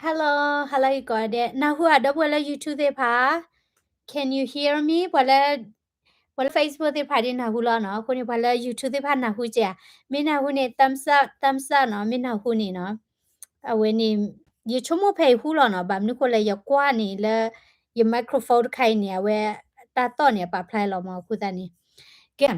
Hello, hello ကိးဂၤဒဲး, နၢ်ဟူဧါ ဒီပုၢ်ဝဲၢ်လၢ YouTube သ့ၣ်တဖၣ်, Can you hear me? ပှၤလၢ ပှၤလၢ Facebook သ့ၣ်တဖၣ်ဒ်နၢ်ဟူလီၤနီၤ, အဃိန့ၣ် ပှၤလၢ YouTube သ့ၣ်တဖၣ်နၢ်ဟူကဲဧါ, မ့ၢ်နၢ်ဟူန့ၣ် thumbs up, thumbs up နီၤ, မ့ၢ်နၢ်ဟူန့ၣ်နီၤ, အဝဲန့ၣ် ယဆိကမိၣ်ဖဲအံၤဃူလီၤနီၤ, ဘၣ်မနုၤဃိလဲၣ် ယကွၢ်န့ၣ်လၢ ယ microphone တခါအံၤန့ၣ် အဝဲ တၢ်သီၣ်န့ၣ် အပာ်ဖျါလီၤမး အဃိသတးန့ၣ်, ကဲ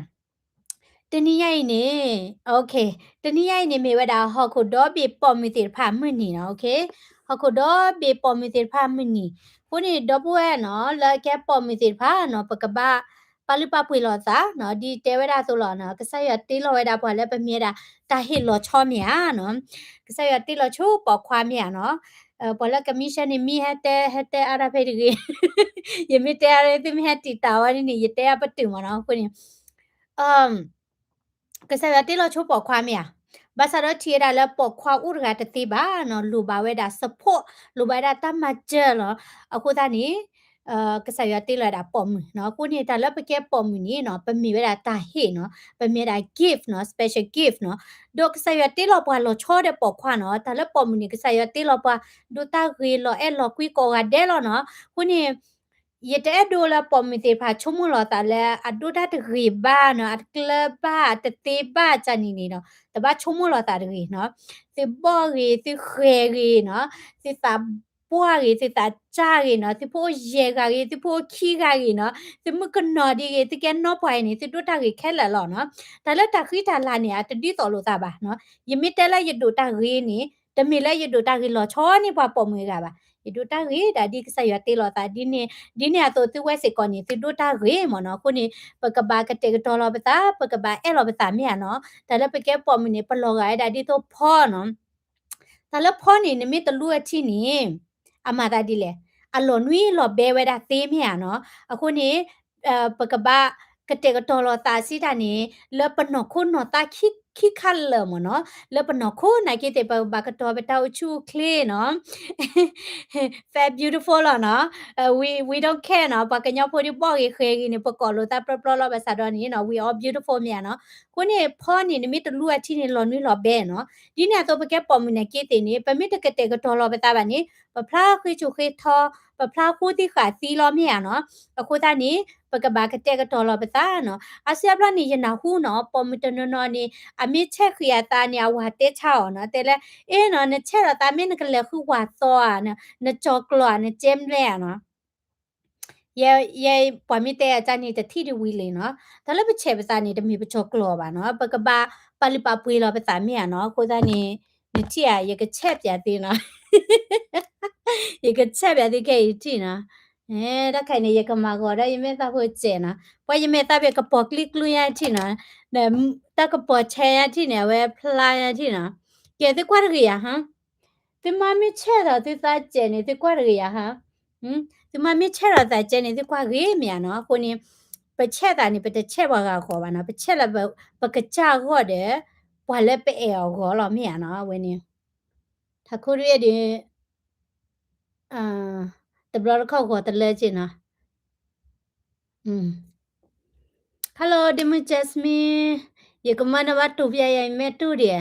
တနံၤညါအံၤန့ၣ်, တနံၤညါအံၤန့ၣ် မ့ၢ်ဝဲဒၣ် ဟီၣ်ခိၣ်ဒီဘ့ၣ်ပိာ်မုၣ်သ့ၣ်တဖၣ်မုၢ်နံၤနီၤ, ဟီၣ်ခိၣ်ဒီဘ့ၣ်ပိာ်မုၣ်သ့ၣ်တဖၣ်မုၢ်နံၤ, အဃိန့ၣ် ဒီပုၢ်ဝဲၢ်နီၤ လၢကဲပိာ်မုၣ်သ့ၣ်တဖၣ်နီၤ ပကဘၣ် ပာ်လုၢ်ပာ်ပှ့ၤလိာ်သးနီၤ, ဒ်တဲဝဲဒၣ်အသိးလီၤနီၤ, ကစၢ်ယွၤတ့လီၤဝဲဒၣ်ပှၤလၢပမ့ၢ်ဝဲဒၣ် တၢ်ဟ့ၣ်လီၤဆီမ့ၢ်ဧါနီၤ, ကစၢ်ယွၤတ့လီၤဆိပိာ်ခွါမ့ၢ်ဧါနီၤ, ပှၤလၢက mission န့ၣ် မ့ၢ်ဟဲတဲ ဟဲတဲအါဒၣ်ဖဲတဂ့ၤ, ယမ့ၢ်တဲအါဒၣ် သုမ့ၢ်ဟဲတံာ်တာ်ဝဲန့ၣ် ယတဲအါပတုာ်မးနီၤ, အဃိန့ၣ် ကစၢ်ယွၤတ့လီၤဆိပိာ်ခွါမ့ၢ်ဧါ, ဘၣ်ဆၣ်ဒီးထံၣ်ဝဲဒၣ်လၢပိာ်ခွါအိၣ်တဂၤတသ့ဘၣ်နီၤ, လိၣ်ဘၣ်ဝဲဒၣ် support, လိၣ်ဘၣ်ဝဲဒၣ်တၢ်မၤစၢၤလီၤ, အဃိသတးန့ၣ် ကစၢ်ယွၤတ့လီၤဝဲဒၣ်ပိာ်မုၣ်နီၤ, အဃိန့ၣ် တၢ်လၢပကဲပိာ်မုၣ်န့ၣ်နီၤ ပမ့ၢ်ဝဲဒၣ်တၢ်ဟ့ၣ်နီၤ, ပမ့ၢ်ဝဲဒၣ် gift နီၤ, special gift နီၤ, ဒီးကစၢ်ယွၤတ့လီၤပှၤလီၤဆီဒီးပိာ်ခွါနီၤ, တၢ်လၢပိာ်မုၣ်န့ၣ် ကစၢ်ယွၤတ့လီၤပှၤ ဒိးတၢ်ဂ့ၤလီၤအဲၣ်လီၤကွံကိးဂၤဒဲးလီၤနီၤ, အဃိန့ၣ် ယတအဲၣ်ဒိးလၢပိာ်မုၣ်သ့ၣ်တဖၣ်ဆိကမိၣ်လီၤသးလၢအဒိးတၢ်တဂ့ၤဘၣ်နီၤ, အတကျၢၤဘၣ် အတသ့ဘၣ် ကန့ၣ်န့ၣ်ဒီး တဘၣ်ဆိကမိၣ်လီၤသးတဂ့ၤနီၤ, သုဘီၣ်ဂ့ၤ သုဃဲၤဂ့ၤနီၤ, သုသးပှၢ်ဂ့ၤ သုသးစၢ်ဂ့ၤနီၤ, သုဖိအိၣ်ယဲၢ်ဂၤဂ့ၤ သုဖိအိၣ်ခံဂၤဂ့ၤနီၤ, သုမုၣ်ကနီၤဒ်ဂ့ၤ သုကဲနီၢ်ပှၤအံၤန့ၣ် သုဒိးတၢ်ဂ့ၤခဲလၢာ်လီၤနီၤ, တၢ်လၢတၢ်ဃံတၢ်လၤန့ၣ် အတဒ်သိးလိာ်သးဘၣ်နီၤ, ယမ့ၢ်တဲလၢယဒိးတၢ်ဂ့ၤန့ၣ် တမ့ၢ်လၢယဒိးတၢ်ဂ့ၤလီၤဆီန့ၢ်ပှၤပိာ်မုၣ်အဂၤဘၣ်, ယဒိးတၢ်ဂ့ၤဒၣ်ဒ်ကစၢ်ယွၤတ့လီၤသးဒ်န့ၣ်, ဒ်န့ၣ်အသိးသုဝဲစ့ၢ်ကီးန့ၣ် သုဒိးတၢ်ဂ့ၤမ့ၢ်နီၤ, အဃိန့ၣ် ပကဘၣ်ကတဲာ်ကတီၤလီၤပသး ပကဘၣ်အဲၣ်လီၤပသးမ့ၢ်ဧါနီၤ, တၢ်လၢပကဲပိာ်မုၣ်န့ၣ် ပလီၤဂာ်ဝဲဒၣ်ဒ်သိးဖီနီၤ တၢ်လၢဖီန့ၣ် နမ့ၢ်တလူအထံန့ၣ် အမၤသးဒ်လဲၣ်, အလီၤနွံလီၤဘဲဝဲဒၣ်သ့မ့ၢ်ဧါနီၤ, အဃိန့ၣ် ပကဘၣ်ကတဲာ်ကတီၤလီၤသးစံးတၢ်န့ၣ် လၢပနီၢ်ခိနီၢ်သးခံခါလၢာ်မ့ၢ်နီၤ, လၢပနီၢ်ခိနာ်က့သ့ၣ် ပကဘၣ်ကတီၤပတၢ်အိၣ်ဆူၣ်အိၣ်ချ့နီၤ, fat beautiful လီၤနီၤ, we, we don't care နီၤ, ပှၤကညီဖိဒ်ဘီၣ်ဂ့ၤဃဲၤဂ့ၤန့ၣ် ပကိးလိာ်သးပျီပျီလီၤ ဘၣ်ဆၣ်ဒီးန့ၣ်နီၤ we all beautiful မ့ၢ်ဧါနီၤ, အဃိန့ၣ် ဖီန့ၣ် နမ့ၢ်တလူအထံန့ၣ် လီၤနွံလီၤဘဲနီၤ, ဒ်န့ၣ်အသိးပကဲပိာ်မုၣ်နာ်က့သ့ၣ်န့ၣ် ပမ့ၢ်တကတဲာ်ကတီၤလီၤပသးဘၣ်န့ၣ် ပဖျါဃ့ဆိၣ်ဃ့ထီ ပဖျါဃိသံဃာ်သံလီၤမ့ၢ်ဧါနီၤ, အဃိသတးန့ၣ် ပကဘၣ်ကတဲာ်ကတီၤလီၤပသးနီၤ, အါစုအါဘျီန့ၣ် ယနၢ်ဟူနီၤ ပိာ်မုၣ်တနီၤနီၤန့ၣ် အမ့ၢ်ဆဲးဃံးအသးန့ၣ် အဝၤတဲဆါအီၤနီၤ, တဲလၢ အ့နီၤ နဆဲးလီၤသးမ့ၢ် နကလဲၤဃုဝၤသီဧါ, နကၠီၤကျီၤဧါ နကဲမလဲၣ်ဧါနီၤ, ယဲ ယဲ ပှၤမ့ၢ်တဲအတၢ်န့ၣ် တထံၣ်ဒံးဝံၤလံနီၤ, တၢ်လၢပဆဲးပသးန့ၣ် တမ့ၢ်ပကၠီၤကျီၤဘၣ်နီၤ, ပကဘၣ်ပာ်လုၢ်ပာ်ပှ့ၤလီၤပသးမ့ၢ်ဧါနီၤ, အဃိသတးန့ၣ် နထံၣ်ဧါ ယကဆဲးပၠးသုနီၤ ယကဆဲးပၠးသုခဲအံၤထံၣ်နီၤ, တၢ်ခါအံၤန့ၣ် ယကမၤဂီၤဒီးယမဲာ်သၣ်ဖိစဲးနီၤ, ပှၤယမဲာ်သၣ်ဖဲကပီၤကျံကျူညါထံၣ်နီၤ, တၢ်ကပီၤဆဲးညါထံၣ်န့ၣ် အဝဲဖျါညါထံၣ်နီၤ, ကဲသုကွၢ်တဂ့ၤယၤဟါ, သုမၤမ့ၢ်ဆဲးဒီးသုသးစဲးန့ၣ် သုကွၢ်တဂ့ၤယၤဟါ, သုမၤမ့ၢ်ဆဲးဒီးသးစဲးန့ၣ် သုကွၢ်ဂ့ၤမ့ၢ်ဧါနီၤ, အဃိန့ၣ် ပဆဲးသးန့ၣ် ပတဆဲးပှၤဂၤအဂီၢ်ဘၣ်နီၤ, ပဆဲးလၢ ပကစၢ်အဂီၢ်ဒီး ပှၤလၢပအဲၣ်အီၤအဂီၢ်လီၤမ့ၢ်ဧါနီၤ, အဝဲန့ၣ် ထးခိၣ်ဒ်အံၤဒ် တဘျီတခီၣ်ဂီၤတလၢက့နီၤ, Hello ဒ့မုၣ် Jasmine, ယကမၤနဘၣ်တူၢ်ပျဲယၤ ယမဲာ်တူၢ်ဒံး,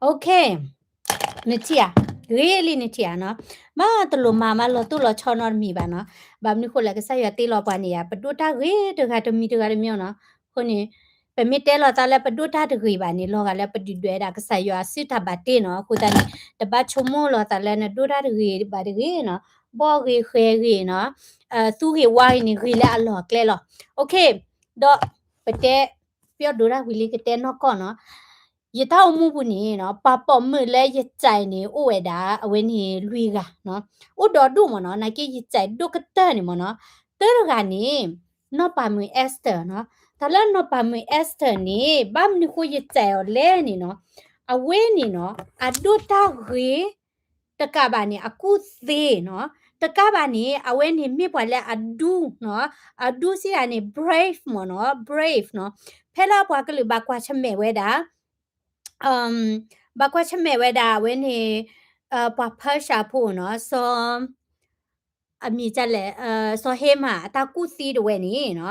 OK, နထံၣ်ဧါ, ဂ့ၤလံနထံၣ်ဧါနီၤ, ဘၣ်တလိၣ်မၤမၤလီၤတိၢ်လီၤဆီနီတမံၤဘၣ်နီၤ, ဘၣ်မနုၤဃိလဲၣ် ကစၢ်ယွၤတ့လီၤပှၤန့ၣ်ဧါ, ပဒိးတၢ်ဂ့ၤတဂၤတမံၤတဂၤတမံၤနီၤ, အဃိန့ၣ် ပမ့ၢ်တဲလီၤသးလၢပဒိးတၢ်တဂ့ၤဘၣ်န့ၣ် လီၤဂာ်လၢပဒုၣ်ဒွဲၣ်ဝဲဒၣ်ကစၢ်ယွၤအစုတၢ်ဘၣ်တ့နီၤ, အဃိသတးန့ၣ် တဘၣ်ဆိကမိၣ်လီၤသးလၢနဒိးတၢ်တဂ့ၤဘၣ်တဂ့ၤနီၤ, ဘီၣ်ဂ့ၤဃဲၤဂ့ၤနီၤ, သူဂ့ၤဝါဂ့ၤန့ၣ် ဂ့ၤလၢအလီၢ်အကျဲလီၤ, OK, ဒီးပတဲ ပယီၢ်ဒိးတၢ်ဝံၤလံကတဲနီၢ်ကီၢ်နီၤ, ယတၢ်အိၣ်မူပူၤန့ၣ်နီၤ ပှၤပိာ်မုၣ်လၢယစဲးန့ၣ် အိၣ်ဝဲဒၣ် အဝဲန့ၣ်လွံၢ်ဂၤနီၤ, အိၣ်ဒီဒူၣ်မ့ၢ်နီၤ, နာ်က့ယစဲးဒိၣ်ကတၢၢ်န့ၣ်မ့ၢ်နီၤ, တၢတဂၤန့ၣ် နီၢ်ပၤမုၣ် Esther နီၤ, တၢ်လၢနီၢ်ပၤမုၣ် Esther န့ၣ် ဘၣ်မနုၤဃိယစဲးအီၤလဲၣ်န့ၣ်နီၤ, အဝဲန့ၣ်နီၤ အဒိးတၢ်ဂ့ၤ တကးဘၣ်န့ၣ် အကူၣ်သ့နီၤ, တကးဘၣ်န့ၣ် အဝဲန့ၣ်မ့ၢ်ပှၤလၢအဒူနီၤ, အဒူစံးဒၣ်န့ၣ် brave မ့ၢ်နီၤ, brave နီၤ, ဖဲလၢပှၤကလုာ်ဘၣ်ကွၢ်ဆၢၣ်မဲာ်ဝဲဒၣ် ဘၣ်ကွၢ်ဆၢၣ်မဲာ်ဝဲဒၣ်အဝဲန့ၣ် ပှၤ Persia ဖိနီၤ, စီၤ အမံၤဒ်လဲၣ်, စီၤဟဲမၤ အတၢ်ကူၣ်သ့တဝဲန့ၣ်နီၤ,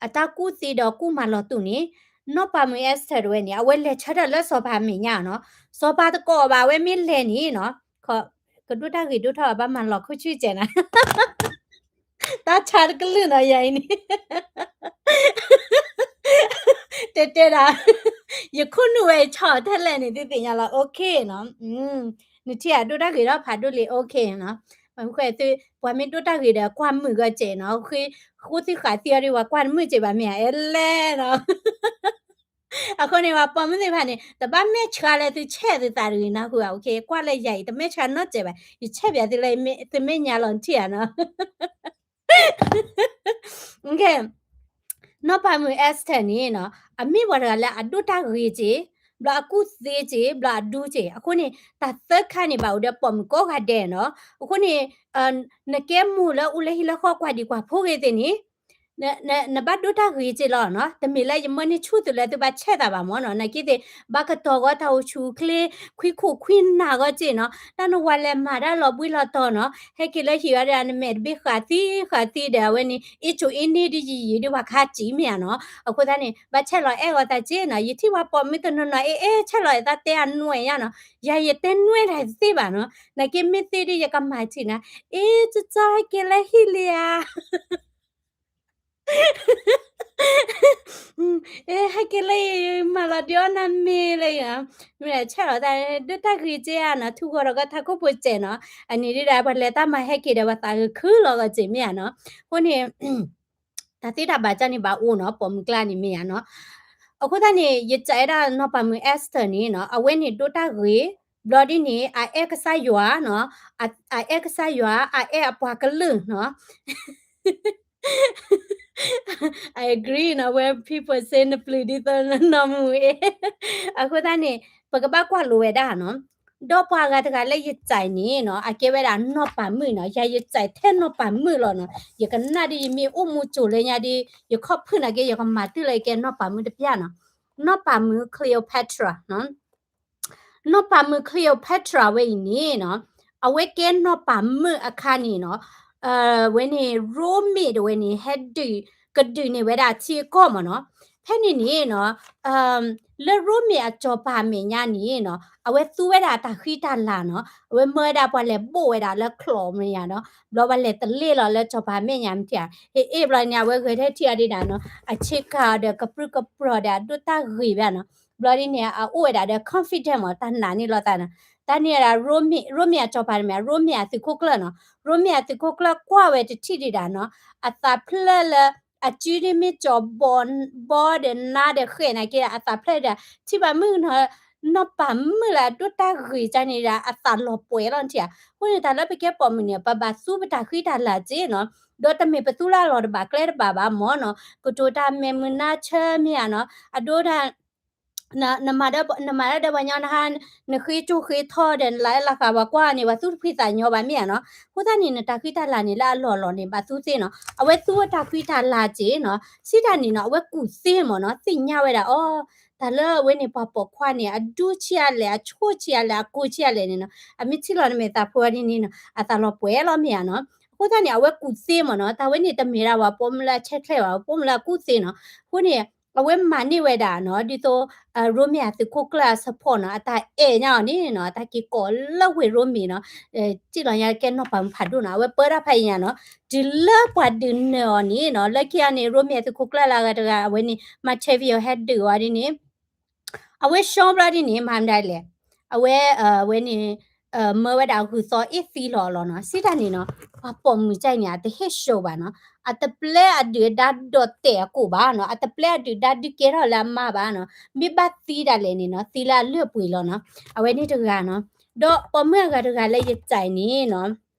အတၢ်ကူၣ်သ့ဒီးကူၣ်မၤလီၤတူာ်န့ၣ် နီၢ်ပၤမုၣ် Esther တဝဲန့ၣ် အဝဲလဲၤဆၢထၢၣ်လၢစီၤပၤအမဲာ်ညါနီၤ, စီၤပၤတကိးဘၣ် အဝဲမ့ၢ်လဲၤန့ၣ်နီၤ, ကဒိၣ်တၢ်ဂ့ၤဒိၣ်ထီၣ် ဘၣ်မၤလီၤခိၣ်ဆူၣ်စဲးနၤ တၢ်ဆါတကလုာ်နီၤ ယၤအံၤန့ၣ် တဲတဲဒၣ် ယခိၣ်နူာ်ဝဲဆီထဲလဲၣ်န့ၣ် သုသ့ၣ်ညါလီၤ okay နီၤ, နထံၣ်အဒိၣ်တၢ်ဂ့ၤထီၣ်ဖးဒိၣ်လံ okay နီၤ, သု ပှၤမ့ၢ်ဒိၣ်တၢ်ဂ့ၤဒီး ကွၢ်မုာ်ဂီၢ်စဲးနီၤ, ဃိသုဃာ်သံအီၤဒီး ပှၤကွၢ်တမုာ်စဲးဘၣ်မ့ၢ်ဧါ အဲလဲၣ်နီၤ အဃိန့ၣ် ပှၤပိာ်မုၣ်သ့ၣ်တဖၣ်န့ၣ် တဘၣ်မဲာ်ဆှးလၢသုဆဲးသုသးတဂ့ၤနၢ်ဟူဧါ, okay ကွၢ်လၢယၤအံၤ တမဲာ်ဆှးနီတစဲးဘၣ်, ယဆဲးပၠးသုလၢ သုမ့ၢ်ညါလီၤနထံၣ်ဧါနီၤ နီၢ်ပၤမုၣ် Esther န့ၣ်နီၤ အမ့ၢ်ပှၤတဂၤလၢအဒိၣ်တၢ်ဂ့ၤစ့ၢ်, ဘျီအကူၣ်သ့စ့ၢ်, ဘျီအဒူစ့ၢ်, အဃိန့ၣ် တၢ်သၢခါန့ၣ် ဘၣ်အိၣ်ဒီးပိာ်မုၣ်ကိးဂၤဒဲးနီၤ, အဃိန့ၣ် နကဲမိၢ်လၢအိၣ်လၢဟံၣ်လၢဃီ ကွၢ်ဒံးကွၢ်ဖိဂ့ၤသ့ၣ်န့ၣ် နဘၣ်ဒိၣ်တၢ်ဂ့ၤစ့ၢ်လီၤနီၤ, တမ့ၢ်လၢယမၢန့ၢ်ဆူၣ်သုလၢသုဘၣ်ဆဲးသးဘၣ်မၢ်နီၤ, နာ်က့သ့ၣ် ဘၣ်ကတီၤဂီၤတၢ်အိၣ်ဆူၣ်အိၣ်ချ့ ခွံခိၣ်ခွံနၢ်ဂီၢ်စ့ၢ်နီၤ, တၢ်နဝၤလဲၤမၤတၢ်လီၤဘှံးလီၤတီၤနီၤ, ဟဲက့ၤလၢဟံၣ်ဝဲဒၣ် နမဲာ်တဘ့ၣ်ဃာ်သံဃာ်သံဒီး အဝဲန့ၣ် အ့ၣ်ကၠိအ့ၣ်န့ၢ်ဒ်ယံာ်ယံာ်ဒ်ပှၤခါစံးမ့ၢ်ဧါနီၤ, အဃိသတးန့ၣ် ဘၣ်ဆဲးလီၤအဲၣ်ဂီၤသးစ့ၢ်နီၤ, ယထံၣ်ပှၤပိာ်မုၣ်တနီၤနီၤ အ့ၣ်အ့ၣ် ဆဲးလီၤအဲၣ်သးတဲအနွဲၣ်ညါနီၤ, ယၤယတဲနွဲၣ်တၢ်သ့ဘၣ်နီၤ, နာ်က့မ့ၢ်သ့ဒ်ယကမၤထံၣ်နၤ, အ့ၣ် ကၠီကၠီ ဟဲက့ၤလၢဟံၣ်လံဧါ ဟဲက့ၤလၢအံၤ မၤလီၤဒုးအီၣ်နၤမ့ၤလၢအံၤနီၤ, မ့ၢ်ဆဲးလီၤသး ဒိၣ်တၢ်ဂ့ၤစ့ၢ်ဧါနီၤ, ထူဂီၤဒီးကထါခိၣ်ဖိစဲးနီၤ, အန့ၣ်ဒ်ဒၣ်ပှၤလဲၤတၢ်မၤဟဲက့ၤဒီး ပှၤသးဂုာ်ခုလီၤဂီၢ်စ့ၢ်မ့ၢ်ဧါနီၤ, အဃိန့ၣ် တၢ်သ့တၢ်ဘၣ်ကၢ်န့ၣ် ဘၣ်အိၣ်နီၤ, ပိာ်မုၣ်ကျါန့ၣ်မ့ၢ်ဧါနီၤ, အဃိသတးန့ၣ် ယစံးဝဲဒၣ်နီၢ်ပၤမုၣ် Esther န့ၣ်နီၤ, အဝဲန့ၣ်ဒိၣ်တၢ်ဂ့ၤ, ဘျီဒ်န့ၣ် အအဲၣ်ကစၢ်ယွၤနီၤ, အအဲၣ်ကစၢ်ယွၤ, အအဲၣ်အပှၤကလုာ်နီၤ I agree နီၤ, when people say နပျုၤဒ်သိးနီၢ်မုၣ်အ့ၣ်, အဃိသတးန့ၣ် ပကဘၣ်ကွၢ်လိဝဲဒၣ်နီၤ, ဒီးပှၤဂၤတဂၤလၢယစံးန့ၣ်နီၤ, အကဲဝဲဒၣ်နီၢ်ပၤမုၣ်နီၤ, ယၤယစံးထဲနီၢ်ပၤမုၣ်လီၤနီၤ, ယကနၣ်ဒ်ယမ့ၢ်အိၣ်မူကၠိၤလၢညါဒ် ယခီၣ်ဖုၣ်နာ်က့ ယကမၤတုၤလၢယကဲနီၢ်ပၤမုၣ်တပျၢ်နီၤ, နီၢ်ပၤမုၣ် Cleopatra နီၤ နီၢ်ပၤမုၣ် Cleopatra ဝဲအံၤန့ၣ်နီၤ, အဝဲကဲနီၢ်ပၤမုၣ်အခါန့ၣ်နီၤ, ဝဲန့ၣ် ရိမ့ၤတဝဲန့ၣ် ဟဲဒုး ကဒုးန့ၢ်ဝဲဒၣ်ထံအကီၢ်မ့ၢ်နီၤ, ဖဲန့ၣ်န့ၣ်နီၤ လၢရိမ့ၤအစီၤပၤအမဲာ်ညါန့ၣ်နီၤ, အဝဲသူဝဲဒၣ်တၢ်ဃံတၢ်လၤနီၤ, အဝဲမၢဝဲဒၣ်ပှၤလဲၤဘိၣ်ဝဲဒၣ်လၢချီးမ့ၢ်ယါနီၤ, ဘျီပှၤလဲၤတလ့ၣ်လီၤလၢစီၤပၤအမဲာ်ညါမ့ၢ်ထံၣ်ဧါ, ဟ့ၣ်အ့ၣ်ဘျီန့ၣ် အဝဲဂဲၤထဲထံၣ်အီၤဒ်ဒၣ်နီၤ, အဆ့ကၤဒီးကပြုၢ်ကပြီၤဒီးအဒိၣ်တၢ်ဂ့ၤဘၣ်နီၤ, ဘျီဒ်န့ၣ် အအိၣ်ဝဲဒၣ်ဒီး confident မ့ၢ် တၢ်နာ်န့ၢ်လိာ်သးနီၤ, တၢ်န့ၣ်ဒၣ် ရိမ့ၤအစီၤပၤန့ၣ်မ့ၢ် ရိမ့ၤအသုးခိၣ်ကျၢၢ်နီၤ, ရိမ့ၤအသုးခိၣ်ကျၢၢ်ကွၢ်ဝဲတထံၣ်ဒံးဒၣ်နီၤ, အသးဖျၢၣ်လၢ အစုဒ်မ့ၢ်ကၠီၤဘီ ဘီဒီးနါဒီးဃဲးနာ်က့ အသးဖျၢၣ်ဒၣ် ထံၣ်ဘၣ်မုၣ်နီၤ, နီၢ်ပၤမုၣ်လၢအဒိၣ်တၢ်ဂ့ၤကၢ်န့ၣ်ဒၣ် အသးလီၤပှဲၤလီၤထံၣ်ဧါ, အဃိန့ၣ် တၢ်လၢပကဲပိာ်မုၣ်န့ၣ် ပဘၣ်သူပတၢ်ဃံတၢ်လၤစ့ၢ်နီၤ, ဒီးတမ့ၢ်ပသူလၢအလီၢ်တဘၣ်ကျဲတဘၣ်ဘၣ်မ့ၢ်နီၤ, ကတိၤတၢ်မဲာ်မုာ်နါဆၢမ့ၢ်ဧါနီၤ, အဒိဒၣ် နမၤဒၣ်ဒီးပှၤညီနဟါ နဃ့ကၠိဃ့ထီဒီး နလၢလၢ်ဃာ်ပှၤကွၢ်န့ၣ် ပှၤသူတဖှံသးညီဘၣ်မ့ၢ်ဧါနီၤ, အဃိသတးန့ၣ် နတၢ်ဃံတၢ်လၤန့ၣ် လၢအလီၢ်လီၢ်န့ၣ် ဘၣ်သူသ့နီၤ, အဝဲသူဝဲတၢ်ဃံတၢ်လၤစ့ၢ်နီၤ, စံးတၢ်န့ၣ်နီၤ အဝဲကူၣ်သ့မ့ၢ်နီၤ, သ့ၣ်ညါဝဲဒၣ်အီၤ တၢ်လၢအဝဲန့ၣ် ပှၤပိာ်ခွါန့ၣ် အဒူဆံးအါလဲၣ် အဆိၣ်ဆံးအါလဲၣ် အကိၢ်ဆံးအါလဲၣ်န့ၣ်နီၤ, အမ့ၢ်ထံၣ်လီၤနမဲာ်သးဖိဒ်န့ၣ်နီၤ အသးလီၤပှဲၤလီၤမ့ၢ်ဧါနီၤ, အဃိသတးန့ၣ် အဝဲကူၣ်သ့မ့ၢ်နီၤ, တၢ်ဝဲန့ၣ်တမ့ၢ်ဒၣ်ပှၤပိာ်မုၣ်လၢအဆဲးချဲးဘၣ် ပိာ်မုၣ်လၢအကူၣ်သ့နီၤ, အဃိန့ၣ် အဝဲမၤန့ၢ်ဝဲဒၣ်နီၤ ဒ်သိး ရိမ့ၤအသုးခိၣ်ကျၢၢ်အ support နီၤ အတၢ်အဲၣ်ညါအီၤန့ၣ်နီၤ တၢ်က့ၤကိးလၢဝ့ၢ်ရိမ့ၤနီၤ, စံၣ်လီၤညါကဲနီၢ်ပၤမုၣ်ဖးဒိၣ်နီၤ အဝဲပၢတၢ်ဖးယံာ်ညါနီၤ, တုၤလၢပှၤဒုးနၢၤအီၤန့ၣ်နီၤ လၢခံဂၤန့ၣ် ရိမ့ၤအသုးခိၣ်ကျၢၢ်လၢအဂၤတဂၤ အဝဲန့ၣ် Martelville ဟဲဒုးအီၤဒ်န့ၣ် အဝဲ ရှောင် ဘျီဒ်န့ၣ် မၤမတၤလဲၣ်, အဝဲ ဝဲန့ၣ် မၢဝဲဒၣ်ဂုၢ်သီအ့ၣ်သံလီၤအီၤလီၤနီၤ, စံးတၢ်န့ၣ်နီၤ ပှၤပိာ်မုၣ်ကၢ်အံၤန့ၣ် အတဟ့ၣ်ရှုံးဘၣ်နီၤ, အတပျဲအဒုၣ်အဒါဒီးတဲာ်အကိာ်ဘၣ်နီၤ, အတပျဲအဒုၣ်ဒါဒုးကဲထီၣ်လၢအမါဘၣ်နီၤ, မ့ၢ်ဘၣ်သံဒၣ်လဲာ်န့ၣ်နီၤ သံလၢအလၢၢ်ပှ့ၤလီၤနီၤ, အဝဲန့ၣ်တဂၤနီၤ, ဒီးပိာ်မုၣ်အဂၤတဂၤလၢယစံးန့ၣ်နီၤ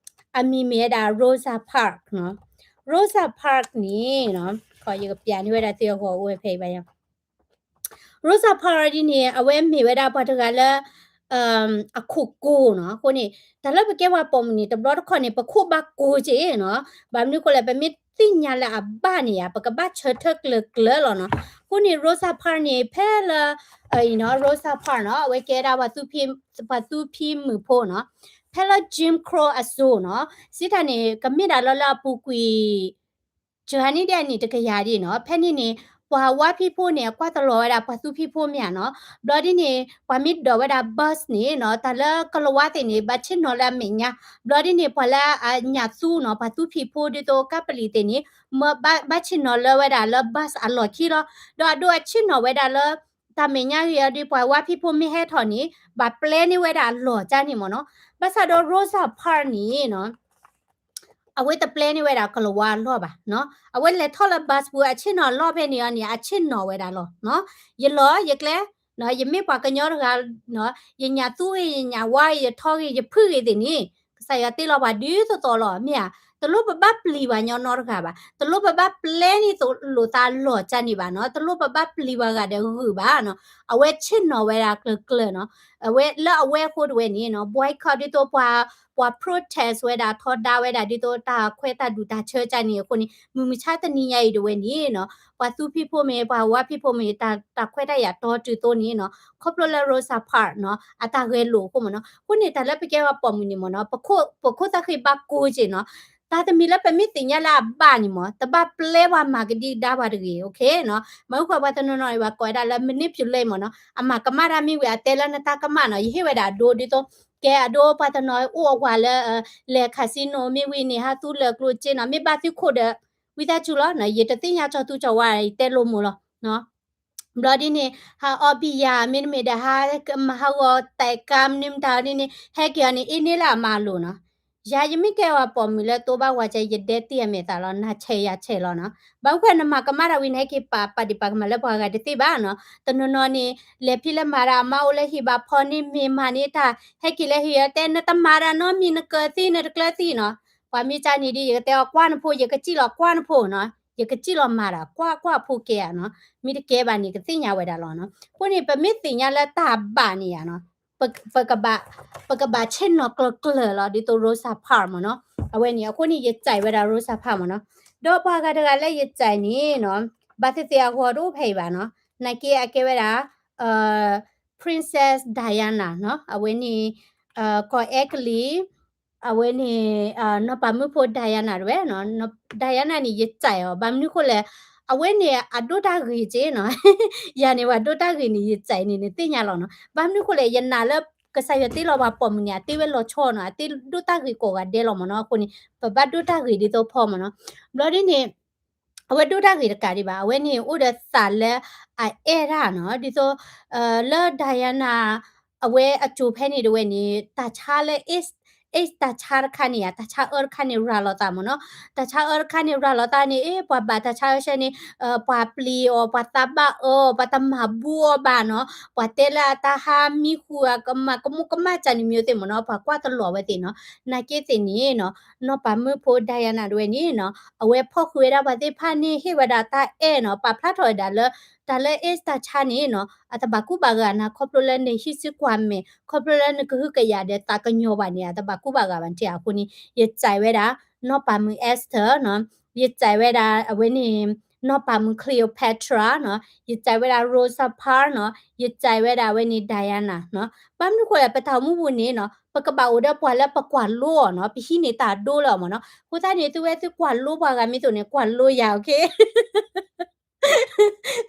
အမံၤမ့ၢ်ဝဲဒၣ် Rosa Parks နီၤ, Rosa Parks န့ၣ်နီၤ ယကပျးန့ၢ်ဝဲဒၣ်သုအဂီၢ်အိၣ်ဝဲဖဲအံၤဘၣ်ယၤ Rosa Parks ဒ်န့ၣ် အဝဲမ့ၢ်ဝဲဒၣ်ပှၤတဂၤလၢ အခိၣ်ကိၤနီၤ, အဃိန့ၣ် တၢ်လၢပကဲပှၤပိာ်မုၣ်န့ၣ် တဘျီတခီၣ်န့ၣ် ပခိၣ်ဘၣ်ကိၤက့နီၤ, ဘၣ်မနုၤဃိလဲၣ် ပမ့ၢ်သ့ၣ်ညါလၢအဘၣ်န့ၣ်ဧါ ပကဘၣ်ဆၢထၢၣ်ကျၢၤကျၢၤလီၤနီၤ, အဃိန့ၣ် Rosa Parks န့ၣ် ဖဲလၢ အံၤနီၤ Rosa Parks နီၤ အဝဲကဲဒၣ် ပှၤသူဖံမုၣ်ဖိနီၤ, ဖဲလၢ Jim Crow အစိၤနီၤ, စံးတၢ်န့ၣ် ကမ့ၢ်ဒၣ်လၢလၢအပူၤကွံာ် စှၤန့ၢ်ဒ်အနံၣ်တကယၤဒ်နီၤ, ဖဲန့ၣ်န့ၣ် ပှၤဝါဖံးဖိန့ၣ် အကွၢ်တလီၤဝဲဒၣ်ပှၤသူဖံးဖိမ့ၢ်ဧါနီၤ. ဘျီဒ်န့ၣ် ပှၤမ့ၢ်ဒိးဝဲဒၣ် bus န့ၣ်နီၤ တၢ်လၢကလၤဝါသ့ၣ်န့ၣ် ဘၣ်ဆ့ၣ်နီၤလၢအမဲာ်ညါ, ဘျီဒ်န့ၣ် ပှၤလၢအညၣ်သူနီၤ ပှၤသူဖံးဖိဒ်သိးကပလံၤသ့ၣ်န့ၣ် မ့ၢ်ဘၣ်ဆ့ၣ်နီၤလၢဝဲဒၣ်လၢ bus အလီၢ်ခံလီၤ. ဒီးအဒိအဆ့ၣ်နီၤဝဲဒၣ်လၢ တၢ်မဲာ်ညါဂ့ၤအီၤဒီး ပှၤဝါဖံးဖိမ့ၢ်ဟဲထီၣ်န့ၣ် ဘၣ်ပျဲန့ၢ်ဝဲဒၣ်အလီၢ်ကၢ်န့ၣ်မ့ၢ်နီၤ. ဘၣ်ဆၣ်ဒီး Rosa Parks န့ၣ်နီၤ အဝဲတပျဲန့ၢ်ဝဲဒၣ်ကလၤဝါအလီၢ်ဘၣ်နီၤ. အဝဲလဲၤထီၣ်လၢ bus ပူၤအဆ့ၣ်နီၤလီၢ်ဖဲန့ၣ်အီၤန့ၣ် အဆ့ၣ်နီၤဝဲဒၣ်လီၤနီၤ. ယလီၢ်ယကျဲနီၤ ယမ့ၢ်ပှၤကညီတဂၤနီၤ ယညၣ်သူဂ့ၤ ယညၣ်ဝါဂ့ၤ ယထီဂ့ၤ ယဖုၣ်ဂ့ၤသ့ၣ်န့ၣ် ကစၢ်ယွၤတ့လီၤပှၤဒ်သိးသိးလီၤ မ့ၢ်ဧါ. တလိၣ်ပဘၣ်ပျံၤပှၤကညီနီတဂၤဘၣ်. တလိၣ်ပဘၣ်ပျဲန့ၢ်သိးလိာ်သးအလီၢ်ကၢ်န့ၣ်ဘၣ်နီၤ. တလိၣ်ပဘၣ်ပျံၤပှၤဂၤဒီးဂုာ်ဘၣ်နီၤ. အဝဲဆ့ၣ်နီၤဝဲဒၣ်ကျၢၤကျၢၤနီၤ. အဝဲလၢအဝဲအဃိတဝဲန့ၣ်နီၤ boycott ဒ်သိးပှၤ ပှၤ protest ဝဲဒၣ် ထီဒါဝဲဒၣ်ဒ်သိးတၢ်ခွဲးတၢ်ဒူၣ်တၢ်ဆၢကၢ်န့ၣ်အဃိန့ၣ် မုၢ်မဆါတနံၤညါအံၤတဝဲန့ၣ်နီၤ ပှၤသူဖံးဖိမ့ၢ် ပှၤဝါဖံးဖိမ့ၢ် တၢ် တၢ်ခွဲးတၢ်ယာ်တီတုၤသိးန့ၣ်နီၤ ခီဖျိလၢ Rosa Parks နီၤ အတၢ်ဂဲၤလိာ်အဃိမ့ၢ်နီၤ. အဃိန့ၣ် တၢ်လၢပကဲပှၤပိာ်မုၣ်န့ၣ်မ့ၢ်နီၤ ပခိၣ် ပခိၣ်သၣ်ဃံဘၣ်ကိၢ်က့နီၤ တၢ်တမံၤလၢပမ့ၢ်သ့ၣ်ညါလၢအဘၣ်န့ၣ်မ့ၢ် တဘၣ်ပျဲပှၤမၤကဒံကဒါပှၤတဂ့ၤ okay နီၤ. မ့ၢ်ဃိပှၤတနီၤနီၤန့ၣ် ပှၤကိးဝဲဒၣ်လၢ manipulate မ့ၢ်နီၤ အမၤကမၣ်တၢ်မ့ၢ်ဝံၤ အတဲလၢနတၢ်ကမၣ်နီၤ ယဟ့ၣ်ဝဲဒၣ်အဒိဒ်သိး ကဲအဒိပှၤတနီၤအိၣ်အဝၤလၢ လဲၤ casino မ့ၢ်ဝံၤန့ၣ် ဟးသူလၢာ်ကျိၣ်စ့နီၤ မ့ၢ်ဘၣ်သုခိၣ်ဒီး ဝံသးစူၤလီၤနီၤ ယတသ့ၣ်ညါကၠီသူကၠီဝါ ယတဲလိာ်မုာ်လီၤနီၤ. ဘျီဒ်န့ၣ် ဟးအီၣ်ဘံယၤ မ့တမ့ၢ်ဒီး ဟးမၤဟးဂီၤတဲာ်ကါမနုၤမတၤဒ်န့ၣ် ဟဲက့ၤအီၤန့ၣ် အ့န့ၢ်လၢအမၤလိာ်နီၤ. ယၤယမ့ၢ်ကဲပှၤပိာ်မုၣ်လၢတိဘၣ်ဝၤကဲ ယဒဲတ့ၢ်အမဲာ်သးလီၤ နၤဆဲးယၤဆဲးလီၤနီၤ. ဘၣ်မနုၤဃိနမၤကမၣ်တၢ်ဝံၤ နဟဲက့ၤပာ်ပာ်ဒံးပာ်ကမၣ်လၢပှၤဂၤတသ့ဘၣ်နီၤ. တနီၤနီၤန့ၣ် လဲၤဖံးလၢမၤတၢ်အမါအိၣ်လၢဟံၣ်ဘၣ်ဖီန့ၣ်မ့ၢ်မၤန့ၢ်တၢ် ဟဲက့ၤလၢဟံၣ်တဲ နတမၤတၢ်နီတမံၤ နကၢၤသံ နတကျၢၤသံနီၤ. ပှၤမ့ၢ်ကၢ်န့ၣ်ဒ် ယကတဲအီၤကွၢ်နဖိ ယကစံၣ်လီၤကွၢ်နဖိနီၤ ယကစံၣ်လီၤမၤတၢ် ကွၢ်ကွၢ်ဖိကဲဧါနီၤ မ့ၢ်တကဲဘၣ်န့ၣ် ကသ့ၣ်ညါဝဲဒၣ်လီၤနီၤ. အဃိန့ၣ် ပမ့ၢ်သ့ၣ်ညါလၢတၢ်ဘၣ်န့ၣ်ဧါနီၤ ပကဘၣ် ပကဘၣ်ဆ့ၣ်နီၤကျၢၤကျၢၤလီၤ ဒ်သိး Rosa Parks မ့ၢ်နီၤ. အဝဲန့ၣ် အဃိန့ၣ် ယစံးဝဲဒၣ် Rosa Parks မ့ၢ်နီၤ. ဒီးပှၤဂၤတဂၤလၢယစံးန့ၣ်နီၤ ဘၣ်သ့ၣ်သ့ၣ်အဂီၢ်တအိၣ်ဖဲအံၤဘၣ်နီၤ နာ်က့အကဲဝဲဒၣ် Princess Diana နီၤ အဝဲန့ၣ် ကီၢ်အဲကလံး အဝဲန့ၣ် နီၢ်ပၤမုၣ်ဖိ Diana တဝဲနီၤ Diana န့ၣ် ယစံးအီၤ ဘၣ်မနုၤဃိလဲၣ် အဝဲန့ၣ် အဒိၣ်တၢ်ဂ့ၤက့နီၤ ယၤန့ၣ် ပှၤဒိၣ်တၢ်ဂ့ၤန့ၣ် ယစံးန့ၣ် နသ့ၣ်ညါလီၤနီၤ. ဘၣ်မနုၤဃိလဲၣ် ယနာ်လၢ ကစၢ်ယွၤတ့လီၤပှၤပိာ်မုၣ်န့ၣ် အတ့ဝဲလီၤဆီနီၤ အတ့ဒိၣ်တၢ်ဂ့ၤကိးဂၤဒဲးလီၤမ့ၢ်နီၤ. အဃိန့ၣ် ပဘၣ်ဒိၣ်တၢ်ဂ့ၤဒ်သိးဖီမ့ၢ်နီၤ. ဘျီဒ်န့ၣ် အဝဲဒိၣ်တၢ်ဂ့ၤတကးဒံးဘၣ် အဝဲန့ၣ်အိၣ်ဒီးသးလၢအအဲၣ်တၢ်နီၤ ဒ်သိး လၢ Diana အဝဲအစိၤဖဲန့ၣ်တဝဲန့ၣ် တၢ်ဆါလၢ AIDS တၢ်ဆါတခါန့ၣ်ဧါ တၢ်ဆါအၢတခါန့ၣ် ရၤလီၤသးမ့ၢ်နီၤ. တၢ်ဆါအၢတခါန့ၣ် ရၤလီၤသးန့ၣ် အ့ ပှၤဘၣ်တၢ်ဆါအၢဆဲန့ၣ် ပှၤပျံၤအီၤ ပှၤသးဘၣ်အၢအီၤ ပှၤတမၤဘူၣ်အီၤဘၣ်နီၤ. ပှၤတဲလၢအတၢ်ဟးမံဃုာ် ကမၤကမူၣ်ကမၣ်ကၢန့ၣ် မျိုးသ့ၣ်မ့ၢ်နီၤ ပှၤကွၢ်တလီၤဝဲသ့ၣ်နီၤ. နာ်က့သ့ၣ်န့ၣ်နီၤ နီၢ်ပၤမုၣ်ဖိ Diana တဝဲန့ၣ်နီၤ အဝဲဖီၣ်ဃုာ်ဝဲဒၣ်ပှၤသ့ၣ်တဖၣ်န့ၣ် ဟ့ၣ်ဝဲဒၣ်တၢ်အဲၣ်နီၤ ပာ်ဖျါထီၣ်ဝဲဒၣ်လၢ တၢ်လၢ AIDS တၢ်ဆါန့ၣ်နီၤ အတဘၣ်ကူဘၣ်ဂာ်နၤ ခီဖျိလၢနဟံးစုကွၢ်မဲာ် ခီဖျိလၢနကဟုကယာ်ဒီးသးကညီၤဘၣ်န့ၣ် အတဘၣ်ကူဘၣ်ဂာ်ဘၣ်န့ၣ် အဃိန့ၣ် ယစံးဝဲဒၣ် နီၢ်ပၤမုၣ် Esther နီၤ ယစံးဝဲဒၣ် အဝဲန့ၣ် နီၢ်ပၤမုၣ် Cleopatra နီၤ ယစံးဝဲဒၣ် Rosa Parks နီၤ ယစံးဝဲဒၣ် အဝဲန့ၣ် Diana နီၤ. ဘၣ်မနုၤဃိလဲၣ် ပတၢ်အိၣ်မူပူၤန့ၣ်နီၤ ပကဘၣ်အိၣ်ဒီးပှၤလၢပကွၢ်လိအီၤနီၤ ပဟံးန့ၢ်တၢ်ဒိလၢအီၤမ့ၢ်နီၤ. အဃိသတးန့ၣ် သုဝဲသုကွၢ်လိပှၤဂၤမ့ၢ်သိးန့ၣ် ကွၢ်လိယၤ okay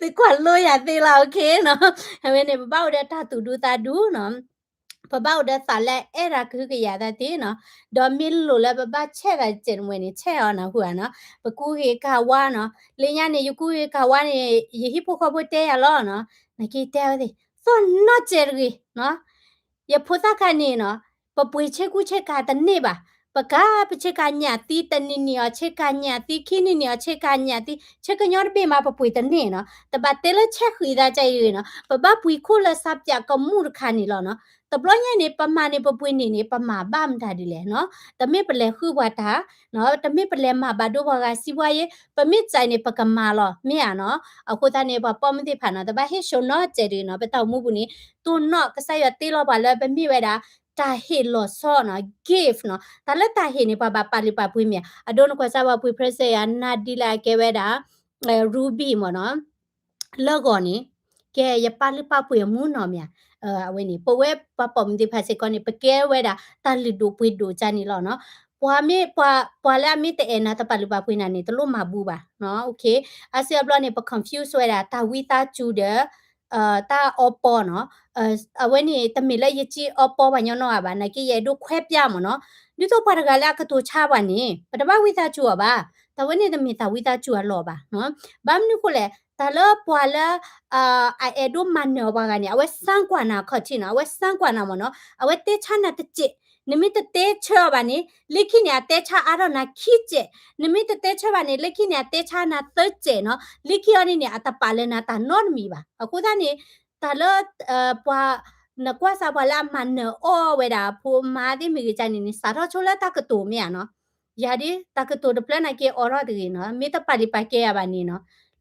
သုကွၢ်လိယၤသ့လီၤ okay နီၤ. အဝဲန့ၣ် ပဘၣ်အိၣ်ဒီးတၢ်သူၣ်ဒူသးဒူနီၤ ပဘၣ်အိၣ်ဒီးသးလၢအဲၣ်တၢ်ကဟုကယာ်သးသ့နီၤ. ဒီးမ့ၢ်လိၣ်လၢပဘၣ်ဆဲးသးတစဲးတမှဲၤန့ၣ် ဆဲးအီၤနၢ်ဟူဧါနီၤ. ပကူဂ့ၤကၤဝါနီၤ လၢညါန့ၣ် ယကူဂ့ၤကၤဝါန့ၣ် ယဟံၣ်ဖိဃီဖိတဲယၤလီၤနီၤ. နာ်က့တဲဝဲသ့ၣ် သီၣ်နီၣ်စဲးတဂ့ၤနီၤ ယဖိသၣ်ခါန့ၣ်နီၤ ပပှ့ၤဆ့ကူဆ့ကၤတန့ၢ်ဘၣ်. ပကးပဆ့ကၤညၣ်သံ တနံၤနံၤအီၤဆ့ကၤညၣ်သံ ခံနံၤနံၤအီၤဆ့ကၤညၣ်သံ ဆ့ကညီတဘ့ၣ်မး ပပှ့ၤတန့ၢ်နီၤ. တဘၣ်တဲလၢဆဲးဃံးသးကဲအံၤနီၤ ပဘၣ်ပှ့ၤခိၣ်လၢစးပၠးကမူၣ်တခါန့ၣ်လီၤနီၤ. တဘျီညါန့ၣ် ပမၤန့ၣ် ပပှ့ၤန့ၢ်န့ၣ် ပမၤဘၣ်မတၤဒ်လဲၣ်နီၤ. တမ့ၢ်ပလဲၤဃုပှၤတၢ်နီၤ တမ့ၢ်ပလဲၤမၤဘၣ်ဒိပှၤဂၤစံးပှၤယဲ ပမ့ၢ်စံးန့ၣ် ပကမၤလီၤ မ့ၢ်ဧါနီၤ. အဃိသတးန့ၣ် ပှၤပိာ်မုၣ်သ့ၣ်တဖၣ်နီၤ တဘၣ်ဟ့ၣ်ဆှိးနီတစဲးတဂ့ၤနီၤ. ပတၢ်အိၣ်မူပူၤန့ၣ် တိၢ်နီၣ်ကစၢ်ယွၤတ့လီၤပှၤလၢပမ့ၢ်ဝဲဒၣ် တၢ်ဟ့ၣ်လီၤဆီနီၤ gift နီၤ. တၢ်လၢတၢ်ဟ့ၣ်န့ၣ် ပှၤဘၣ်ပာ်လုၢ်ပာ်ပှ့ၤမ့ၢ်ဧါ. အဒိနကွၢ်စၢ်ပှၤပှ့ၤ present ယၤ နၤဒ်လဲၣ်အကဲဝဲဒၣ် Ruby မ့ၢ်နီၤ လၢဂီၤန့ၣ် ကဲယပာ်လုၢ်ပာ်ပှ့ၤအမူနီၤမ့ၢ်ဧါ. အဝဲန့ၣ် ပဝဲပှၤပိာ်မုၣ်သ့ၣ်တဖၣ်စ့ၢ်ကီးန့ၣ် ပကဲဝဲဒၣ်တၢ်လုၢ်ဒိၣ်ပှ့ၤဒိၣ်ကၢ်န့ၣ်လီၤနီၤ. ပှၤမ့ၢ်ပှၤ ပှၤလၢအမ့ၢ်တအဲၣ်နၤတပာ်လုၢ်ပာ်ပှ့ၤနၤန့ၣ် တလိၣ်မၤဘူဘၣ်နီၤ. အါစုအါဘျီန့ၣ် ပ confuse ဝဲဒၣ် တၢ်ဝံသးစူၤဒီး တၢ်အီပီနီၤ. အဝဲန့ၣ်တမ့ၢ်လၢယစံးအီပီပှၤညီနီၢ်ဂၤဘၣ်, နာ်က့ယအဲၣ်ဒိးခွဲးပျၢ်မ့ၢ်နီၤ. ဒ်သိးပှၤတဂၤလၢအကတိၤဆါပှၤန့ၣ် ပတဘၣ်ဝံသးစူၤအီၤဘၣ်. တၢ်ဝဲန့ၣ်တမ့ၢ်တၢ်ဝံသးစူၤအလီၢ်ဘၣ်. ဘၣ်မနုၤဃိလဲၣ်, တၢ်လၢပှၤလၢ အအဲၣ်ဒိးမၤနၢၤပှၤဂၤန့ၣ် အဝဲစမ်းကွၢ်နၤခီၣ်ထံးနီၤ, အဝဲစမ်းကွၢ်နၤမ့ၢ်နီၤ, အဝဲတဲဆါနၤတစဲး, နမ့ၢ်တတဲဆၢအီၤဘၣ်န့ၣ် လၢခံန့ၣ် အတဲဆါအါထီၣ်နၤခံစဲး, နမ့ၢ်တတဲဆၢဘၣ်န့ၣ် လၢခံန့ၣ် အတဲဆါနၤသၢစဲးနီၤ, လၢခံအီၤန့ၣ်န့ၣ် အတပာ်လၢနၤတၢ်နီတမံၤဘၣ်. အဃိသတးန့ၣ် တၢ်လၢ ပှၤ နကွၢ်စၢ်ပှၤလၢအမၤနၢၤအီၣ်ဝဲဒၣ် ဖိမါသ့ၣ်မ့ၢ်ဂ့ၤကန့ၣ်န့ၣ် စးထီၣ်ဆိလၢတၢ်ကတိၤမ့ၢ်ဧါနီၤ. ယၤဒ် တၢ်ကတိၤတဖျၢၣ်နာ်က့အိးထီၣ်တဂ့ၤနီၤ, မ့ၢ်တပာ်လုၢ်ပာ်ကဲယၤဘၣ်န့ၣ်နီၤ,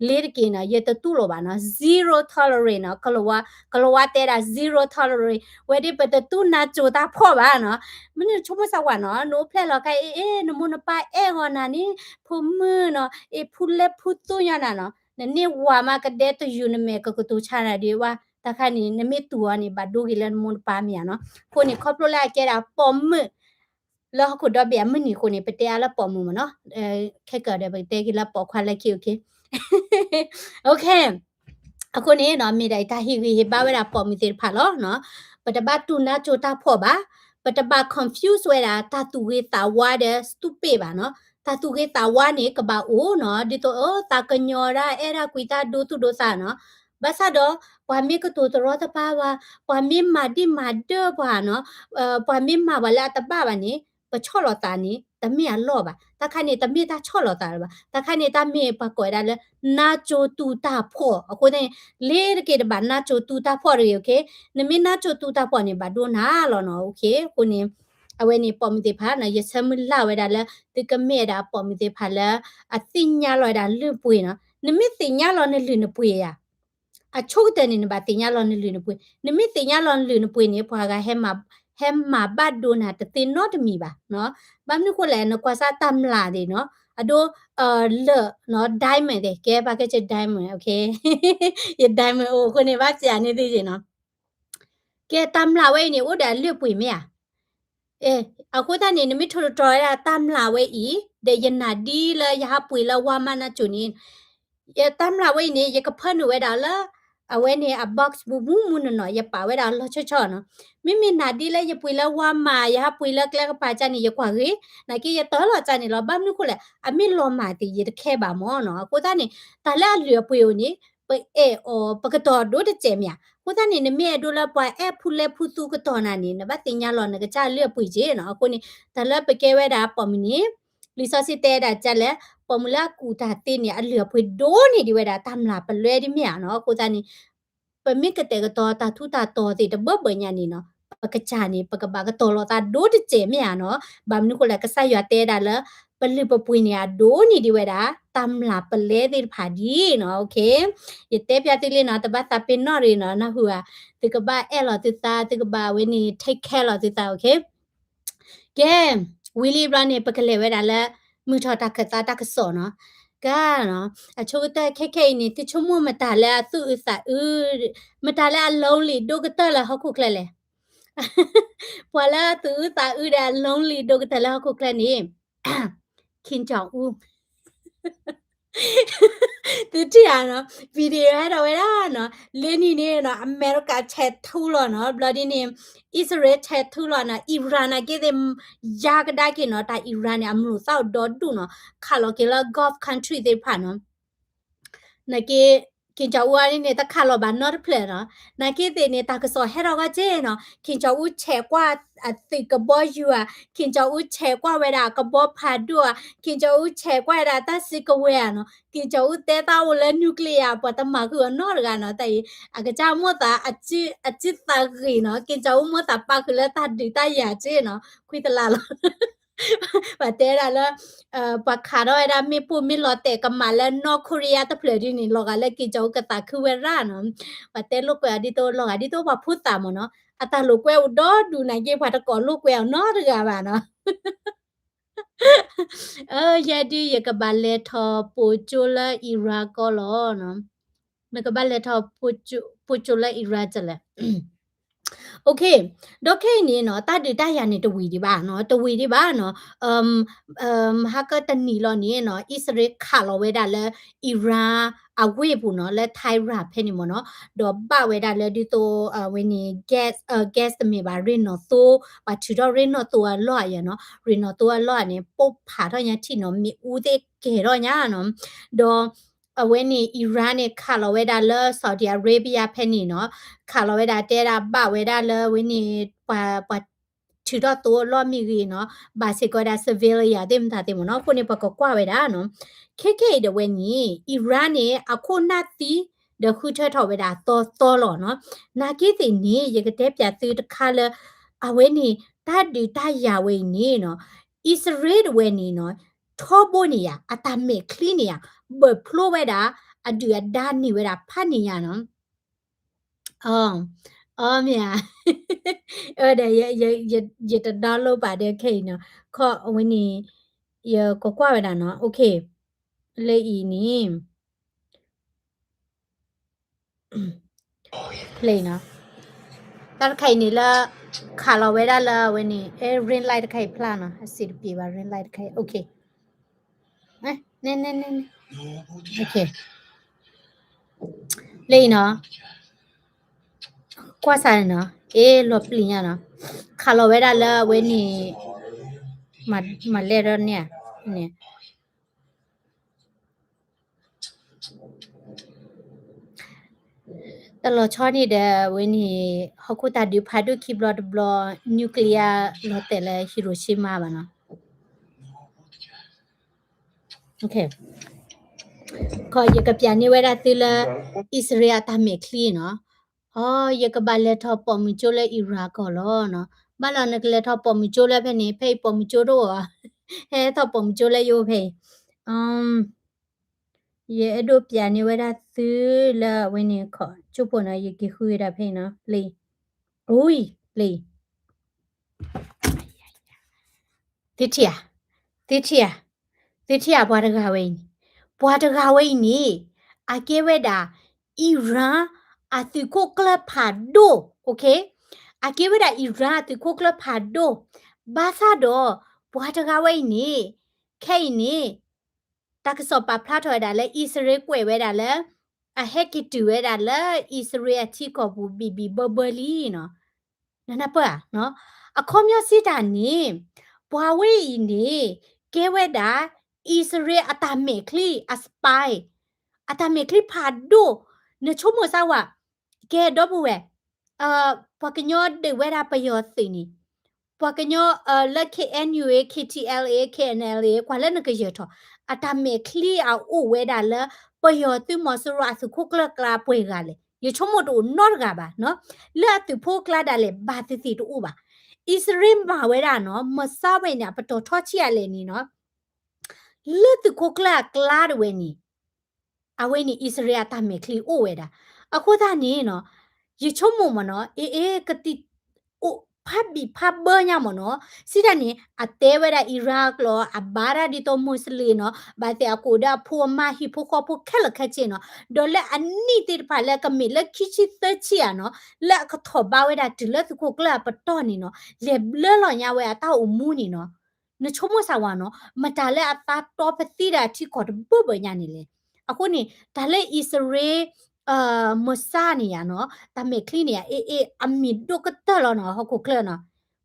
လ့ၤတက့ၢ်နီၤ, ယတတူၢ်လိာ်ဘၣ်နီၤ, zero tolerance နီၤ, ကလၤဝါတဲဒၣ် zero tolerance ဝဲဒ်ပတတူၢ်နါစိၤတၢ်ဖှီၣ်ဘၣ်နီၤ. မနုၤဆိကမိၣ်စၢ်ဝဲနီၤ, နအိၣ်ဖျဲၣ်လီၤခါအံၤ အ့ နမိၢ်နပၢ်အဲၣ်ဂီၤနၤန့ၣ် ဖိမုၣ်နီၤ, အ့ ဖူလဲၢ်ဖူသူညီနၤနီၤ, နန့ၢ်ဝၤမးကဒဲတယုၢ်နမဲာ်ကကတိၤဆါနၤဒ်ဝဲ, တၢ်ခါန့ၣ် နမ့ၢ်တူၢ်အီၤန့ၣ် ဘၣ်ဒိဂ့ၤလၢနမိၢ်နပၢ်မ့ၢ်ဧါနီၤ. အဃိန့ၣ် ခီဖျိလၢအကဲဒၣ်ပိာ်မုၣ် လၢဟီၣ်ခိၣ်ဒီဘ့ၣ်အမုၢ်နံၤအဃိန့ၣ် ပတဲအါလၢပိာ်မုၣ်မ့ၢ်နီၤ, ခဲကၢဒီး ပကတဲက့ၤလၢပိာ်ခွါလၢခံ okay. Okay. အဃိန့ၣ်နီၤ မ့ၢ်ဒၣ်အံၤတၢ်ဟ့ၣ်ဂံၢ်ဟ့ၣ်ဘါဝဲဒၣ်ပိာ်မုၣ်သ့ၣ်တဖၣ်လီၤနီၤ. ပတဘၣ်တူၢ်နါစိၤတၢ်ဖှီၣ်ဘၣ်, ပတဘၣ် confuse ဝဲဒၣ် တၢ်သူၣ်ဂ့ၤသးဝါဒီး stupid ဘၣ်နီၤ. တၢ်သူၣ်ဂ့ၤသးဝါန့ၣ် ကဘၣ်အိၣ်နီၤ, ဒ်သိး အၢ သးကညီၤဒၣ် အဲၣ်ဒၣ်ကွံာ်တၢ်ဒိသူၣ်ဒိသးနီၤ. ဘၣ်ဆၣ်ဒီး ပှၤမ့ၢ်ကတိၤတရီတပါဘၣ်, ပှၤမ့ၢ်မၤဒံၣ်မၤဒၢပှၤနီၤ, ပှၤမ့ၢ်မၤပှၤလၢအတဘၣ်ဘၣ်န့ၣ် ပဆီၣ်လီၤသးန့ၣ် တမ့ၢ်အလီၢ်ဘၣ်. တၢ်ခါန့ၣ် တမ့ၢ်တၢ်ဆီၣ်လီၤသးလၢၤဘၣ်. တၢ်ခါန့ၣ် တၢ်မ့ၢ်ပှၤကိးဝဲဒၣ်လၢ နါစိၤတူၢ်တၢ်ဖှီၣ်. အဃိန့ၣ် လ့ၤတက့ၢ်တဘၣ်နါစိၤတူၢ်တၢ်ဖှီၣ်တဂ့ၤ okay. နမ့ၢ်နါစိၤတူၢ်တၢ်ဖှီၣ်န့ၣ် ဘၣ်ဒိနၤလီၤနီၤ okay. အဃိန့ၣ် အဝဲန့ၣ်ပိာ်မုၣ်သ့ၣ်တဖၣ်နီၤ ယဆၢမုၢ်လၢ်ဝဲဒၣ်လၢ သုကမ့ၢ်ဝဲဒၣ်ပိာ်မုၣ်သ့ၣ်တဖၣ်လၢ အသ့ၣ်ညါလီၤဝဲဒၣ်လုၢ်ပှ့ၤနီၤ. နမ့ၢ်သ့ၣ်ညါလီၤနလုၢ်နပှ့ၤယၤ အဆိကတၢၢ်န့ၣ် နဘၣ်သ့ၣ်ညါလီၤနလုၢ်နပှ့ၤ, နမ့ၢ်သ့ၣ်ညါလီၤနလုၢ်နပှ့ၤန့ၣ် ပှၤဂၤဟဲမၤ ဟဲမၤဘၣ်ဒိနၤတသ့နီတမံၤဘၣ်နီၤ. ဘၣ်မနုၤဃိလဲၣ် နကွၢ်စၢ်တၢ်မျၢ်သ့ၣ်နီၤ အဒိ လၢၢ်နီၤ diamond သ့ၣ် ကဲပာ်ကဲစ့ၢ် diamond, okay. ယ diamond အိၣ်အဃိန့ၣ် ဘၣ်စံးန့ၢ်သုက့ၤနီၤ. ကဲတၢ်မျၢ်ဝဲအံၤန့ၣ် အိၣ်ဒီးအလုၢ်အပှ့ၤမ့ၢ်ဧါ. အဃိသတးန့ၣ် နမ့ၢ်ထိၣ်တတြီၤဝဲဒၣ်တၢ်မျၢ်ဝဲအံၤ ဒီးယနၢ်ဒ်လၢယဟးပှ့ၤလၢဝါမးနါစိၤန့ၣ် ယတၢ်မျၢ်ဝဲအံၤန့ၣ် ယကဖၢနုာ်ဝဲဒၣ်လၢ အဝဲန့ၣ်အ box ဘူးဘူးမူနီၢ်နီၢ် ယပာ်ဝဲဒၣ်လီၤဆီဆီနီၤ. မ့မ့ၢ်နၢ်ဒ်လၢယပှ့ၤလၢဝါမး ယဟးပှ့ၤလၢကျဲကပၤကၢ်န့ၣ် ယကွၢ်ဂ့ၤ နာ်က့ယတၢ်လီၤကၢ်န့ၣ်လီၤ. ဘၣ်မနုၤဃိလဲၣ် အမ့ၢ်လီၤမၢ်သ့ၣ် ယတခဲဘၣ်မၢ်နီၤ. အဃိသတးန့ၣ် တၢ်လၢအလုၢ်အပှ့ၤအိၣ်န့ၣ် ပအဲၣ်အီၤ ပကတီၤဒိတစဲးမ့ၢ်ဧါ. အဃိသတးန့ၣ် နမ့ၢ်အဲၣ်ဒိးလၢပှၤအဲၣ်ဖူလဲၢ်ဖူသူကတီၤနၤန့ၣ် နဘၣ်သ့ၣ်ညါလီၤနကစၢ်အလုၢ်အပှ့ၤက့နီၤ. အဃိန့ၣ် တၢ်လၢပကဲဝဲဒၣ်ပိာ်မုၣ်န့ၣ် လံာ်စီဆှံတဲဒၣ်ကလဲၣ် ပိာ်မုၣ်လၢအကူၣ်တၢ်သ့န့ၣ် အလုၢ်အပှ့ၤဒိၣ်န့ၢ်ဒံးဝဲဒၣ်တၢ်မျၢ်ပလဲဒ်မ့ၢ်ဧါနီၤ. အဃိသတးန့ၣ် ပမ့ၢ်ကတဲာ်ကတီၤတၢ်ထူးတၢ်တီၤသ့ၣ်တဘၢဘၢညါန့ၣ်နီၤ ပကစၢ်န့ၣ် ပကဘၣ်ကတီၤလီၤသးဒိတစဲးမ့ၢ်ဧါနီၤ. ဘၣ်မနုၤဃိလဲၣ် ကစၢ်ယွၤတဲဒၣ်လၢ ပလုၢ်ပပှ့ၤန့ၣ်အဒိၣ်န့ၢ်ဒံးဝဲဒၣ် တၢ်မျၢ်ပလဲသ့ၣ်တဖၣ်ဒ်နီၤ. Okay. ယတဲပျးသုလံနီၤ တဘၣ်သးပ့ၤနီၣ်ရံၣ်နီၤ နၢ်ဟူဧါ. သုကဘၣ်အဲၣ်လီၤသုသး သုကဘၣ်ဝဲန့ၣ် take care လီၤသုသး okay. ကဲ ဝံၤလံဘျီန့ၣ် ပကလဲၤဝဲဒၣ်လၢ မုၢ်ထီၣ်တၢ်ခၢၣ်သးတၢ်ကစီၣ်နီၤ. ကနီၤ အဆိကတၢၢ်ခဲခဲအံၤန့ၣ် သုဆိကမိၣ်မတၤလၢအသူၣ်အုးသးအုး မတၤလၢအ lonely ဒိၣ်ကတၢၢ်လၢဟီၣ်ခိၣ်ချၢလဲၣ်. ပှၤလၢသူၣ်အုးသးအုးဒီး lonely ဒိၣ်ကတၢၢ်လၢဟီၣ်ခိၣ်ချၢန့ၣ် Kim Jong Un သုထံၣ်ဧါနီၤ video ဟဲထီၣ်ဝဲဒၣ်နီၤ လၢနံၤန့ၣ်နီၤ အမဲရကၤဆဲးထူလီၤနီၤ ဘျီဒ်န့ၣ် အံၣ်စရ့လးဆဲးထူလီၤနီၤ Iran နာ်က့သ့ၣ် ယါကဒါက့ၤနီၤ တၢ် Iran န့ၣ် အမျိာ်သၣ်အိၣ်ဒီဒူၣ်နီၤ ခးလီၤက့ၤလၢ Gulf country သ့ၣ်တဖၣ်နီၤ နာ်က့ Kim Jong Un န့ၣ် တခးလီၤဘၣ်နီတဖျၢၣ်နီၤ နာ်က့သ့ၣ်န့ၣ် တၢ်ကစီၣ်ဟဲထီၣ်ဂီၢ်က့နီၤ Kim Jong Un ဆဲးကွၢ်အသုးကဘီယူၤဧါ Kim Jong Un ဆဲးကွၢ်ဝဲဒၣ်ကဘီဖးဒိၣ်ဧါ Kim Jong Un ဆဲးကွၢ်ဝဲဒၣ်တၢ်စုကဝဲၤဧါနီၤ Kim Jong Un တဲတၢ်အိၣ်လၢ nuclear ပှၤတမၤဃုာ်အီၤနီတဂၤနီၤ တၢ်အံၤ အကစၢ်မိၣ်သး အစုသးဂ့ၤနီၤ Kim Jong Un မိၣ်သးပာ်ဃုာ်လၢတၢ်ဒုးတၢ်ယၤက့နီၤ ခွံတလါလီၤ ပှၤတဲဒၣ်လၢ ပှၤခးထီၣ်ဝဲဒၣ်မ့ၣ်ပိၢ်မ့ၣ်လီၤတဲာ်ကမၣ်လၢ North Korea တဖျၢၣ်ဒ်န့ၣ် လီၤဂာ်လၢ Kim Jong Un ကသးခုဝဲရၣ်နီၤ ပှၤတဲလိာ်ကွဲအီၤဒ်သိး လီၤဂာ်ဒ်သိးပှၤဖိသၣ်မ့ၢ်နီၤ အတၢ်လိာ်ကွဲအိၣ်ဒီဒူၣ်နာ်က့ ပှၤတကိးလိာ်ကွဲအီၤနီတဂၤဘၣ်နီၤ အၢ ယဲဒုး ယကဘၣ်လဲၤထီၣ်ပိာ်ကၠိလၢ Iran ကီၢ်လီၤနီၤ နကဘၣ်လဲၤထီၣ်ပိာ်ကၠိလၢ Iran တလဲၣ် Okay, ဒီးခဲအံၤန့ၣ်နီၤ တၢ်ဒုးတၢ်ယၤန့ၣ်တဝံၤဒံးဘၣ်နီၤ, တဝံၤဒံးဘၣ်နီၤ, ဟါကတနံၤလီၤန့ၣ်နီၤ အံၣ်စရ့လးခးလီၤဝဲဒၣ်လၢ Iran အဝ့ၢ်ပူၤနီၤ လၢ Tehran ဖဲန့ၣ်မ့ၢ်နီၤ, ဒီးဘၣ်ဝဲဒၣ်လၢဒ်သိး အဝဲန့ၣ် gas, gas တမ့ၢ်ဘၣ် ရ့ၣ်နီၣ်သိ, ပှၤထုးထီၣ်ရ့ၣ်နီၣ်သိအလီၢ်အယဲၢ်နီၤ, ရ့ၣ်နီၣ်သိအလီၢ်န့ၣ် ပိၢ်ဖးထီၣ်ညါထံၣ်နီၤ, မ့ၣ်အူသ့ၣ်ကဲၤထီၣ်ညါနီၤ, ဒီး အဝဲန့ၣ် Iran န့ၣ် ခးလီၤဝဲဒၣ်လၢ Saudi Arabia ဖဲန့ၣ်နီၤ, ခးလီၤဝဲဒၣ်တဲဒၣ်ဘၣ်ဝဲဒၣ်လၢအဝဲန့ၣ် ပှၤ ပှၤထုးထီၣ်သိအလီၢ်မ့ၢ်ဂ့ၤနီၤ, ဘၣ်စ့ၢ်ကီးဝဲဒၣ် civilian သ့ၣ်မတၤသ့ၣ်မ့ၢ်နီၤ, အဃိန့ၣ် ပှၤကကွၢ်ဝဲဒၣ်နီၤ, ခဲခဲအံၤဒီးဝဲန့ၣ် Iran န့ၣ် အခိၣ်နၢ်သံ ဒီးဃုထၢထီၣ်ဝဲဒၣ်သီသီလီၤနီၤ, နာ်က့သ့ၣ်န့ၣ် ယကတဲပၠးသုတခါလၢ အဝဲန့ၣ် တၢ်ဒုးတၢ်ယၤဝဲအံၤန့ၣ်နီၤ အံၣ်စရ့လးတဝဲန့ၣ်နီၤ ထီဘိန့ၣ်ယၤ အတၢ်မဲာ်ချံန့ၣ်ယၤ ဘၢၣ်ဖျိဝဲဒၣ် အဒုၣ်အဒါန့ၢ်ဝဲဒၣ်ဖးန့ၣ်ယၤနီၤ, အ အမ့ၢ်ဧါ, ဒီး ယတ download ဘၣ်ဒီးခဲအံၤနီၤ, ခီအဝဲန့ၣ် ယကကွၢ်ဝဲဒၣ်နီၤ, okay, လၢအံၤန့ၣ် play နီၤ, တၢ်တခါအံၤန့ၣ်လၢ ခးလီၤဝဲဒၣ်လၢအဝဲန့ၣ် အဲ ring light တခါအံၤဖျါနီၤ, အစံးတပျ့ၤဘၣ် ring light တခါအံၤ, okay, န့ၣ် န့ၣ် န့ၣ် okay, လၢအံၤနီၤ, ကွၢ်စးန့ၣ်နီၤ, အ့ လီၤပျံၤညါနီၤ, ခးလီၤဝဲဒၣ်လၢအဝဲန့ၣ် မၤလဲၢ်ထီၣ်န့ၣ်ဧါ, န့ၣ် တလီၤဆီန့ၣ်ဒီး အဝဲန့ၣ် ဟီၣ်ခိၣ်တၢ်ဒုးဖးဒိၣ်ခံဘျီတဘျီ nuclear လီၤတဲာ်လၢ Hiroshima ဘၣ်နီၤ, ခီ ယကပၠးန့ၢ်ဝဲဒၣ်သုလၢ အံၣ်စရ့လးအတၢ်မဲာ်ချံနီၤ, အီ ယကဘၣ်လဲၤထီၣ်ပိာ်မုၣ်ကၠိလၢ Iran ကီၢ်လီၤနီၤ, ဘၣ်လီၤ နကလဲၤထီၣ်ပိာ်မုၣ်ကၠိလၢဖဲန့ၣ် ဖဲအံၤပိာ်မုၣ်ကၠိတအိၣ်ဧါ, ဟဲထီၣ်ပိာ်မုၣ်ကၠိလၢယအိၣ်ဖဲအံၤ, ယအဲၣ်ဒိးပၠးန့ၢ်ဝဲဒၣ်သုလၢအဝဲန့ၣ်ခီ ကၠိဖိနီၤ, ယက့ၤဃုဝဲဒၣ်ဖဲအံၤနီၤ, လံ, အူအံၤ လံ, သုထံၣ်ဧါ, သုထံၣ်ဧါ, သုထံၣ်ဧါ ပှၤတဂၤဝဲအံၤန့ၣ်, ပှၤတဂၤဝဲအံၤန့ၣ် အကဲဝဲဒၣ် Iran အသုးခိၣ်ကျၢၢ်ဖးဒိၣ်, okay, အကဲဝဲဒၣ် Iran အသုးခိၣ်ကျၢၢ်ဖးဒိၣ်, ဘၣ်ဆၣ်ဒီး ပှၤတဂၤဝဲအံၤန့ၣ် ခဲအံၤန့ၣ် တၢ်ကစီၣ်ပာ်ဖျါထီၣ်ဝဲဒၣ်လၢ အံၣ်စရ့လးကွဲးဝဲဒၣ်လၢ အဟဲက့ၤတုၤဝဲဒၣ်လၢ အံၣ်စရ့လးအထံကီၢ်ပူၤ ဘံၣ်ဘံၣ်ဘၢဘၢလံနီၤ, နနၢ်ပၢၢ်ဧါ, အခီပညီစံးတၢ်န့ၣ် ပှၤဝဲအံၤန့ၣ် ကဲဝဲဒၣ် အံၣ်စရ့လးအတၢ်မဲာ်ချံ အ spy, အတၢ်မဲာ်ချံဖးဒိၣ်, နဆိကမိၣ်စၢ်ဝဲ ကဲဒီပုၢ်ဝဲၢ်, ပှၤကညီဒုးဝဲဒၣ်ပယီၤသုးန့ၣ်, ပှၤကညီလၢ KNU အံၤ KTLA အံၤ KNLA အံၤ ကွၢ်လၢနကယၢၤထီၣ်, အတၢ်မဲာ်ချံအအိၣ်ဝဲဒၣ်လၢ ပယီၤသုးမီၤစိရိၤအသုးခိၣ်ကျၢၢ်ကျါပှဲၤဂၤလဲၣ်, ယဆိကမိၣ်တအိၣ်နီတဂၤဘၣ်နီၤ, လၢအသုးဖိကျါဒၣ်လဲာ် ဘၣ်သ့ၣ်သ့ၣ်တအိၣ်ဘၣ်. အံၣ်စရ့လးမၤဝဲဒၣ်နီၤ မၢစါဝဲန့ၣ် အပတီၢ်ထီဆံးအလဲၣ်န့ၣ်နီၤ လၢသုးခိၣ်ကျၢၢ်အကျါတဝဲန့ၣ်, အဝဲန့ၣ် အံၣ်စရ့လးအတၢ်မဲာ်ချံအိၣ်ဝဲဒၣ်. အဃိသတးန့ၣ်နီၤ, ယဆိကမိၣ်မ့ၢ်နီၤ, အ့ အ့ ကသံၣ်အိၣ်ဖးဘံၣ်ဖးဘၢညါမ့ၢ်နီၤ, စံးတၢ်န့ၣ် အတဲဝဲဒၣ် Iran ကျိာ် အဘါတၢ်ဒ်သိး Muslim နီၤ, ဘၣ်သ့ၣ်အကိးဒီးအဖိအမါ ဟံၣ်ဖိဃီဖိခဲလၢာ်ခဲဆ့နီၤ, ဒီးလၢအနံၣ်သ့ၣ်တဖၣ်လၢကမ့ၢ်လၢခံဆံသၢဆံဧါနီၤ, လၢအကထီၣ်ဘါဝဲဒၣ်တုၤလၢသုးခိၣ်ကျၢၢ်အပတီၢ်န့ၣ်နီၤ, လဲၤဘျၢလီၤညါဝဲအတၢ်အိၣ်မူန့ၣ်နီၤ, နဆိကမိၣ်စၢ်ဝဲနီၤ, မတၤလၢအသါတီပသံတၢ်ထံကီၢ်တဘၢဘၢညါန့ၣ်လဲၣ်. အဃိန့ၣ် တၢ်လၢအံၣ်စရ့လး မၢစါန့ၣ်ယါနီၤ, တၢ်မဲာ်ချံန့ၣ်ယါ အ့ အ့ အမံၤဒိၣ်ကတၢၢ်လီၤနီၤ, ဟီၣ်ခိၣ်ချၢနီၤ,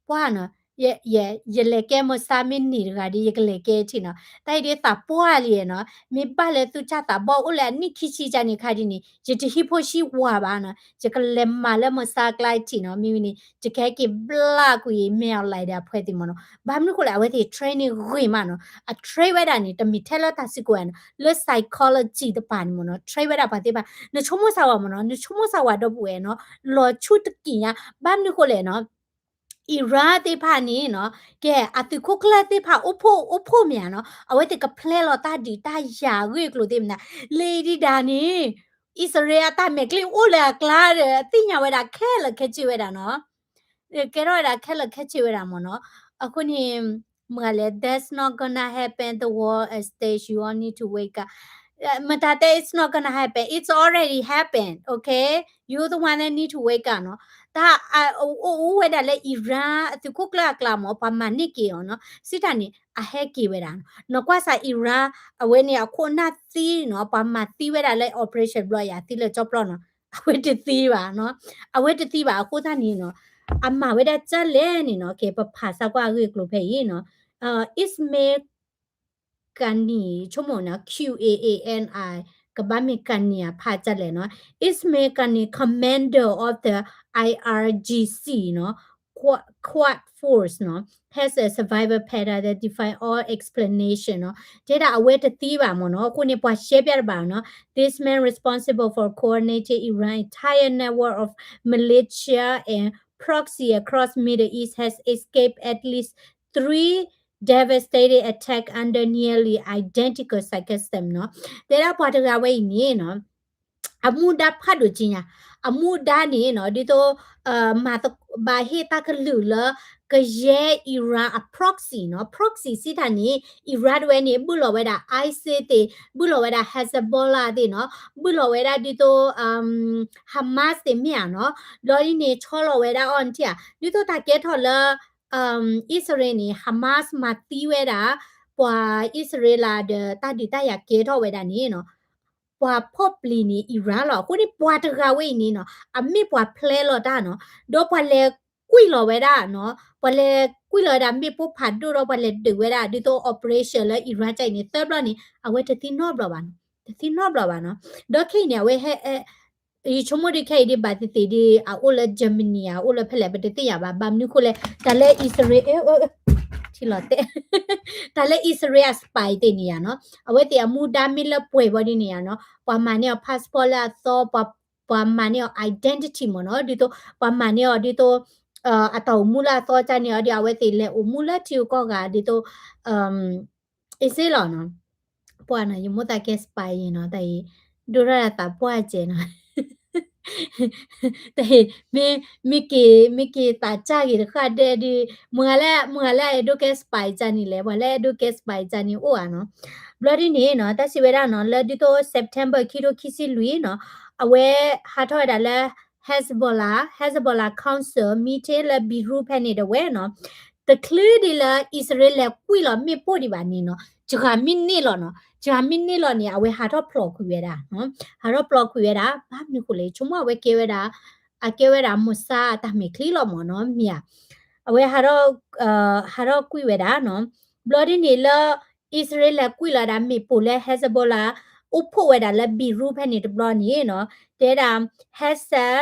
ပှၢ်နီၤ, ယလဲၤကဲမၢစါမ့ၢ်နံၤတဂၤဒီး ယကလဲၤကဲထံၣ်နီၤ, တၢ်အံၤဒ်သးပှၢ်လံနီၤ, မ့ၢ်ဘၣ်လၢသုးကၢ်သးဘီၣ်အိၣ်လၢအနံၣ်ခံဆံကၢ်န့ၣ်ခါဒ်န့ၣ် ယတဟံးဖိဆံးဝၤဘၣ်နီၤ, ယကလဲၤမၤလၢမၢစါကျါထံၣ်နီၤ, မ့ၢ်ဝံၤန့ၣ် ယကဟဲက့ၤဘျၣ်ကွံာ် မဲၢ်အီၣ်လဲၣ်ဒီးအဖှဲသ့ၣ်မ့ၢ်နီၤ, ဘၣ်မနုၤဃိလဲၣ် အဝဲသ့ၣ် train န့ၣ်ဂ့ၤမးနီၤ, အ train ဝဲဒၣ်န့ၣ် တမ့ၢ်ထဲလၢတၢ်စုကဝဲၤနီၤ, လၢ psychology တပၤန့ၣ်မ့ၢ်နီၤ, train ဝဲဒၣ်ပှၤသ့ၣ်တဖၣ်, နဆိကမိၣ်စၢ်ဝဲမ့ၢ်နီၤ, နဆိကမိၣ်စၢ်ဝဲဒီပုၢ်ဝဲၢ်နီၤ, လီၤဆူတက့ၢ်ညါ, ဘၣ်မနုၤဃိလဲၣ်နီၤ Iran သ့ၣ်တဖၣ်န့ၣ်နီၤ, ကဲ အသုးခိၣ်ကျၢၢ်သ့ၣ်တဖၣ်အိၣ်ဖှိၣ်အိၣ်ဖှိၣ်မ့ၢ်ဧါနီၤ, အဝဲသ့ၣ်က plan လီၤတၢ်ဒုးတၢ်ယၤအဂ့ၢ်အကျိၤသ့ၣ်မနုၤ, လံာ်ဒံးဒၣ်န့ၣ် အံၣ်စရ့လးအတၢ်မဲာ်ချံအိၣ်လၢအကျါဒီး သ့ၣ်ညါဝဲဒၣ်ခဲလၢာ်ခဲဆ့ဝဲဒၣ်နီၤ, ကဲထီၣ်ဝဲဒၣ်ခဲလၢာ်ခဲဆ့ဝဲဒၣ်မ့ၢ်နီၤ, အဃိန့ၣ် မ့ၢ်ဂ့ၤလဲၣ် that's not gonna happen, the world is stage, you all need to wake up, မတၤတဲ it's not gonna happen, it's already happened, okay, you the one that need to wake up နီၤ, တၢ်အိၣ်အိၣ်ဝဲဒၣ်လၢ Iran အသုးခိၣ်ကျၢၢ်အကျါမ့ၢ် ပှၤမၤန့ၢ်က့ၤအီၤနီၤ, စံးတၢ်န့ၣ် အဟဲက့ၤဝဲဒၣ်နီၤ. နီၢ်ကွၢ်စး Iran အဝဲန့ၣ်အခိၣ်အနၢ်သံနီၤ, ပှၤမၤသံဝဲဒၣ်လၢ operation ဘျီယၤသံလၢကၠီပျီနီၤ, အဝဲတသံဘၣ်နီၤ, အဝဲတသံဘၣ်အဃိသတးန့ၣ်နီၤ, အမၤဝဲဒၣ်ကၢ်လဲၣ်န့ၣ်နီၤ, ကဲ ပဖးစၢ်ကွၢ်အဂ့ၢ်အကျိၤဖဲအံၤနီၤ, Ismail Qaani ဆိကမိၣ်နီၤ, Q A A N I ကဘၣ်မ့ၢ် Qaani အဖးကၢ်လဲၣ်နီၤ, Ismail Qaani, commander of the I R G C နီၤ, Quad Force နီၤ, has a survivor pattern that defy all explanation နီၤ, တဲဒၣ်အဝဲတသံဘၣ်မ့ၢ်နီၤ, အဃိန့ၣ် ပှၤရှဲပၠးတဘၣ်နီၤ, This man responsible for coordinated Iran entire network of militia and proxy across Middle East has escaped at least three devastating attack under nearly identical circumstance နီၤ, တဲဒၣ်ပှၤတဂၤဝဲအံၤန့ၣ်နီၤ, အမူဒါဖးဒိၣ်က့ညါ, အမူဒါန့ၣ်နီၤ, ဒ်သိး မၤဘၣ်ဟ့ၣ်တၢ်ကလုၢ်လၢ ကယဲ Iran အ proxy နီၤ, proxy စံးတၢ်န့ၣ် Iran တဝဲန့ၣ် ဘုၣ်လီၤဝဲဒၣ် ISIS သ့ၣ်, ဘုၣ်လီၤဝဲဒၣ် Hezbollah သ့ၣ်နီၤ, ဘုၣ်လီၤဝဲဒၣ်ဒ်သိး Hamas သ့ၣ်မ့ၢ်ဧါနီၤ, ဘျီဒ်န့ၣ် ဆီလီၤဝဲဒၣ်အီၤနထံၣ်ဧါ, ဒ်သိးတၢ်ကဲထီၣ်လၢ အံၣ်စရ့လးန့ၣ် Hamas မၤသံဝဲဒၣ် ပှၤအံၣ်စရ့လးဒီး တၢ်ဒုးတၢ်ယၤကဲထီၣ်ဝဲဒၣ်န့ၣ်နီၤ, ပှၤဖီၣ်ပျံၤန့ၣ် Iran လီၤ. အဃိန့ၣ် ပှၤတဂၤဝဲအံၤန့ၣ်နီၤ, အမ့ၢ်ပှၤဖျဲလီၤတၢ်နီၤ, ဒီးပှၤလဲၤကွံာ်လီၤဝဲဒၣ်နီၤ, ပှၤလဲၤကွံာ်လီၤဝဲဒၣ်မ့ၣ်ပိၢ်ဖးဒိၣ်ဒီး ပှၤလဲၤဒုးဝဲဒၣ် ဒ်သိး operation လၢ Iran ကါအံၤန့ၣ် သၢဘျီန့ၣ် အဝဲတသံနီတဘျီဘၣ်နီၤ, တသံနီတဘျီဘၣ်နီၤ. ဒီးခဲအံၤန့ၣ် အဝဲဟဲ ယဆိကမိၣ်ဒ်ခဲအံၤဒ်ဘၣ်သ့ၣ်သ့ၣ်ဒ် အအိၣ်လၢ Germany ဧါ, အအိၣ်လၢဖဲလဲၣ် ပတသ့ၣ်ညါဘၣ်. ဘၣ်မနုၤဃိလဲၣ်, တၢ်လၢအံၣ်စရ့လး, ထံၣ်လီၤတဲ, တၢ်လၢအံၣ်စရ့လးအ spy သ့ၣ်န့ၣ်ယါနီၤ, အဝဲသ့ၣ်အမူဒါမ့ၢ်လၢပှဲၤဘၣ်ဒ်န့ၣ်ယါနီၤ, ပှၤမၤန့ၢ်အီၤ passport လၢအသီ, ပှၤမၤန့ၢ်အီၤ identity မ့ၢ်နီၤ, ဒ်သိးပှၤမၤန့ၢ်အီၤဒ်သိး အတၢ်အိၣ်မူလၢအသီကါန့ၣ်အီၤဒီး အဝဲသ့ၣ်လဲၤအိၣ်မူလၢထံဂုၤကီၢ်ဂၤဒ်သိး အ့ၣ်စ့လီၤနီၤ. ပှၤနီၤ ယမိၣ်သးကဲ spy အံၤနီၤ, တၢ်အံၤ ဒိၣ်ထီၣ်ဒၣ်သးပှၢ်စဲးနီၤ, တၢ်အံၤ မ့ၢ်က့ၤ မ့ၢ်က့ၤသးစၢ်ဂ့ၤတဃၣ်ဒဲးဒုး, မုၢ်ဂၤလၢ မုၢ်ဂၤလၢအအဲၣ်ဒိးကဲ spy ကါန့ၣ်လဲၣ်, ပှၤလၢအဲၣ်ဒိးကဲ spy ကါန့ၣ်အိၣ်ဧါနီၤ. ဘျီဒ်န့ၣ်နီၤ, တၢ်စံးဝဲဒၣ်နီၤ, လၢဒ်သိး September ခံထိခံဆံလွံၢ်နီၤ, အဝဲဟးထီၣ်ဝဲဒၣ်လၢ Hezbollah, Hezbollah Council meeting လၢ Beirut ဖဲန့ၣ်တဝဲနီၤ, တချုးဒ်လၢအံၣ်စရ့လးလဲၤကွံာ်လီၤမ့ၣ်ပိၢ်ဒံးဘၣ်န့ၣ်နီၤ, စှၤမံးနံးလီၤနီၤ, စှၤမံးနံးလီၤန့ၣ် အဝဲဟးထီၣ်ဖျိးကွံာ်ဝဲဒၣ်, ဟးထီၣ်ဖျိးကွံာ်ဝဲဒၣ်, ဘၣ်မနုၤဃိလဲၣ်, ဆိကမိၣ်အဝဲကဲဝဲဒၣ်, အကဲဝဲဒၣ် Mossad အတၢ်မဲာ်ချံလီၤမ့ၢ်နီၤ, မ့ၢ်ဧါ, အဝဲဟးထီၣ်, ဟးထီၣ်ကွံာ်ဝဲဒၣ်နီၤ, ဘျီဒ်န့ၣ်လၢ အံၣ်စရ့လးလဲၤကွံာ်လီၤဒၣ်မ့ၣ်ပိၢ်လၢ Hezbollah အိၣ်ဖှိၣ်ဝဲဒၣ်လၢ Beirut ဖဲန့ၣ်တဘျီန့ၣ်နီၤ, တဲဒၣ် Hassan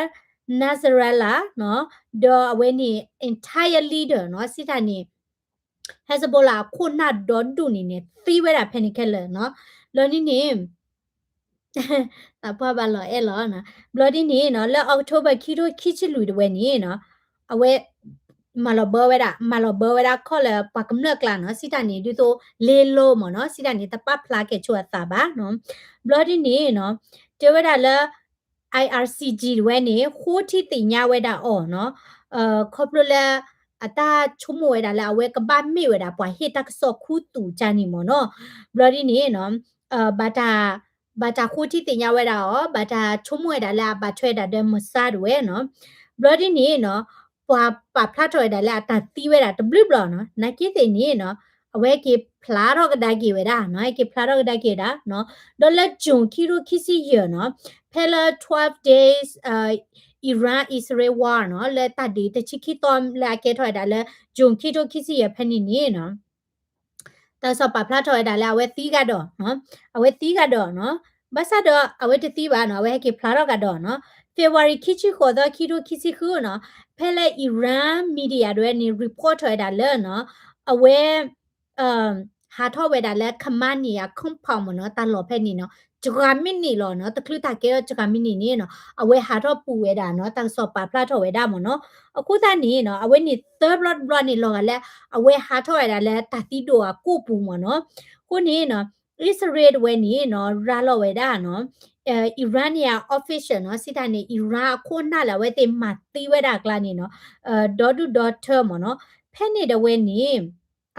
Nasrallah နီၤ, ဒီးအဝဲန့ၣ် entire leader နီၤ, စံးတၢ်န့ၣ် Hezbollah အခိၣ်နၢ်ဒီဒူၣ်န့ၣ်န့ၣ် သံဝဲဒၣ်ဖဲန့ၣ်ခဲလၢာ်နီၤ, ဘျီဒ်န့ၣ် သးပှၢ်ဘၣ်လီၤအဲၣ်လီၤနီၤ, ဘျီဒ်န့ၣ်နီၤ, လၢ October ခံထိခံဆံလွံၢ်တဝဲန့ၣ်နီၤ, အဝဲ မၤလီၤဘၢဝဲဒၣ်, မၤလီၤဘၢဝဲဒၣ်ခီၣ်လၢပှၤကမျၢၢ်ကျါနီၤ, စံးတၢ်န့ၣ် ဒ်သိး လ့လိမ့ၢ်နီၤ, စံးတၢ်န့ၣ် တပာ်ဖျါကဲဆိအသးဘၣ်နီၤ, ဘျီဒ်န့ၣ်နီၤ, တဲဝဲဒၣ်လၢ I R C G တဝဲန့ၣ် ဃိထံသ့ၣ်ညါဝဲဒၣ်အီၤနီၤ, ခီဖျိလၢ အတၢ်ဆိကမိၣ်ဝဲဒၣ်လၢအဝဲကဘၣ်မ့ၢ်ဝဲဒၣ်ပှၤဟ့ၣ်တၢ်ကစီၣ်ခူသူၣ်ကါန့ၣ်မ့ၢ်နီၤ, ဘျီဒ်န့ၣ်နီၤ, ဘၣ်တၢ်, ဘၣ်တၢ်ဃိထံသ့ၣ်ညါဝဲဒၣ်အီၤ, ဘၣ်တၢ်ဆိကမိၣ်ဝဲဒၣ်လၢအဘၣ်ထွဲဒၣ်ဒီး Mossad တဝဲနီၤ, ဘျီဒ်န့ၣ်နီၤ, ပှၤပာ်ဖျါထီၣ်ဝဲဒၣ်လၢအတၢ်သံဝဲဒၣ်တဘျုးဘျီနီၤ, နာ်က့သ့ၣ်န့ၣ်နီၤ, အဝဲက့ၤဖျါထီၣ်ကဒါက့ၤဝဲဒၣ်နီၤ, က့ၤဖျါထီၣ်ကဒါက့ၤဝဲဒၣ်နီၤ, ဒီးလၢ June ခံထိခံဆံယဲၢ်နီၤ, ဖဲလၢ twelve days Iran-Israel war နီၤ, လၢတၢ်ဒုးတဆံခံသီလၢအကဲထီၣ်ဝဲဒၣ်လၢ June ခံထိခံဆံယဲၢ်ဖဲန့ၣ်န့ၣ်နီၤ, တၢ်ကစီၣ်ပာ်ဖျါထီၣ်ဝဲဒၣ်လၢအဝဲသံကဒီး, အဝဲသံကဒီးနီၤ, ဘၣ်ဆၣ်ဒီးအဝဲတသံဘၣ်နီၤ, အဝဲဟဲက့ၤဖျါထီၣ်ကဒီးနီၤ, February ခံဆံဃိးသီ ခံထိခံဆံဃုနီၤ, ဖဲလၢ Iran media တဝဲန့ၣ် report ထီၣ်ဝဲဒၣ်လၢနီၤ, အဝဲ ဟးထီၣ်ဝဲဒၣ်လၢ Khamenei အ compound မ့ၢ်နီၤ, တၢ်လီၢ်ဖဲန့ၣ်နီၤ, စှၤမံးနံးလီၤနီၤ, တချုးတၢ်ကဲထီၣ်စှၤမံးနံးန့ၣ်နီၤ, အဝဲဟးထီၣ်ပူၤဝဲဒၣ်နီၤ, တၢ်ကစီၣ်ပာ်ဖျါထီၣ်ဝဲဒၣ်မ့ၢ်နီၤ, အဃိသတးန့ၣ်နီၤ, အဝဲန့ၣ်သၢဘျီတဘျီန့ၣ် လီၤဂာ်လၢ အဝဲဟးထီၣ်ဝဲဒၣ်လၢတၢ်သံဒိၣ်အကိာ်ပူၤမ့ၢ်နီၤ, အဃိန့ၣ်နီၤ, အံၣ်စရ့လးတဝဲန့ၣ်နီၤ, ရၤလီၤဝဲဒၣ်နီၤ, Iran န့ၣ် official နီၤ, စံးတၢ်န့ၣ် Iran အခိၣ်နၢ်လၢအဝဲသ့ၣ်မၤသံဝဲဒၣ်အကျါန့ၣ်နီၤ, ဒီဒူၣ်ဒီထၢမ့ၢ်နီၤ, ဖဲန့ၣ်တဝဲန့ၣ်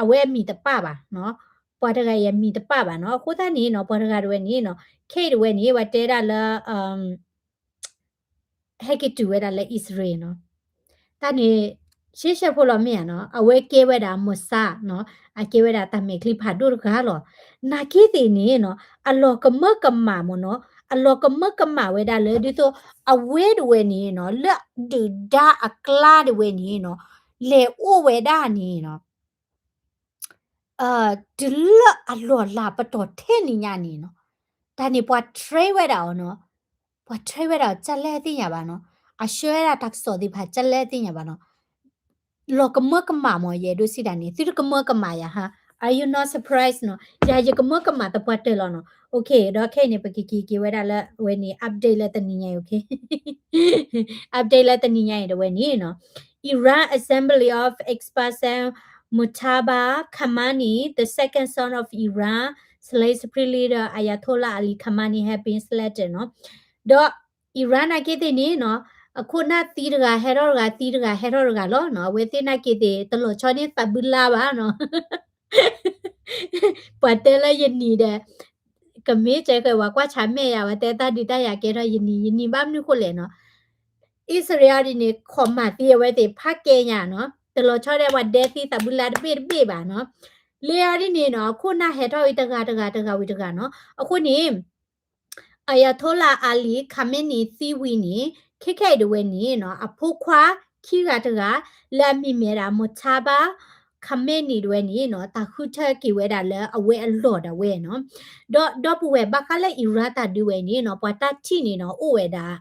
အဝဲအမံၤတပၣ်ဘၣ်နီၤ, ပှၤတဂၤအံၤအမံၤတပၣ်ဘၣ်နီၤ, အဃိသတးန့ၣ်နီၤ, ပှၤတဂၤတဝဲန့ၣ်နီၤ, ခဲအံၤတဝဲန့ၣ် ပှၤတဲဒၣ်လၢ ဟဲက့ၤတုၤဝဲဒၣ်လၢအံၣ်စရ့လးနီၤ, တၢ်န့ၣ် ရှဲရှဲဖိလီၤမ့ၢ်ဧါနီၤ, အဝဲကဲဝဲဒၣ် Mossad နီၤ, အကဲဝဲဒၣ်တၢ်မဲာ်ချံဖးဒိၣ်တဂၤလီၤ. နာ်က့သ့ၣ်န့ၣ်နီၤ အလီၤကမၢကမၣ်မ့ၢ်နီၤ, အလီၤကမၢကမၣ်ဝဲဒၣ်လၢ ဒ်သိး အဝဲတဝဲန့ၣ်နီၤ လၢဒုၣ်ဒါအကျါတဝဲန့ၣ်နီၤ လဲၤအိၣ်ဝဲဒၣ်န့ၣ်နီၤ တုၤလၢအလီၢ်လၤပတီၢ်ထဲန့ၣ်ညါန့ၣ်နီၤ, တၢ်န့ၣ်ပှၤ train ဝဲဒၣ်အီၤနီၤ, ပှၤ train ဝဲဒၣ်အီၤ ကလဲၣ်သ့ၣ်ညါဘၣ်နီၤ, အဆှၢဝဲဒၣ်တၢ်ကစီၣ်သ့ၣ်တဖၣ် ကလဲၣ်သ့ၣ်ညါဘၣ်နီၤ, လီၤကမၢကမၣ်မ့ၢ် ယအဲၣ်ဒိးစံးတၢ်န့ၣ် သုတကမၢကမၣ်ယၤဟါ, are you not surprised နီၤ, ယၤယကမၢကမၣ်သပှၢ်တၢၢ်လီၤနီၤ. OK ဒီးခဲအံၤန့ၣ် ပကက့ၤက့ၤဝဲဒၣ်လၢအဝဲန့ၣ် update လၢတနံၤညါအံၤ OK update လၢတနံၤညါအံၤတဝဲန့ၣ်နီၤ Iran Assembly of Experts Mojtaba Khamenei, the second son of Iran, slay Supreme Leader Ayatollah Ali Khamenei have been selected နီၤ, ဒီး Iran နာ်က့သ့ၣ်န့ၣ်နီၤ အခိၣ်နၢ်သံတဂၤ ဟဲထီၣ်တဂၤ သံတဂၤ ဟဲထီၣ်တဂၤလီၤနီၤ, အဝဲသ့ၣ်နာ်က့သ့ၣ် တလီၤဆီန့ၢ်သးဘုလါဘၣ်နီၤ ပှၤတဲလၢယနံၤဒီး ကမ့ၢ်ကဲဃဲ ပှၤကွၢ်ဆါမဲာ်ယၤ ပှၤတဲတၢ်ဒုးတၢ်ယၤကဲထီၣ်ယနံၤ ယနံၤဘၣ်မနုၤဃိလဲၣ်နီၤ, အံၣ်စရ့လးဒ်န့ၣ် ခိးမၤသံအဝဲသ့ၣ်ဖးကဲညါနီၤ, တလီၤဆီဒီးပှၤဒဲသံသးဘုလါတဘ့ၣ်တဘ့ၣ်ဘၣ်နီၤ, လၢအီၤဒ်န့ၣ်နီၤ အခိၣ်နၢ်ဟဲထီၣ်ဝံၤတဂၤတဂၤတဂၤဝံၤတဂၤနီၤ, အဃိန့ၣ် Ayatollah Ali Khamenei သံဝံၤန့ၣ် ခဲခဲအံၤတဝဲန့ၣ်နီၤ အဖိခွါခံဂၤတဂၤ လၢအမံၤမ့ၢ်ဒၣ် Mojtaba Khamenei တဝဲန့ၣ်နီၤ တၢ်ဃုထၢက့ၤဝဲဒၣ်လၢအဝဲအလီၢ်ဒၣ်ဝဲနီၤ, ဒီးဒီပုၢ်ဝဲၢ်ဘၣ်ဃးလၢ Iran တၢ်ဒုးဝဲန့ၣ်နီၤ ပှၤတၢ်ထံၣ်န့ၣ်နီၤ အိၣ်ဝဲဒၣ်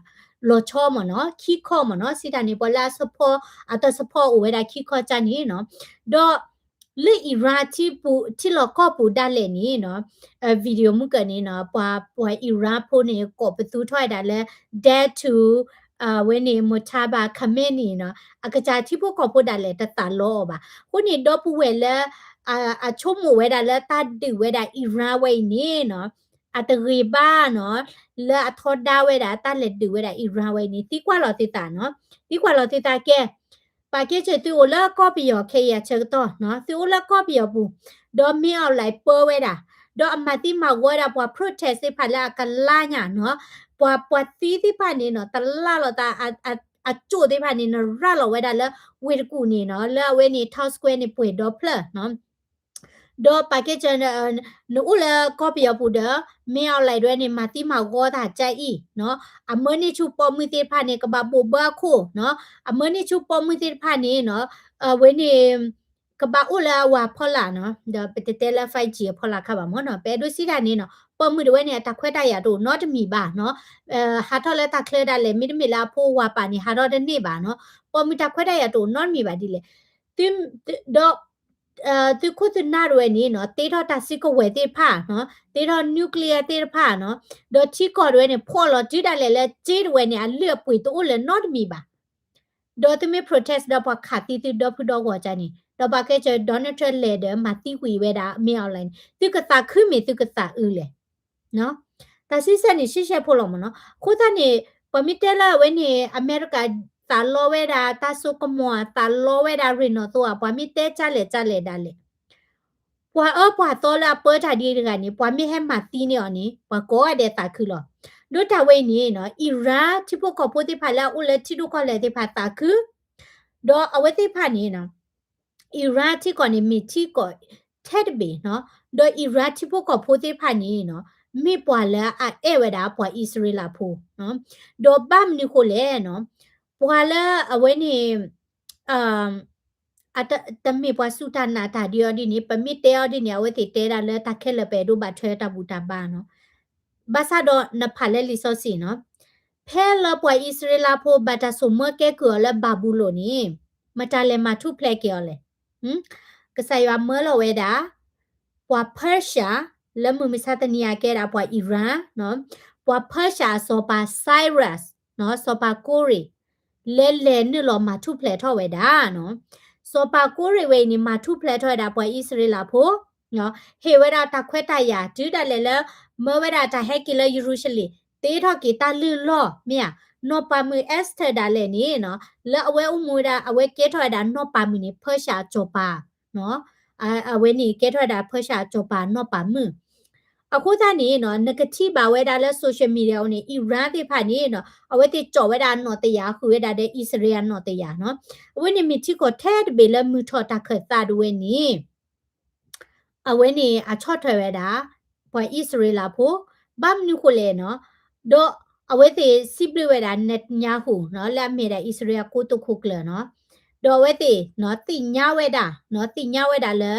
လီၤဆီမ့ၢ်နီၤ ခံခီမ့ၢ်နီၤ စံးတၢ်န့ၣ် ပှၤလၢအ support အတၢ် support အိၣ်ဝဲဒၣ်ခံခီကၢ်န့ၣ်နီၤ, ဒီး လၢ Iran ထံပူၤ ထံလီၢ်ကီၢ်ပူၤဒၣ်လဲာ်န့ၣ်နီၤ, video မုၢ်ကၢၢ်န့ၣ်နီၤ ပှၤ ပှၤ Iran ဖိန့ၣ် ကိးပသူထီၣ်ဝဲဒၣ်လၢ death to ဝဲန့ၣ် Mojtaba Khamenei နီၤ, အကစၢ်ထံဖိကီၢ်ဖိဒၣ်လဲာ်တသးလီအီၤဘၣ်. အဃိန့ၣ် ဒီပုၢ်ဝဲၢ်လၢ အဆိကမိၣ်ဝဲဒၣ်လၢတၢ်ဒုးဝဲဒၣ် Iran ဝဲအံၤန့ၣ်နီၤ အတဂ့ၤဘၣ်နီၤ, လၢအထီဒါဝဲဒၣ်တၢ်လဲၤဒုးဝဲဒၣ် Iran ဝဲအံၤန့ၣ် သံကွၢ်လီၤသုသးနီၤ, သံကွၢ်လီၤသုသးကဲ ပာ်ကဲစၢၤသုအိၣ်လၢကီၢ်ပယီၤခဲအံၤအဆၢကတီၢ်နီၤ, သုအိၣ်လၢကီၢ်ပယီၤပူၤ, ဒီးမ့ၢ်အီၤလဲၤပၢဝဲဒၣ်, ဒီးအမၤသံမၤဝီဝဲဒၣ်ပှၤ protest သ့ၣ်တဖၣ်လၢအကလါညါနီၤ, ပှၤ ပှၤသံသ့ၣ်တဖၣ်န့ၣ်နီၤ တလါလီၤသး အ အ အကၠိၣ်သ့ၣ်တဖၣ်န့ၣ်နီၤ ရၤလီၤဝဲဒၣ်လၢဝ့ၢ်တကူၣ်န့ၣ်နီၤ, လၢအဝဲန့ၣ် Times Square န့ၣ်ပှဲၤဒီဖျၢၣ်နီၤ ဒီးပာ်ကဲစၢၤ နအိၣ်လၢကီၢ်ပယီၤပူၤဒီး မ့ၢ်အီၤလဲၤဒၣ်ဝဲန့ၣ် မၤသံမၤဝီသးကၢ်အံၤနီၤ, အမၢန့ၢ်ဆူပိာ်မုၣ်သ့ၣ်တဖၣ်န့ၣ် ကဘၣ်ဘိးဘၢအခိၣ်နီၤ, အမၢန့ၢ်ဆူပိာ်မုၣ်သ့ၣ်တဖၣ်န့ၣ်နီၤ, အဝဲန့ၣ် ကဘၣ်အိၣ်လၢအဝၤဖီလာ်နီၤ, ဒီးပတတဲလၢ five G အဖီလာ်ခါဘၣ်မ့ၢ်နီၤ, ပအဲၣ်ဒိးစံးတၢ်န့ၣ်နီၤ, ပိာ်မုၣ်တဝဲန့ၣ် အတၢ်ခွဲးတၢ်ယာ်တအိၣ်နီတမံၤဘၣ်နီၤ, ဟးထီၣ်လၢတၢ်ချၢဒၣ်လဲာ် မ့တမ့ၢ်လၢအဖိအဝၤပာ်န့ၣ် ဟးထီၣ်တန့ၢ်ဘၣ်နီၤ, ပိာ်မုၣ်တၢ်ခွဲးတၢ်ယာ်တအိၣ်နီတမံၤဘၣ်ဒ်လဲၣ်, ဒီး သုးခိၣ်သုးနၢ်တဝဲန့ၣ်နီၤ တ့ထီၣ်တၢ်စုကဝဲၤသ့ၣ်တဖၣ်နီၤ, တ့ထီၣ် nuclear သ့ၣ်တဖၣ်နီၤ, ဒီးထံကီၢ်တဝဲန့ၣ် ဖှီၣ်လီၤတုၤဒၣ်လဲာ်လၢစ့တဝဲန့ၣ် အလုၢ်အပှ့ၤတအိၣ်လၢၤနီတမံၤဘၣ်. ဒီးသုမ့ၢ် protest ဒီးပှၤခးသံသုဒီဖုဒီဂီၤကၢ်န့ၣ် ဒီးပာ်ကဲစၢၤ Donald Trump လဲၤဒီးမၤသံကွံာ်ဝဲဒၣ် မ့ၢ်အီၤလဲၣ်န့ၣ် သုကသးခုမ့ၢ်သုကသးအုးလဲၣ် တၢ်စံးဆၢန့ၣ် ရှဲရှဲဖိလီၤမ့ၢ်နီၤ. အဃိသတးန့ၣ် ပှၤမ့ၢ်တဲလၢအဝဲန့ၣ် အမဲရကၤသးလီဝဲဒၣ် တၢ်စိကမီၤ သးလီဝဲဒၣ်ရ့ၣ်နီၣ်သိဧါ, ပှၤမ့ၢ်တဲကၢ်လဲၣ်ကၢ်လဲၣ်ဒၣ်လဲာ်, ပှၤအၢပှၤသီလၢအပၢတၢ်ဒ်တဂၤန့ၣ် ပှၤမ့ၢ်ဟဲမၤသံန့ၢ်အီၤန့ၣ် ပှၤကိးဂၤဒဲးသးခုလီၤ. ဒီးတၢ်ဝဲအံၤန့ၣ်နီၤ Iran ထံဖိကီၢ်ဖိသ့ၣ်တဖၣ်လၢအအိၣ်လၢထံဒိၣ်ကီၢ်လဲၢ်သ့ၣ်တဖၣ်သးခု, ဒီးအဝဲသ့ၣ်တဖၣ်န့ၣ် Iran ထံကီၢ်န့ၣ် မ့ၢ်ထံကီၢ်ထဲတဘ့ၣ်နီၤ, ဒီး Iran ထံဖိကီၢ်ဖိသ့ၣ်တဖၣ်န့ၣ်နီၤ မ့ၢ်ပှၤလၢအအဲၣ်ဝဲဒၣ်ပှၤအံၣ်စရ့လးဖိ, ဒီးဘၣ်မနုၤဃိလဲၣ်နီၤ, ပှၤလၢအဝဲန့ၣ် အတ တမ့ၢ်ပှၤစူၢ်တၢ်နာ်တၢ်ဒ်အီၤဒ်န့ၣ် ပမ့ၢ်တဲအီၤဒ်န့ၣ် အဝဲသ့ၣ်တဲဒၣ်လၢတၢ်ခဲလၢာ်ပအဲၣ်ဒိးဘၣ်ထွဲတၢ်ဘူၣ်တၢ်ဘါနီၤ. ဘၣ်ဆၣ်ဒီးနဖးလၢလံာ်စီဆှံနီၤ, ဖဲလၢပှၤအံၣ်စရ့လးဖိဘၣ်တၢ်ဆိၣ်မၢကဲကုၢ်အီၤလၢဘၤဘူလိၣ်န့ၣ် မတၤလဲၤမၤထူၣ်ဖျဲးက့ၤအီၤလဲၣ်. ကစၢ်ယွၤမၢလီၤဝဲဒၣ် ပှၤ Persia လၢမုၢ်မဆါတနံၤအံၤကဲဒၣ်ပှၤ Iran နီၤ, ပှၤ Persia အစီၤပၤ Cyrus နီၤ, စီၤပၤကိရ့ၣ် လဲၤလဲၤနုာ်လီၤမၤထူၣ်ဖျဲးထီၣ်ဝဲဒၣ်နီၤ. စီၤပၤကိရ့ၣ်ဝဲအံၤန့ၣ် မၤထူၣ်ဖျဲးထီၣ်ဝဲဒၣ်ပှၤအံၣ်စရ့လးဖိ ဟ့ၣ်ဝဲဒၣ်တၢ်ခွဲးတၢ်ယာ် တုၤဒၣ်လဲာ်လၢ မၢဝဲဒၣ်တၢ်ဟဲက့ၤလၢယရူၤၡလ့ၣ်, တ့ထီၣ်က့ၤတၢ်လုၢ်လီၢ် မ့ၢ်ဧါ, နီၢ်ပၤမုၣ် Esther ဒၣ်လဲာ်န့ၣ်နီၤ, လၢအဝဲအိၣ်မူဝဲဒၣ် အဝဲကဲထီၣ်ဝဲဒၣ်နီၢ်ပၤမုၣ်န့ၣ် Persia အစီၤပၤ အဝဲန့ၣ်ကဲထီၣ်ဝဲဒၣ် Persia အစီၤပၤနီၢ်ပၤမုၣ်. အဃိသတးန့ၣ်နီၤ နကထံၣ်ဘၣ်ဝဲဒၣ်လၢ social media အအိၣ်န့ၣ် Iran သ့ၣ်တဖၣ်န့ၣ်နီၤ အဝဲသ့ၣ်ကၠီၣ်ဝဲဒၣ်အနီၣ်တယာ် ဃုာ်ဝဲဒၣ်ဒီးအံၣ်စရ့လးအနီၣ်တယာ်နီၤ. အဝဲန့ၣ်မ့ၢ်ထံကီၢ်ထဲတဘ့ၣ်လၢမုၢ်ထီၣ်တၢ်ခၢၣ်သးဒၣ်ဝဲန့ၣ် အဝဲန့ၣ်အဆီၣ်ထွဲဝဲဒၣ် ပှၤအံၣ်စရ့လးဖိ ဘၣ်မနုၤဃိလဲၣ်နီၤ, ဒီးအဝဲသ့ၣ်စံးဘျုးဝဲဒၣ် Netanyahu နီၤ လၢအမ့ၢ်ဒၣ်အံၣ်စရ့လးအကိတိာ်ခိၣ်ကျၢၢ်နီၤ, ဒီးအဝဲသ့ၣ်နီၤ သ့ၣ်ညါဝဲဒၣ်နီၤ သ့ၣ်ညါဝဲဒၣ်လၢ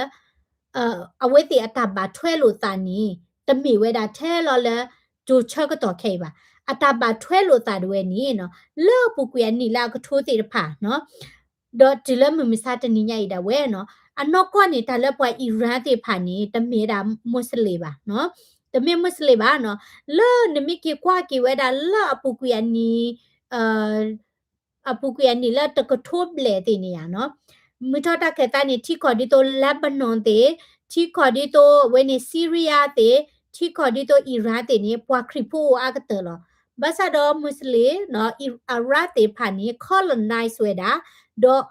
အဝဲသ့ၣ်အတၢ်ဘၣ်ထွဲလိာ်သးန့ၣ် တမ့ၢ်ဝဲဒၣ်ထဲလီၤလၢ ကၠိၤဆၢကတီၢ်ခဲအံၤဘၣ်. အတၢ်ဘၣ်ထွဲလိာ်သးဒၣ်ဝဲန့ၣ်နီၤ လၢအပူၤကွံာ်အနံၣ်လၢအကထိသ့ၣ်တဖၣ်နီၤ ဒီးတုၤလၢမုၢ်မဆါတနံၤညါအံၤဒၣ်ဝဲနီၤ အနီၢ်ကီၢ်န့ၣ် တၢ်လၢပှၤ Iran သ့ၣ်တဖၣ်န့ၣ် တမ့ၢ်ဝဲဒၣ် Muslim ဘၣ်နီၤ, တမ့ၢ် Muslim ဘၣ်နီၤ, လၢနမ့ၢ်က့ၤကွၢ်က့ၤဝဲဒၣ်လၢအပူၤကွံာ်အနံၣ် အပူၤကွံာ်အနံၣ်လၢတကထိဘျဲၣ်သ့ၣ်န့ၣ်ဧါနီၤ, မုၢ်ထီၣ်တၢ်ခၢၣ်သးန့ၣ် ထံကီၢ်ဒ်သိး Lebanon သ့ၣ်, ထံကီၢ်ဒ်သိးအဝဲန့ၣ် Syria သ့ၣ်, ထံကီၢ်ဒ်သိး Iran သ့ၣ်န့ၣ် ပှၤခရံာ်ဖိအိၣ်အါကတၢၢ်လီၤ. ဘၣ်ဆၣ်ဒီး Muslim နီၤ Arab သ့ၣ်တဖၣ်န့ၣ် colonize ဝဲဒၣ်, ဒီး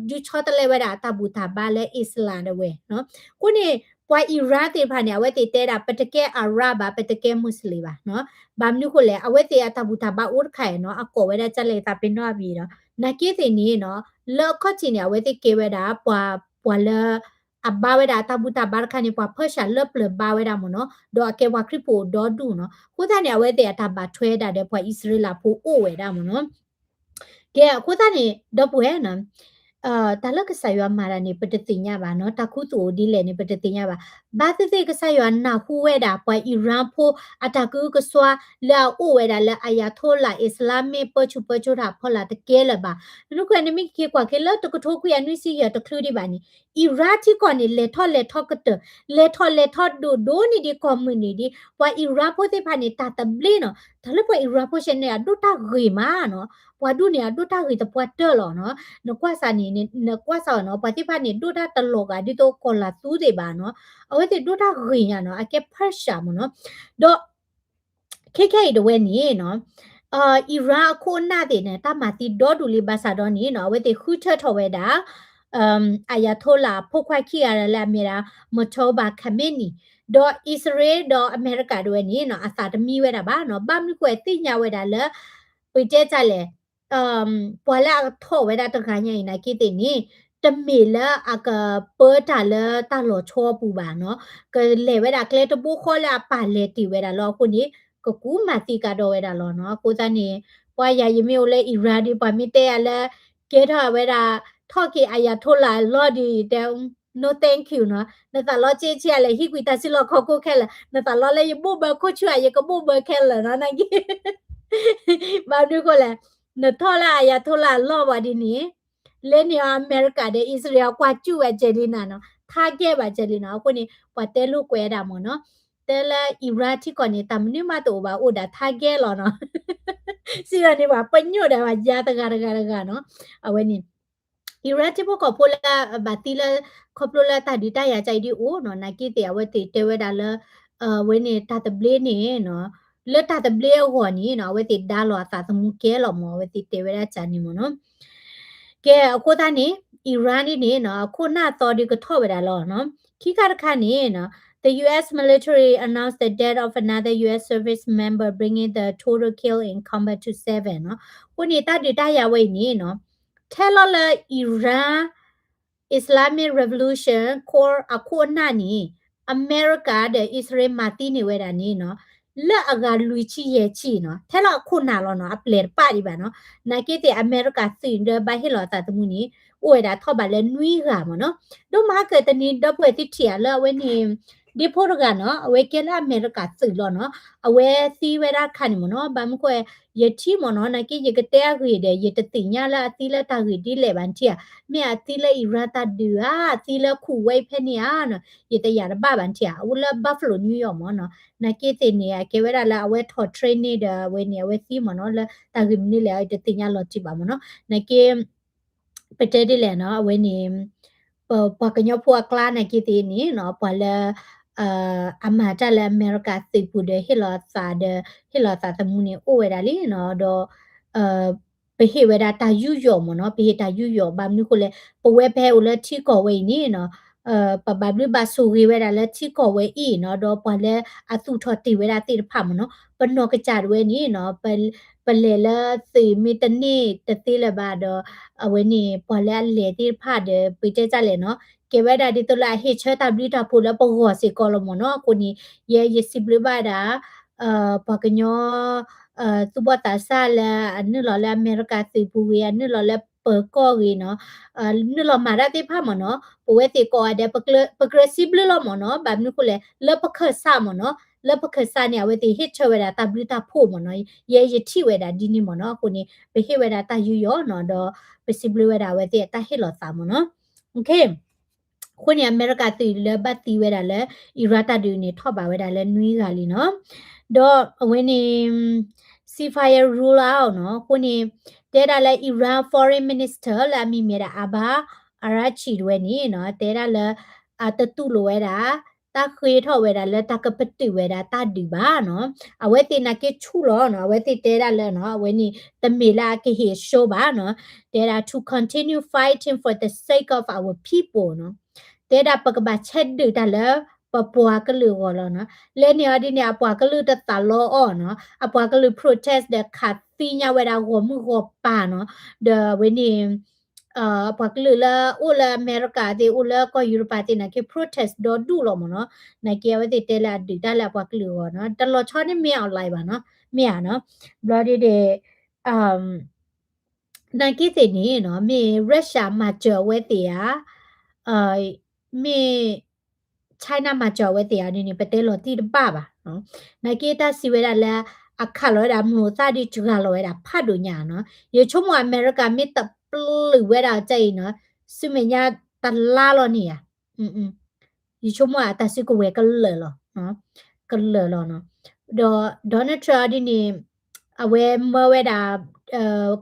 ဒုးဆီတလဲဝဲဒၣ်အတၢ်ဘူၣ်တၢ်ဘါလၢ Islam ဒၣ်ဝဲနီၤ. အဃိန့ၣ် ပှၤ Iran သ့ၣ်တဖၣ်န့ၣ် အဝဲသ့ၣ်တဲဒၣ် ပတကဲ Arab ဘၣ် ပတကဲ Muslim ဘၣ်နီၤ. ဘၣ်မနုၤဃိလဲၣ် အဝဲသ့ၣ်အတၢ်ဘူၣ်တၢ်ဘါအိၣ်တခါအံၤနီၤ အကိးဝဲဒၣ်ကလဲၤသးပ့ၤနီၣ်အဘံၤဒီး နာ်က့သ့ၣ်န့ၣ်နီၤ လၢအခီၣ်ထံးန့ၣ် အဝဲသ့ၣ်ကဲဝဲဒၣ် ပှၤ ပှၤလၢ အဘါဝဲဒၣ်အတၢ်ဘူၣ်တၢ်ဘါတခါန့ၣ် ပှၤ Persia လၢပျၢၤဘါဝဲဒၣ်မ့ၢ်နီၤ ဒီးအကဲပှၤခရံာ်ဖိအိၣ်ဒီဒူၣ်နီၤ. အဃိသတးန့ၣ် အဝဲသ့ၣ်အတၢ်ဘၣ်ထွဲဒၣ်ဒီးပှၤအံၣ်စရ့လးဖိအိၣ်ဝဲဒၣ်မ့ၢ်နီၤ. ကဲ အဃိသတးန့ၣ် ဒီပုၢ်ဝဲၢ်နီၤ တၢ်လၢကစၢ်ယွၤမၤတၢ်န့ၣ် ပတသ့ၣ်ညါဘၣ်နီၤ, တၢ်ခူသူၣ်အိၣ်ဒ်လဲၣ်န့ၣ် ပတသ့ၣ်ညါဘၣ်. ဘၣ်သ့ၣ်သ့ၣ်ကစၢ်ယွၤနၢ်ဟူဝဲဒၣ် ပှၤ Iran ဖိအတၢ်ကအုကစွါ လၢအအိၣ်ဝဲဒၣ်လၢ Ayatollah Islamic ပၢဆူၣ်ပၢစိတၢ်အဖီလာ်တကဲလၢၤဘၣ်. နနုၤကွဲးနမ့ၢ်က့ၤကွၢ်က့ၤလၢတကထိခွံကယၤနွံဆံယဲၢ်တချုးဒံးဘၣ်န့ၣ် Iran ထံကီၢ်န့ၣ် လဲၤထီၣ်လဲၤထီၣ်ကတၢၢ်, လဲၤထီၣ်လဲၤထီၣ်ဒိၣ်ဒိၣ်န့ၢ်ဒံးကိးမုၢ်နံၤဒံး ပှၤ Iran ဖိသ့ၣ်တဖၣ်န့ၣ် တၢ်သဘျ့နီၤ, တၢ်လၢပှၤ Iran ဖိဆဲန့ၣ် အဒိၣ်တၢ်ဂ့ၤမးနီၤ, ပှၤဒူၣ်န့ၣ် အဒိၣ်တၢ်ဂ့ၤသပှၢ်တၢၢ်လီၤနီၤ. နကွၢ်စးန့ၣ် နကွၢ်စးဝဲနီၤ ပှၤသ့ၣ်တဖၣ်န့ၣ် ဒိၣ်တၢ်တလီၤဂာ်ဒ်သိးကီၢ်လၤသူသ့ၣ်ဘၣ်နီၤ, အဝဲသ့ၣ်ဒိၣ်တၢ်ဂ့ၤညါနီၤ အကဲ Persia မ့ၢ်နီၤ. ဒီး ခဲခဲအံၤဒၣ်ဝဲန့ၣ်နီၤ Iran အခိၣ်အနၢ်သ့ၣ်န့ၣ် တၢ်မၤသံဒီဒူၣ်လံ ဘၣ်ဆၣ်ဒီးန့ၣ်နီၤ အဝဲသ့ၣ်ဃုထၢထီၣ်ဝဲဒၣ် Ayatollah အဖိခွါခံဂၤလၢအမ့ၢ်ဒၣ် Mojtaba Khamenei ဒီး အံၣ်စရ့လး ဒီးအမဲရကၤဒၣ်ဝဲန့ၣ်နီၤ အသးတမံဝဲဒၣ်ဘၣ်နီၤ, ဘၣ်မနုၤဃိသ့ၣ်ညါဝဲဒၣ်လၢ ပတဲတၢ်လဲၣ် ပှၤလၢအထီၣ်ဝဲဒၣ်တဂၤညါအံၤနာ်က့သ့ၣ်န့ၣ် တမ့ၢ်လၢအကပၢတၢ်လၢတၢ်လီၤဆီအပူၤဘၣ်နီၤ, ကလဲၤဝဲဒၣ်ကျဲတဘိဃီလၢအပၢ်လဲၤတ့ၢ်ဝဲဒၣ်လီၤ. အဃိန့ၣ် ကကူးမၤသံကဒီးဝဲဒၣ်လီၤနီၤ. အဃိသတးန့ၣ် ပှၤယၤယမ့ၢ်အိၣ်လၢ Iran ဒီး ပှၤမ့ၢ်တဲယၤလၢ ကဲထီၣ်ဝဲဒၣ် ထီၣ်က့ၤ Ayatollah အလီၢ်ဒီး တဲ no thank you နီၤ, နသးလီၤက့ဆံးအလဲၤဟံးကွံာ်တၢ်စုလီၢ်ခီၣ်ခိၣ်ခဲလၢာ်, နသးလီၤလၢယဘိၣ်ဘၢခိၣ်ဆူၣ်ဧါ ယကဘိၣ်ဘၢခဲလၢာ်နီၤ နာ်က့ ဘၣ်မနုၤဃိလဲၣ်, နထီၣ်လၢ Ayatollah အလီၢ်ဘၣ်ဒ်န့ၣ် လၢန့ၣ်အမဲရကၤဒီး အံၣ်စရ့လး ကွၢ်စူၣ်ဝဲကဲလံနၤနီၤ, target ဘၣ်ကဲလံနီၤ. အဃိန့ၣ် ပှၤတဲလိာ်ကွဲဒၣ်မ့ၢ်နီၤ, တဲလၢ Iran ထံကီၢ်န့ၣ် တၢ်မနုၤမးတအိၣ်ဘၣ် အိၣ်ဒၣ် target လီၤနီၤ. စံးလီၤန့ၣ် ပှၤပညိၣ်ဒၣ်ဘၣ်ယၤတဂၤတဂၤတဂၤနီၤ. အဝဲန့ၣ် Iran ထံဖိကီၢ်ဖိလၢဘၣ်သံလၢ ခီဖျိလၢတၢ်ဒုးတၢ်ယၤကဲအံၤဒ်အိၣ်နီၤ, နာ်က့သ့ၣ် အဝဲသ့ၣ်တဲဝဲဒၣ်လၢ အဝဲန့ၣ်တၢ်သဘျ့န့ၣ်နီၤ, လၢတၢ်သဘျ့အဂီၢ်န့ၣ်နီၤ အဝဲသ့ၣ်ဒါလီၤအသးသမူကဲလီၤမ့ၢ် အဝဲသ့ၣ်တဲဝဲဒၣ်ကန့ၣ်မ့ၢ်နီၤ. ကဲ အဃိသတးန့ၣ် Iran ဒ်န့ၣ်နီၤ အခိၣ်နၢ်သီဒုးကထီၣ်ဝဲဒၣ်လီၤနီၤ. ခံခါတခါန့ၣ်နီၤ the U S military announced the death of another U S service member, bringing the total kill in combat to seven နီၤ. အဃိန့ၣ် တၢ်ဒုးတၢ်ယၤဝဲအံၤန့ၣ်နီၤ ထဲလီၤလၢ Iran Islamic Revolution ခိၣ် အခိၣ်အနၢ်န့ၣ် အမဲရကၤဒီးအံၣ်စရ့လးမၤသံန့ၢ်ဝဲဒၣ်န့ၣ်နီၤ လၢအဂၤလွံၢ်ဆံယဲၢ်ဆံနီၤ ထဲလီၤအခိၣ်နၢ်လီၤနီၤ အပျဲၢ်တပၣ်ဒံးဘၣ်နီၤ. နာ်က့သ့ၣ် အမဲရကၤသုးဒီးဘၣ်ဟ့ၣ်လီၤအသးသမူန့ၣ် အိၣ်ဝဲဒၣ်ထီၣ်ဘးလၢနွံဂၤမ့ၢ်နီၤ. ဒီးမဟါကတနံၤဒီပုၢ်ဝဲၢ်သုထံၣ်ဧါလၢအဝဲန့ၣ် ဒ့ဖိတဂၤနီၤ အဝဲကဲလၢအမဲရကၤသုးလီၤနီၤ အဝဲသံဝဲဒၣ်ခါန့ၣ်မ့ၢ်နီၤ. ဘၣ်မနုၤဃိ ယထံၣ်မ့ၢ်နီၤ နာ်က့ယကတဲအဂ့ၢ်ဒီး ယတသ့ၣ်ညါလၢအသံလၢတၢ်ဂ့ၢ်ဒ်လဲၣ်ဘၣ်နထံၣ်ဧါ. မ့ၢ်အသံလၢ Iran တၢ်ဒုးဧါ အသံလၢ Kuwait ဖဲန့ၣ်ဧါနီၤ ယတယာ်တဘၣ်ဘၣ်နထံၣ်ဧါ. အအိၣ်လၢ Buffalo New York မ့ၢ်နီၤ. နာ်က့သ့ၣ်န့ၣ် အကဲဝဲဒၣ်လၢအဝဲထီၣ် training ဒီးအဝဲန့ၣ် အဝဲသံမ့ၢ်နီၤ လၢတၢ်ဂ့ၢ်မနုၤလဲၣ် ယတသ့ၣ်ညါလီၤတံၢ်ဘၣ်မ့ၢ်နီၤ. နာ်က့ ပတဲဒ်လဲၣ်နီၤ အဝဲန့ၣ် ပ ပှၤကညီဖိအကျါနာ်က့သ့ၣ်န့ၣ်နီၤ ပှၤလၢ အမၤတၢ်လၢအမဲရကၤသုးပူၤဒီး ဟ့ၣ်လီၤသးဒီး ဟ့ၣ်လီၤသးသမူန့ၣ် အိၣ်ဝဲဒၣ်လံနီၤ. ဒီး ပဟ့ၣ်ဝဲဒၣ်တၢ်ယူးယီၣ်မ့ၢ်နီၤ ပဟ့ၣ်တၢ်ယူးယီၣ် ဘၣ်မနုၤဃိလဲၣ် ပဝဲဖဲအိၣ်လၢထံကီၢ်ဝဲအံၤန့ၣ်နီၤ ပဘၣ်ဘျုးဘၣ်ဆိၣ်ဂ့ၤဝဲဒၣ်လၢထံကီၢ်ဝဲအံၤနီၤ, ဒီးပှၤလၢအသူၣ်ထီၣ်တ့ၢ်ဝဲဒၣ်သ့ၣ်တဖၣ်မ့ၢ်နီၤ, ပနီၢ်ကစၢ်ဒၣ်ဝဲန့ၣ်နီၤ, ပလဲၤလၢသုးမ့ၢ်တန့ၢ်တသ့လၢၤဘၣ်ဒီး အဝဲန့ၣ် ပှၤလၢအလဲၤသ့ၣ်တဖၣ်ဒီး ပတဲတၢ်လဲၣ်နီၤ, ကဲဝဲဒၣ်ဒ်သိးလၢအဟ့ၣ်ဆၢတၢ်ဘျုးတၢ်ဖှိၣ်လၢပဂီၢ်စ့ၢ်ကီးလီၤမ့ၢ်နီၤ. အဃိန့ၣ် ယဲယစံးဘျုးဘၣ်ဒၣ် ပှၤကညီ သူၣ်ဘီၣ်သးစၢ်လၢအနုာ်လီၤလၢအမဲရကၤသုးပူၤဂ့ၤ, အနုာ်လီၤလၢပၢၤကီၢ်ဂ့ၤနီၤ, နုာ်လီၤမၤတၢ်သ့ၣ်တဖၣ်မ့ၢ်နီၤ, ပဝဲသ့ၣ်ကိးဂၤဒဲး ပကြၢးစံးဘျုးလီၤမ့ၢ်နီၤ, ဘၣ်မနုၤအဃိလဲၣ် လၢပခၢၣ်စးမ့ၢ်နီၤ, လၢပခၢၣ်စးန့ၣ် အဝဲသ့ၣ်ဟ့ၣ်ဆၢဝဲဒၣ်တၢ်ဘျုးတၢ်ဖှိၣ်မ့ၢ်နီၤ, ယဲယထံၣ်ဝဲဒၣ်ဒ်န့ၣ်မ့ၢ်နီၤ, အဃိန့ၣ် ပဟ့ၣ်ဝဲဒၣ်တၢ်ယူးယီၣ်နီၤ, ဒီးပစံးဘျုးဝဲဒၣ်အဝဲသ့ၣ်အတၢ်ဟ့ၣ်လီၤသးမ့ၢ်နီၤ. အဃိန့ၣ် အမဲရကၤသုးလၢဘၣ်သံဝဲဒၣ်လၢ Iran တၢ်ဒုးန့ၣ် ထီၣ်ဘးဝဲဒၣ်လၢနွံဂၤလံနီၤ. ဒီးအဝဲန့ၣ် ceasefire roll out နီၤ, အဃိန့ၣ် တဲဒၣ်လၢ Iran Foreign Minister လၢအမံၤမ့ၢ်ဒၣ် Abbas Araghchi တဝဲန့ၣ်နီၤ, တဲဒၣ်လၢ အတတူၢ်လိာ်ဝဲဒၣ် တၢ်ဃ့ထီၣ်ဝဲဒၣ်လၢတၢ်ကပတုာ်ဝဲဒၣ်တၢ်ဒုးဘၣ်နီၤ. အဝဲသ့ၣ်နာ်က့ဆူၣ်လီၤနီၤ, အဝဲသ့ၣ်တဲဒၣ်လၢနီၤ, အဝဲန့ၣ် တမ့ၢ်လၢအကဟ့ၣ်အဆှိဘၣ်နီၤ, တဲဒၣ် to continue fighting for the sake of our people နီၤ, တဲဒၣ်ပကဘၣ်ဆဲးဒုးတၢ်လၢပပှၤကလုာ်အဂီၢ်လီၤနီၤ. လဲန့ၣ်အီၤဒ်န့ၣ် အပှၤကလုာ်တသးလီအီၤနီၤ, အပှၤကလုာ် protest ဒီးခးသံညါဝဲဒၣ်ဂီၢ်မုၢ်ဂီၢ်ပၤနီၤ, ဒီးအဝဲန့ၣ် အပှၤကလုာ်လၢအိၣ်လၢအမဲရကၤသ့ၣ်အိၣ်လၢကီၢ်ယူရပၤသ့ၣ်နာ်က့ protest ဒီဒူၣ်လီၤမ့ၢ်နီၤ, နာ်က့အဝဲသ့ၣ်တဲလၢအဒုးတၢ်လၢအပှၤကလုာ်အဂီၢ်နီၤ, တလီၤဆီန့ၣ်မ့ၢ်အီၤလၢၤဘၣ်နီၤ, မ့ၢ်ဧါနီၤ, ဘျီဒ်န့ၣ် နာ်က့သ့ၣ်န့ၣ်နီၤ, မ့ၢ် Russia မၤစၢၤအဝဲသ့ၣ်ဧါ, မ့ၢ် China မၤစၢၤအဝဲသ့ၣ်ဧါန့ၣ်န့ၣ် ပတဲလီၤတံၢ်တဘၣ်ဘၣ်နီၤ, နာ်က့တၢ်စံးဝဲဒၣ်လၢ အခးလီၤဝဲဒၣ်မျိာ်သၣ်ဒ်စှၤလီၤဝဲဒၣ်ဖးဒိၣ်ညါနီၤ, ယဆိကမိၣ်အမဲရကၤမ့ၢ်တပျုာ်ဝဲဒၣ်အီၤဒ်အံၤနီၤ, ဆူမဲာ်ညါတလါလီၤန့ၣ်ဧါ, ယဆိကမိၣ်အတၢ်စုကဝဲၤကလၢာ်လီၤ, ကလၢာ်လီၤနီၤ, ဒီး Donald Trump အီၤဒ်န့ၣ် အဝဲမၢဝဲဒၣ်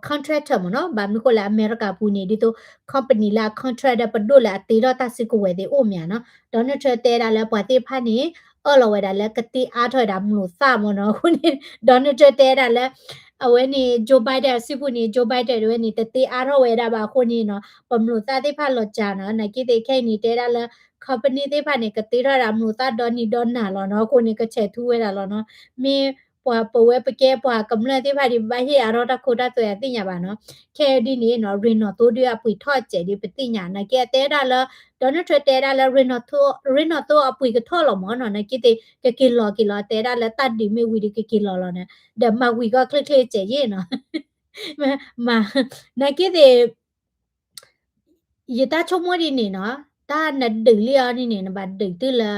contractor မ့ၢ်နီၤ, ဘၣ်မနုၤဃိလၢအမဲရကၤပူၤန့ၣ် ဒ်သိး company လၢအ contract ဒီးပဒိၣ်လၢအတ့ထီၣ်တၢ်စုကဝဲၤသ့ၣ်အိၣ်မ့ၢ်ဧါနီၤ, Donald Trump တဲဒၣ်လၢပှၤသ့ၣ်တဖၣ်န့ၣ် အၢၣ်လီၤဝဲဒၣ်လၢကတ့အါထီၣ်ဝဲဒၣ်မျိာ်သၣ်မ့ၢ်နီၤ, အဃိန့ၣ် Donald Trump တဲဒၣ်လၢ အဝဲန့ၣ် Joe Biden အစုပူၤန့ၣ် Joe Biden တဝဲန့ၣ် တတ့အါထီၣ်ဝဲဒၣ်ဘၣ်အဃိန့ၣ်နီၤ, ပမျိာ်သၣ်သ့ၣ်တဖၣ်လီၤစှၤနီၤ, နာ်က့သ့ၣ်ခဲအံၤန့ၣ် တဲဒၣ်လၢ company သ့ၣ်တဖၣ်န့ၣ် ကတ့ထီၣ်ဒၣ်မျိာ်သၣ်ဒီနံၤဒီနၤလီၤနီၤ, အဃိန့ၣ် ကဆဲးထူဝဲဒၣ်လီၤနီၤ, မ့ၢ်ပှၤပဝဲပကဲပှၤကမျၢၢ်သ့ၣ်တဖၣ်ဒ် ပဘၣ်ဟ့ၣ်အါထီၣ်တၢ်ခိတၢ်သွဲအသ့ၣ်ညါဘၣ်နီၤ, ခဲအံၤဒ်န့ၣ်နီၤ ရ့ၣ်နီၣ်သိဒ်အပှ့ၤထီၣ်စဲးဒ်ပသ့ၣ်ညါ, နာ်က့အတဲဒၣ်လၢ Donald Trump တဲဒၣ်လၢ ရ့ၣ်နီၣ်သိအပှ့ၤကထီၣ်လီၤမ့ၢ်နီၤ, နာ်က့သ့ၣ် ကက့ၤလီၤက့ၤလီၤ တဲဒၣ်လၢတၢ်ဒုးမ့ၢ်ဝံၤဒီးကက့ၤလီၤလီၤန့ၣ်, ဒီးမၤဝံၤကီၢ်ချ့ချ့စဲးယ့ၣ်နီၤ, မၤ, နာ်က့သ့ၣ် ယတၢ်ဆိကမိၣ်ဒ်န့ၣ်နီၤ, တၢ်နဒုးလံအီၤဒ်န့ၣ် နဘၣ်ဒုးတုၤလၢ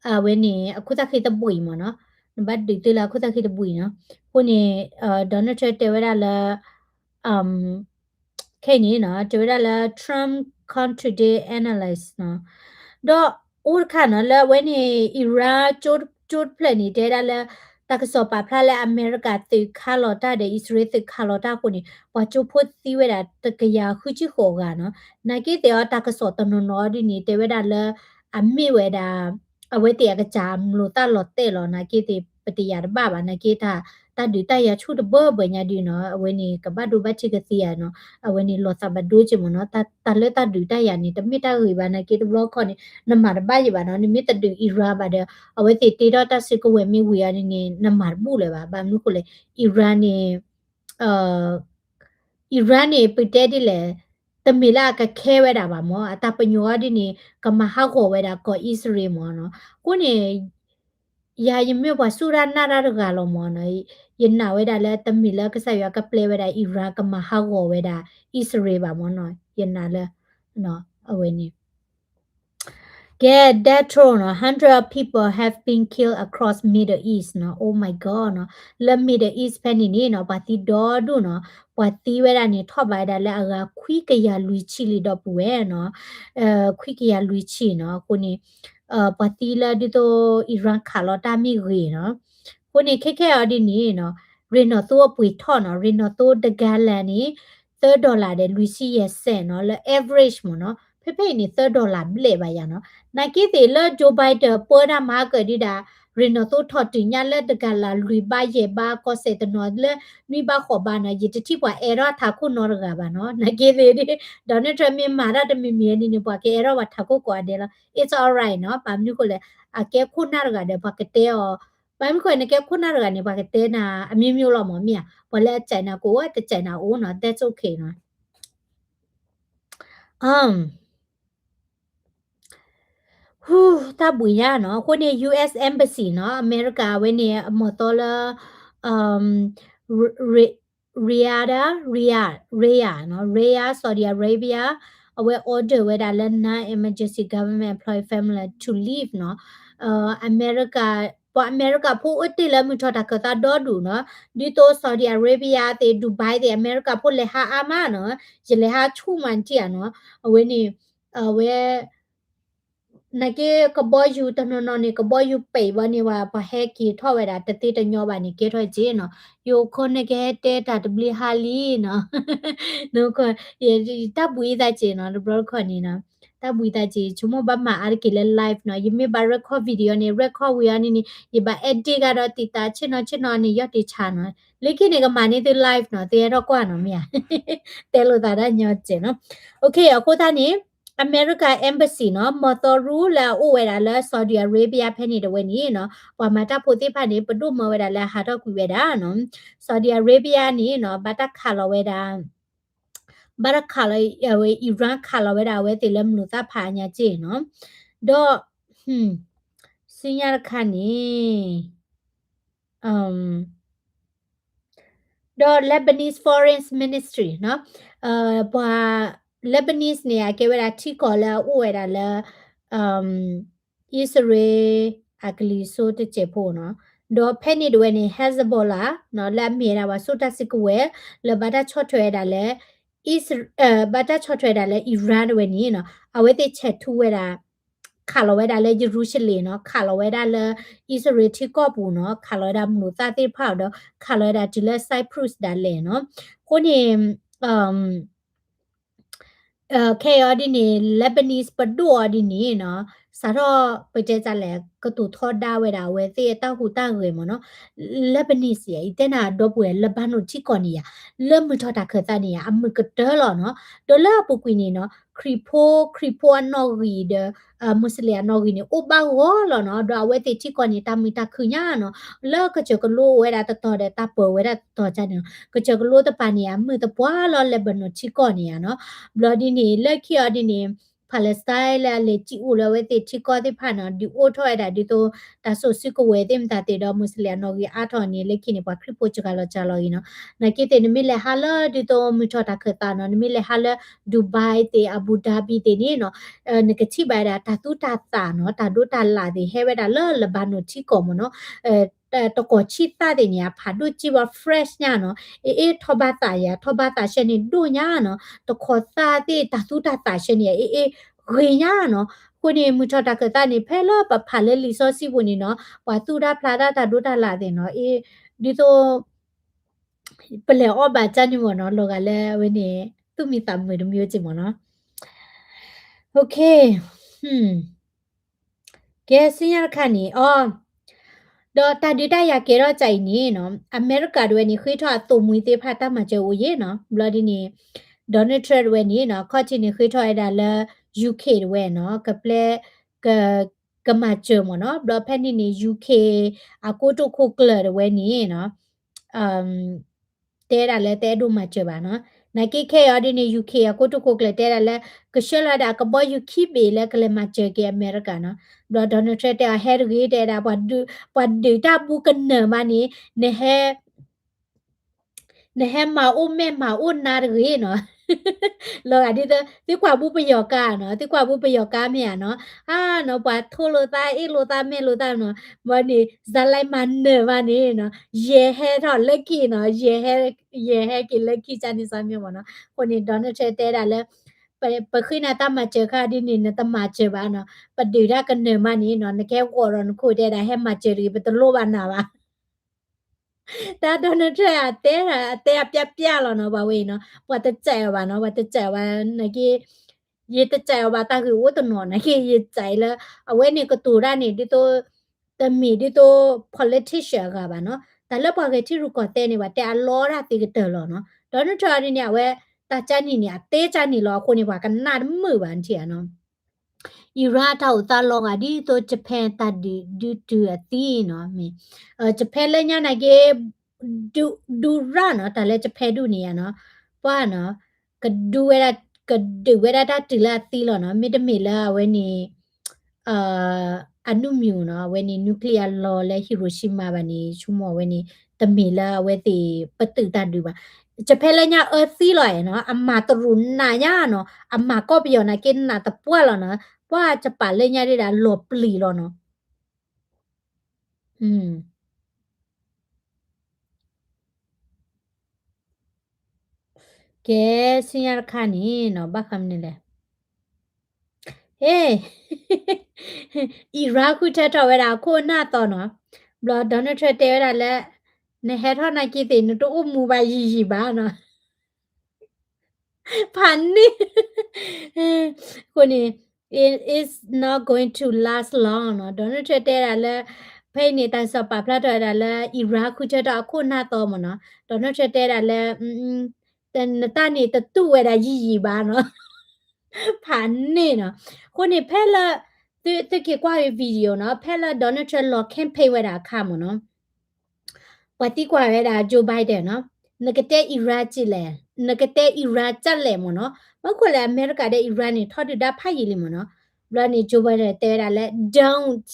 အဝဲန့ၣ် အခိၣ်သၣ်ဃံတဘှံးမ့ၢ်နီၤ, နဘၣ်ဒုးတုၤလၢအခိၣ်သၣ်ဃံတဘှံးနီၤ, အဃိန့ၣ် Donald Trump တဲဝဲဒၣ်လၢ ခဲအံၤန့ၣ်နီၤ တဲဝဲဒၣ်လၢ Trump contradict analyst နီၤ, ဒီးအိၣ်တခါနီၤ လၢအဝဲန့ၣ် Iran ကၠိတဖျၢၣ်န့ၣ် တဲဝဲဒၣ်လၢ တၢ်ကစီၣ်ပာ်ဖျါလၢအမဲရကၤသုးခးလီၤတၢ်ဒီး အံၣ်စရ့လးသုးခးလီၤတၢ်အဃိန့ၣ် ပှၤကၠိဖိသံဝဲဒၣ်တကယၤဃုဆံဃိးဂၤနီၤ, နာ်က့သ့ၣ်အီၤတၢ်ကစီၣ်တနီၤနီၤဒ်န့ၣ် တဲဝဲဒၣ်လၢ အမ့ၢ်ဝဲဒၣ် အဝဲသ့ၣ်အကစၢ်မျိာ်သၣ်လီၤတဲာ်လီၤ နာ်က့သ့ၣ် ပတယာ်တဘၣ်ဘၣ် နာ်က့တၢ် တၢ်ဒုးတၢ်ယၤဆူၣ်တဘၢဘၢညါဒ်နီၤ အဝဲန့ၣ် ကဘၣ်ဒိဘၣ်ထံးကသ့ဧါနီၤ အဝဲန့ၣ် လီၤသးဘၣ်ဒိက့ၤမ့ၢ်နီၤ တၢ်လၢတၢ်ဒုးတၢ်ယၤန့ၣ် တမ့ၢ်တၢ်ဂ့ၤဘၣ် နာ်က့တဘျီခီန့ၣ် နမၤတဘၣ်ယံၤဘၣ်နီၤ နမ့ၢ်တဒုး Iran ဘၣ်ဒီး အဝဲသ့ၣ်တ့ထီၣ်တၢ်စုကဝဲၤမ့ၢ်ဝံၤအီၤန့ၣ်န့ၣ် နမၤတဘူၣ်လၢၤဘၣ် ဘၣ်မနုၤဃိလဲၣ် Iran န့ၣ် Iran န့ၣ် ပတဲဒ်လဲၣ် တမ့ၢ်လၢအကခဲဝဲဒၣ်ဘၣ်မ့ၢ် အတၢ်ပညိၣ်အီၤဒ်န့ၣ် ကမၤဟးဂီၤဝဲဒၣ်ကီၢ်အံၣ်စရ့လးမ့ၢ်နီၤ အဃိန့ၣ် ယၤယမ့ၢ်ပှၤစူၢ်တၢ်နာ်တၢ်တဂၤလီၤမ့ၢ်နီၤ ယနာ်ဝဲဒၣ်လၢတမ့ၢ်လၢကစၢ်ယွၤကပျဲဝဲဒၣ် Iran ကမၤဟးဂီၤဝဲဒၣ်အံၣ်စရ့လးဘၣ်မ့ၢ်နီၤ ယနာ်လၢ အဝဲန့ၣ် ကဲ death toll နီၤ hundred of people have been killed across Middle East နီၤ Oh my God နီၤ လၢ Middle East ဖဲန့ၣ်န့ၣ်နီၤ ပှၤသံဒီဒူၣ်နီၤ ပှၤသံဝဲဒၣ်န့ၣ် ထီၣ်ဘးဝဲဒၣ်လၢအဂၤခွံကယၤလွံၢ်ဆံလံဒီပုၢ်ဝဲၢ်နီၤ ခွံကယၤလွံၢ်ဆံနီၤ အဃိန့ၣ် ပှၤသံလၢဒ်သိး Iran ခးလီၤတၢ်မ့ၢ်ဂ့ၤနီၤ အဃိန့ၣ် ခဲခဲအံၤဒ်န့ၣ်နီၤ ရ့ၣ်နီၣ်သိအပှ့ၤထီၣ်နီၤ ရ့ၣ်နီၣ်သိတဂၤလၢာ်န့ၣ် သၢ dollar ဒီးလွံၢ်ဆံယဲၢ်စဲးနီၤ လၢ average မ့ၢ်နီၤ ဖဲဖဲအံၤန့ၣ် သၢ dollar ဘျဲၣ်ဘၣ်ယၤနီၤ နာ်က့သ့ၣ်လၢ Joe Biden ပၢတၢ်မၤကၢၣ်ဒံးဒၣ် ရ့ၣ်နီၣ်သိထီၣ်တုၤညါလၢတဂၤလၢလွံၢ်ဘးယဲၢ်ဘး ကီၢ်စဲၣ်တနီၤလၢနွံဘးဃိးဘးနီၤ ယတထံၣ်ပှၤအဲၣ်ထီၣ်ထးခိၣ်နီတဂၤဘၣ်နီၤ နာ်က့သ့ၣ်ဒ် Donald Trump မ့ၢ်မၤတၢ်တမံၤမံၤန့ၣ်န့ၣ် ပှၤကအဲၣ်ထီၣ်ပှၤထးခိၣ်ကိးဂၤဒဲးလီၤ it's alright နီၤ ဘၣ်မနုၤဃိလဲၣ် အကဲခိၣ်နၢ်တဂၤဒီး ပှၤကတဲအီၤ ဘၣ်မနုၤဃိန့ၣ် နကဲခိၣ်နၢ်တဂၤန့ၣ် ပှၤကတဲနၤ အမျိုးမျိုးလီၤမး မ့ၢ်ဧါ ပှၤလၢအစဲးနၤကအိၣ် တစဲးနၤအိၣ်နီၤ that's okay နီၤ တၢ်ဘှံးညါနီၤ အဃိန့ၣ် US Embassy နီၤ အမဲရကၤအဝဲန့ၣ် အမီၢ်သီလၢ Riyadh Riyadh Riyadh နီၤ Riyadh Saudi Arabia အဝဲ order ဝဲဒၣ်လၢ non-emergency government employee family to leave နီၤ အမဲရကၤ ပှၤအမဲရကၤဖိအိၣ်တ့ၢ်လၢမုၢ်ထီၣ်တၢ်ခၢၣ်သးဒီဒူၣ်နီၤ ဒ်သိး Saudi Arabia သ့ၣ် Dubai သ့ၣ် အမဲရကၤဖိလဲၤဟးအါမးနီၤ ယလဲၤဟးဆူၣ်မးနထံၣ်ဧါနီၤ အဝဲန့ၣ် အဝဲ နာ်က့ကဘီယူၤတနီၤနီၤန့ၣ် ကဘီယူၤပဲာ်ဘီန့ၣ်ဝဲ ပှၤဟဲက့ၤထီၣ်ဝဲဒၣ်တသ့တညီဘၣ်န့ၣ် ကဲထီၣ်က့ၤနီၤ ယိၤခိၣ်န့ၣ်ကဟဲတဲတၢ်တဘျုးဟါလံနီၤ တၢ်ဘှံးအံၤသးက့ၤနီၤ တဘျီတခီၣ်န့ၣ်နီၤ တၢ်ဘှံးသးက့ၤ ဆိကမိၣ်ဘၣ်မၤအါတက့ၢ်လၢ live နီၤ ယမ့ၢ်ဘၣ် record video န့ၣ် record ဝံၤအီၤန့ၣ်န့ၣ် ယဘၣ် edit ကဒီးတံာ်တာ်ဆ့ၣ်နီၤဆ့ၣ်နီၤန့ၣ် ယီၢ်တ့ၢ်ဆါနီၤ လၢခံန့ၣ်ကမၤန့ၢ်သု live နီၤ သုဟဲထီၣ်ကွၢ်နီၤ မ့ၢ်ဧါ တဲလိာ်သးဒၣ်ညီစဲးနီၤ okay အဃိသတးန့ၣ် အမဲရကၤ embassy နီၤ မီၢ်သီရူလၢအအိၣ်ဝဲဒၣ်လၢ Saudi Arabia ဖဲန့ၣ်တဝဲန့ၣ်နီၤ ပှၤမၤတၢ်ဖိသ့ၣ်တဖၣ်န့ၣ် ပဒိၣ်မၢဝဲဒၣ်လၢအဟးထီၣ်ကွံာ်ဝဲဒၣ်နီၤ Saudi Arabia န့ၣ်နီၤ ဘၣ်တၢ်ခးလီၤဝဲဒၣ် ဘၣ်တၢ်ခးလီၤဝဲ Iran ခးလီၤဝဲဒၣ်အဝဲသ့ၣ်လၢမုၢ်လိာ်သးဖးအညါက့ၢ်နီၤ ဒီး ဆူညါတခါန့ၣ် ဒီး Lebanese Foreign Ministry နီၤ ပှၤ Lebanese န့ၣ် အကဲဝဲဒၣ်ထံကီၢ်လၢအအိၣ်ဝဲဒၣ်လၢ အံၣ်စရ့လး အကလံၤစိးတစဲးဖိနီၤ ဒီးဖဲန့ၣ်တဝဲန့ၣ် Hezbollah နီၤ လၢအမ့ၢ်ဝဲဒၣ်ပှၤစိတၢ်စုကဝဲၤ လၢဘၣ်တၢ်ဆီၣ်ထွဲဝဲဒၣ်လၢ အံၣ်စရ့လး ဘၣ်တၢ်ဆီၣ်ထွဲဝဲဒၣ်လၢ Iran တဝဲန့ၣ်နီၤ အဝဲသ့ၣ်ဆဲးထူဝဲဒၣ် ခးလီၤဝဲဒၣ်လၢယရူၤၡလ့ၣ်နီၤ ခးလီၤဝဲဒၣ်လၢ အံၣ်စရ့လးထံကီၢ်ပူၤနီၤ ခးလီၤဝဲဒၣ်မုၢ်လိာ်သးသ့ၣ်တဖၣ်ဒီး ခးလီၤဝဲဒၣ်တုၤလၢ Cyprus ဒၣ်လဲာ်နီၤ အဃိန့ၣ် ခဲအံၤအီၤဒ်န့ၣ် Lebanese ပဒိၣ်အီၤဒ်န့ၣ်နီၤ စးထီၣ်ပတဲတၢ်လဲၣ် ကတိၤထီဒါဝဲဒၣ်အဝဲသ့ၣ်အတၢ်ဟူးတၢ်ဂဲၤမ့ၢ်နီၤ Lebanese ယၤ ယတဲနၤဒီပုၢ်ဝဲၢ် Lebanon ထံကီၢ်န့ၣ်ယၤ လၢမုၢ်ထီၣ်တၢ်ခၢၣ်သးန့ၣ်ယၤ အမုာ်ကတၢၢ်လီၤနီၤ ဒီးလၢအပူၤကွံာ်န့ၣ်နီၤ ခရံာ်ဖိ ခရံာ်ဖိအနီၣ်ဂံၢ်ဒီး မူစလ့ၣ်အနီၣ်ဂံၢ်န့ၣ် အိၣ်ဘၣ်ဂီၢ်လီၤနီၤ ဒီးအဝဲသ့ၣ်ထံကီၢ်န့ၣ် တၢ်မုာ်တၢ်ခုၣ်ညါနီၤ လၢကစၢၢ်ကလိအိၣ်ဝဲဒၣ်တတီၤဒီး တၢ်ပၢၤဝဲဒၣ်တတီၤကန့ၣ်နီၤ ကစၢၢ်ကလိတပၤန့ၣ် အမုာ်သပှၢ်လီၤ Lebanon ထံကီၢ်န့ၣ်ယၤနီၤ ဘျီဒ်န့ၣ် လၢခံအီၤဒ်န့ၣ် Palestine လၢအလဲၤစံၣ်အိၣ်လၢအဝဲသ့ၣ်ထံကီၢ်သ့ၣ်တဖၣ်နီၤ ဒုးအိၣ်ထီၣ်ဝဲဒၣ်ဒ်သိး တၢ်ဆိၣ်စုကဝဲၤသ့ၣ်မတၤသ့ၣ်ဒီး မူစလ့ၣ်အနီၣ်ဂံၢ်အါထီၣ်န့ၣ် လၢခံန့ၣ် ပှၤခရံာ်ဖိစှၤလီၤစှၤလီၤအံၤနီၤ နာ်က့သ့ၣ် နမ့ၢ်လဲၤဟးလၢဒ်သိးမုၢ်ထီၣ်တၢ်ခၢၣ်သးနီၤ နမ့ၢ်လဲၤဟးလၢ Dubai သ့ၣ် Abu Dhabi သ့ၣ်န့ၣ်နီၤ နကထံၣ်ဘၣ်ဝဲဒၣ်တၢ်သူတၢ်သၣ်နီၤ တၢ်ဒိးတၢ်လၣ်သ့ၣ် ဟဲဝဲဒၣ်လၢ Lebanon ထံကီၢ်မ့ၢ်နီၤ တကီၢ်ဆံသၣ်သ့ၣ်န့ၣ် အဖးဒိၣ်စံးဝဲ fresh ညါနီၤ အ့ၣ်အ့ၣ်ထီၣ်ဘၣ်သၣ်ယၤ ထီၣ်ဘၣ်သၣ်ဆှၢန့ၣ်ဒိၣ်ညါနီၤ တခီသၣ်သ့ၣ် တၢ်သူတၢ်သၣ်ဆှၢန့ၣ် အ့ၣ်အ့ၣ်ဂ့ၤညါနီၤ အဃိန့ၣ် မုၢ်ထီၣ်တၢ်ခၢၣ်သးန့ၣ် ဖဲလၢပဖးလၢလံာ်စီဆှံပူၤန့ၣ်နီၤ ပှၤသူတၢ်ဖျးတၢ်တၢ်ဒိးတၢ်လၣ်သ့ၣ်နီၤ အ့ၣ် ဒ်သိး ပလဲၤအီၣ်ဘၣ်ကၢ်န့ၣ်မ့ၢ်နီၤ လီၤဂာ်လၢအဝဲန့ၣ် သူၣ်မံသးမုာ်တမံၤက့မ့ၢ်နီၤ okay ကဲ ဆူညါတခါန့ၣ် အီ ဒီးတၢ်ဒုးတၢ်ယၤကဲထီၣ်ကၢ်အံၤန့ၣ်နီၤ အမဲရကၤတဝဲန့ၣ် ဃ့ထီၣ်အသိၣ်မှံၤသ့ၣ်တဖၣ်တၢ်မၤစၢၤအိၣ်ယဲၢ်နီၤ ဘျီဒ်န့ၣ် Donald Trump တဝဲန့ၣ်နီၤ ခီၣ်ထံးန့ၣ်ဃ့ထီၣ်ဝဲဒၣ်လၢ UK တဝဲနီၤ ကပျဲ က ကမၤစၢၤမ့ၢ်နီၤ ဘျီဖဲန့ၣ်န့ၣ် UK အကိတိာ်ခိၣ်ကျၢၢ်တဝဲန့ၣ်နီၤ တဲဒၣ်လၢတအဲၣ်ဒိးမၤစၢၤဘၣ်နီၤ နာ်က့ခဲအံၤဒ်န့ၣ် UK အကိတိာ်ခိၣ်ကျၢၢ်တဲဒၣ်လၢ ကဆှၢလီၤဒၣ်ကဘီယူၤခံဘ့ၣ်လၢကလဲၤမၤစၢၤက့ၤအမဲရကၤနီၤ ဘျီ Donald Trump တဲအီၤ ဟဲတဂ့ၤ တဲဒၣ် ပှၤဒုးတၢ်ဘူးကနၢၤမးန့ၣ် နဟဲ နဟဲမၤအိၣ်မဲာ်မၤအိၣ်နါတဂ့ၤနီၤ လီၤဂာ်ဒ်သိး သုကွၢ်ဘူးပယီၤကါနီၤ သုကွၢ်ဘူးပယီၤကါမ့ၢ်ဧါနီၤ အါနီၤ ပှၤထိလိာ်သး အ့ၣ်လိာ်သး မဲာ်လိာ်သးနီၤ ဘၣ်န့ၣ် စလါမၤနၢၤဘၣ်န့ၣ်နီၤ ယဲၢ်ဟဲထီၣ်လၢခံနီၤ ယဲၢ်ဟဲက့ၤလၢခံ ကၢ်န့ၣ်စါမ့ၢ်မ့ၢ်နီၤ အဃိန့ၣ် Donald Trump တဲဒၣ်လၢ ပဃ့နၤတၢ်မၤစၢၤခါဒ်န့ၣ် နတမၤစၢၤဘၣ်နီၤ ပဒုးတၢ်ကနၢၤမးန့ၣ်နီၤ နကဲဂီၤဒီးနခိၣ်တဲဒၣ် ဟဲမၤစၢၤတဂ့ၤ ပတလိၣ်ဘၣ်နၤဘၣ် တၢ် Donald Trump အတဲ အတဲအပျၢ်ပျၢ်လီၤနီၤ ပှၤဝဲအံၤနီၤ ပှၤတစဲးအီၤဘၣ်နီၤ ပှၤတစဲးအီၤဘၣ် နာ်က့ ယတစဲးအီၤဘၣ်တၢ်ဂ့ၢ်အိၣ်တနီၤ နာ်က့ ယစဲးလၢ အဝဲန့ၣ်ကတိၤတၢ်န့ၣ် ဒ်သိး တမ့ၢ်ဒ်သိး politician အဂၤဘၣ်နီၤ. တၢ်လၢပှၤဂဲၤထံရူၢ်ကီၢ်သဲးန့ၣ် ပှၤတဲအလီတၢ်သ့ကတၢၢ်လီၤနီၤ. Donald Trump ဒ်န့ၣ် အဝဲတၢ်ကၢနံၣ်န့ၣ် အသ့ကၢနံၣ်လီၤအဃိန့ၣ် ပှၤကနၣ်တမုာ်ဘၣ်နထံၣ်ဧါနီၤ. Iran တၢ်အိၣ်သးလီၤဂာ်ဒ်သိး Japan တၢ်ဒုးဒုးတုၤအသံနီၤ. မ့ၢ် Japan လၢညါနာ်က့ ဒုးရၣ်နီၤ, တၢ်လၢ Japan ဒုးန့ၣ်ယါနီၤ, ပှၤနီၤ ကဒုးဝဲဒၣ် ကဒုးဝဲဒၣ်တၢ်တုၤလၢအသံလီၤနီၤ. မ့တမ့ၢ်လၢအဝဲန့ၣ် အနုမံၤနီၤ, အဝဲန့ၣ် nuclear လီၤလၢ Hiroshima ဘၣ်န့ၣ် ဆိကမိၣ်အဝဲန့ၣ် တမ့ၢ်လၢအဝဲသ့ၣ်ပတုာ်တၢ်ဒုးဘၣ်. Japan လၢညါအၢသံလီၤနီၤ, အမၤတရူးနးညါနီၤ, အမၤကီၢ်ပယီၤနာ်က့နးသပှၢ်လီၤနီၤ, ပှၤကပာ်လၢညါဒ်ဒၣ်လီၤပျံၤလီၤနီၤ. ကဲ ဆူညါတခါန့ၣ်နီၤ ဘၣ်ဃးမနုၤလဲၣ်. ဟ့ Iran ဃုထၢထီၣ်ဝဲဒၣ်အခိၣ်အနၢ်သီနီၤ, ဘျီ Donald Trump တဲဝဲဒၣ်လၢ နဟဲထီၣ်နာ်က့သ့ၣ် နတအိၣ်မူဘၣ်ယံာ်ယံာ်ဘၣ်နီၤ. ဖးန့ၣ် အဃိန့ၣ် it is not going to last long နီၤ. Donald Trump တဲဒၣ်လၢ ဖဲအံၤန့ၣ် တၢ်ကစီၣ်ပာ်ဖျါထီၣ်ဝဲဒၣ်လၢ Iran ဃုထၢထီၣ်အခိၣ်အနၢ်သီမ့ၢ်နီၤ, Donald Trump တဲဒၣ်လၢ နတၢ်န့ၣ်တတူၢ်ဝဲဒၣ်ယံာ်ယံာ်ဘၣ်နီၤ. ဖးန့ၣ်နီၤ. အဃိန့ၣ် ဖဲလၢ သုက့ၤကွၢ်ဂ့ၤ video နီၤ, ဖဲလၢ Donald Trump လီၤ campaign ဝဲဒၣ်အခါမ့ၢ်နီၤ ပှၤသံကွၢ်ဝဲဒၣ် Joe Biden နီၤ, နကတဲ Iran ကလဲၣ်, နကတဲ Iran ကလဲၣ်မ့ၢ်နီၤ. မ့ၢ်ခိၣ်လၢအမဲရကၤဒီး Iran န့ၣ် ထီဒုၣ်ဒါဖးယံာ်လံမ့ၢ်နီၤ. ဘျီန့ၣ် Joe Biden တဲဝဲဒၣ်လၢ don't,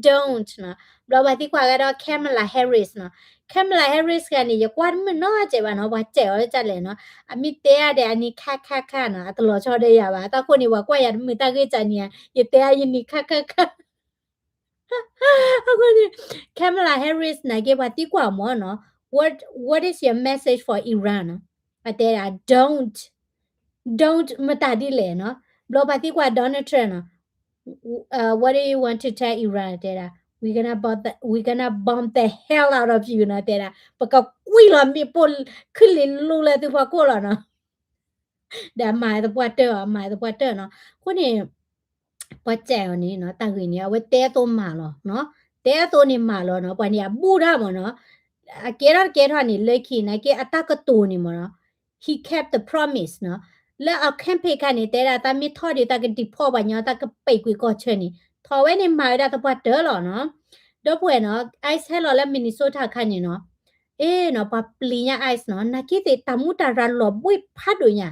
don't နီၤ. ဘျီပှၤသံကွၢ်ဝဲဒီး Kamala Harris နီၤ. Kamala Harris ဂၤန့ၣ် ယကွၢ်တမုာ်နီတစဲးဘၣ်နီၤ, ပှၤစဲးအီၤလၢကလဲၣ်နီၤ. အမ့ၢ်တဲအါဒီးအနံၤခါခါခါနီၤ, အတလီၤဆီဒီးယၤဘၣ်. တၢ်ဃိန့ၣ် ပှၤကွၢ်ယၤတမုာ်တၢ်ဂ့ၢ်ကန့ၣ်, ယတဲအါယနံၤခါခါခါ အဃိန့ၣ် Kamala Harris နာ်က့ ပှၤသံကွၢ်မ့ၢ်နီၤ, what, what is your message for Iran နီၤ. အတဲဒၣ် don't, don't မတၤဒ်လဲၣ်နီၤ. ဘျီပှၤသံကွၢ် Donald Trump နီၤ, what do you want to tell Iran တဲဒၣ် we gonna bomb the, we gonna bomb the hell out of you နီၤ, တဲဒၣ် ပကကွံာ်လီၤမ့ၣ်ပိၢ်ခုၣ်လ့ၤလူလၢသုဖီခိၣ်လီၤနီၤ. ဒီးအမၤသပှၢ်တၢၢ်အီၤ, အမၤသပှၢ်တၢၢ်နီၤ. အဃိန့ၣ် ပှၤစဲးအီၤန့ၣ်နီၤ, တၢ်ဂ့ၢ်န့ၣ် အဝဲတဲအသိးမၤလီၤ, တဲအသိးန့ၣ်မၤလီၤနီၤ, ပှၤန့ၣ်အဘူၣ်တၢ်မ့ၢ်နီၤ, အကဲထီၣ်တကဲထီၣ်န့ၣ် လၢခံနာ်က့ အတၢ်ကတိၤန့ၣ်မ့ၢ်နီၤ, he kept the promise နီၤ, လၢအ campaign ခါန့ၣ် တဲဒၣ်တၢ်မ့ၢ်ထီၣ်ဒီး တၢ်က deport ပှၤညီ, တၢ်ကပဲာ်ကွံာ်ကီၢ်ဆၢန့ၣ်, ထီၣ်ဝဲန့ၣ်မၤဝဲဒၣ်သပှၢ်တၢၢ်လီၤနီၤ. ဒီပုၢ်ဝဲၢ်နီၤ, ICE ဟဲလီၤလၢ Minnesota ခါန့ၣ်နီၤ, အ့နီၤ, ပှၤပျံၤညါ ICE နီၤ, နာ်က့သ့ၣ်တၢ်မူတၢ်ရၤလီၤဘှ့ၣ်ဖးဒိၣ်ညါ,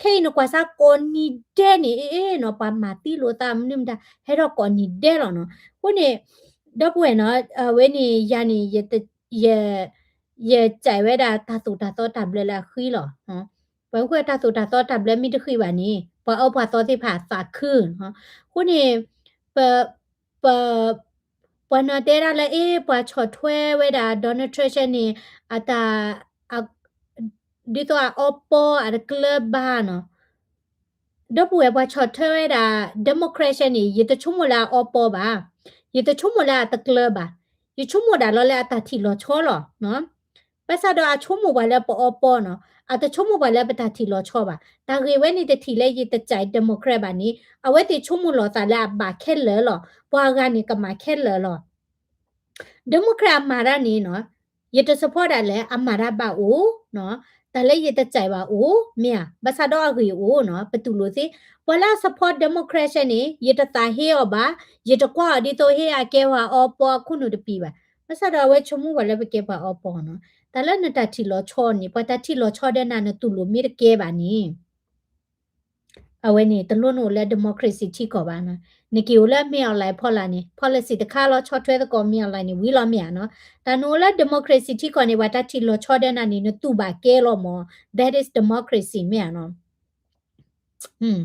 ခဲအံၤန့ၣ် ကွၢ်စၢ်ကိးနံၤဒဲးန့ၣ်, အ့နီၤ, ပှၤမၤသံလိာ်သးမနုၤမတၤ, ဟဲထီၣ်ကိးနံၤဒဲးလီၤနီၤ. အဃိန့ၣ် ဒီပုၢ်ဝဲၢ်နီၤ, အဝဲန့ၣ်ယၤန့ၣ် ယ ယစဲးဝဲဒၣ်တၢ်သိၣ်တၢ်သီတၢ်ဘျၢလၢအဃံလီၤ. ပှၤကွၢ်တၢ်သိၣ်တၢ်သီတၢ်ဘျၢမ့ၢ်တဃံဘၣ်န့ၣ် ပှၤအၢပှၤသီသ့ၣ်တဖၣ်သးခု. အဃိန့ၣ် ပ ပ ပှၤနီၤတဲဒၣ်လၢ အ့ ပှၤဆီၣ်ထွဲဝဲဒၣ် Donald Trump န့ၣ် အတၢ် ဒ်သိးအအီပီအတကျၢၤဘၣ်နီၤ. ဒီပုၢ်ဝဲၢ် ပှၤဆီၣ်ထွဲဝဲဒၣ် Democrat န့ၣ် ယတဆိကမိၣ်လၢအအီပီဘၣ်, ယတဆိကမိၣ်လၢအတကျၢၤဘၣ်, ယဆိကမိၣ်ဒၣ်လီၤလၢအတၢ်ထံၣ်လီၤဆီလီၤ. ဘၣ်ဆၣ်ဒီးအဆိကမိၣ်ပှၤလၢပအီပီနီၤ, အတဆိကမိၣ်ပှၤလၢပတၢ်ထံၣ်လီၤဆီဘၣ်. တၢ်ဂ့ၢ်ဝဲန့ၣ်တထံၣ်လၢယတစဲး Democrat ဘၣ်န့ၣ် အဝဲသ့ၣ်ဆိကမိၣ်လီၤသးလၢအဘၣ်ခဲလၢာ်လီၤ. ပှၤဂၤန့ၣ်ကမၤခဲလၢာ်လီၤ. Democrat အမၤတၢ်န့ၣ်နီၤ, ယတ support ဒၣ်လၢအမၤတၢ်ဘၣ်အိၣ်, တၢ်လၢယတစဲးဘၣ်အိၣ်, မ့ၢ်ဧါ, ဘၣ်ဆၣ်ဒီးအဂ့ၢ်အိၣ်နီၤ, ပတူၢ်လိာ်သ့. ပှၤလၢအ support Democrat န့ၣ် ယတသးဟ့အီၤဘၣ်, ယတကွၢ်အီၤဒ်သိးဟ့အကဲပှၤအီပီအခိၣ်နူာ်တပံၤဘၣ်. ဘၣ်ဆၣ်ဒီးအဝဲဆိကမိၣ်ပှၤလၢပကဲပှၤအီပီနီၤ. တၢ်လၢနတၢ်ထံၣ်လီၤဆီန့ၣ်, ပှၤတၢ်ထံၣ်လီၤဆီဒီးနၤနတူၢ်လိာ်မ့ၢ်တကဲဘၣ်န့ၣ် အဝဲန့ၣ် တလိၣ်နအိၣ်လၢ democracy ထံကီၢ်ဘၣ်နီၤ. နက့ၤအိၣ်လၢ မင်းအောင်လှိုင် ဖီလာ်န့ၣ် policy တခါလီၤဆီထွဲသကိး မင်းအောင်လှိုင် န့ၣ် ဝံၤလီၤမ့ၢ်ဧါနီၤ. တၢ်နအိၣ်လၢ democracy ထံကီၢ်န့ၣ် ပှၤတၢ်ထံၣ်လီၤဆီဒီးနၤန့ၣ် နတူၢ်ဘၣ်ကဲလီၤမး. That is democracy မ့ၢ်ဧါနီၤ.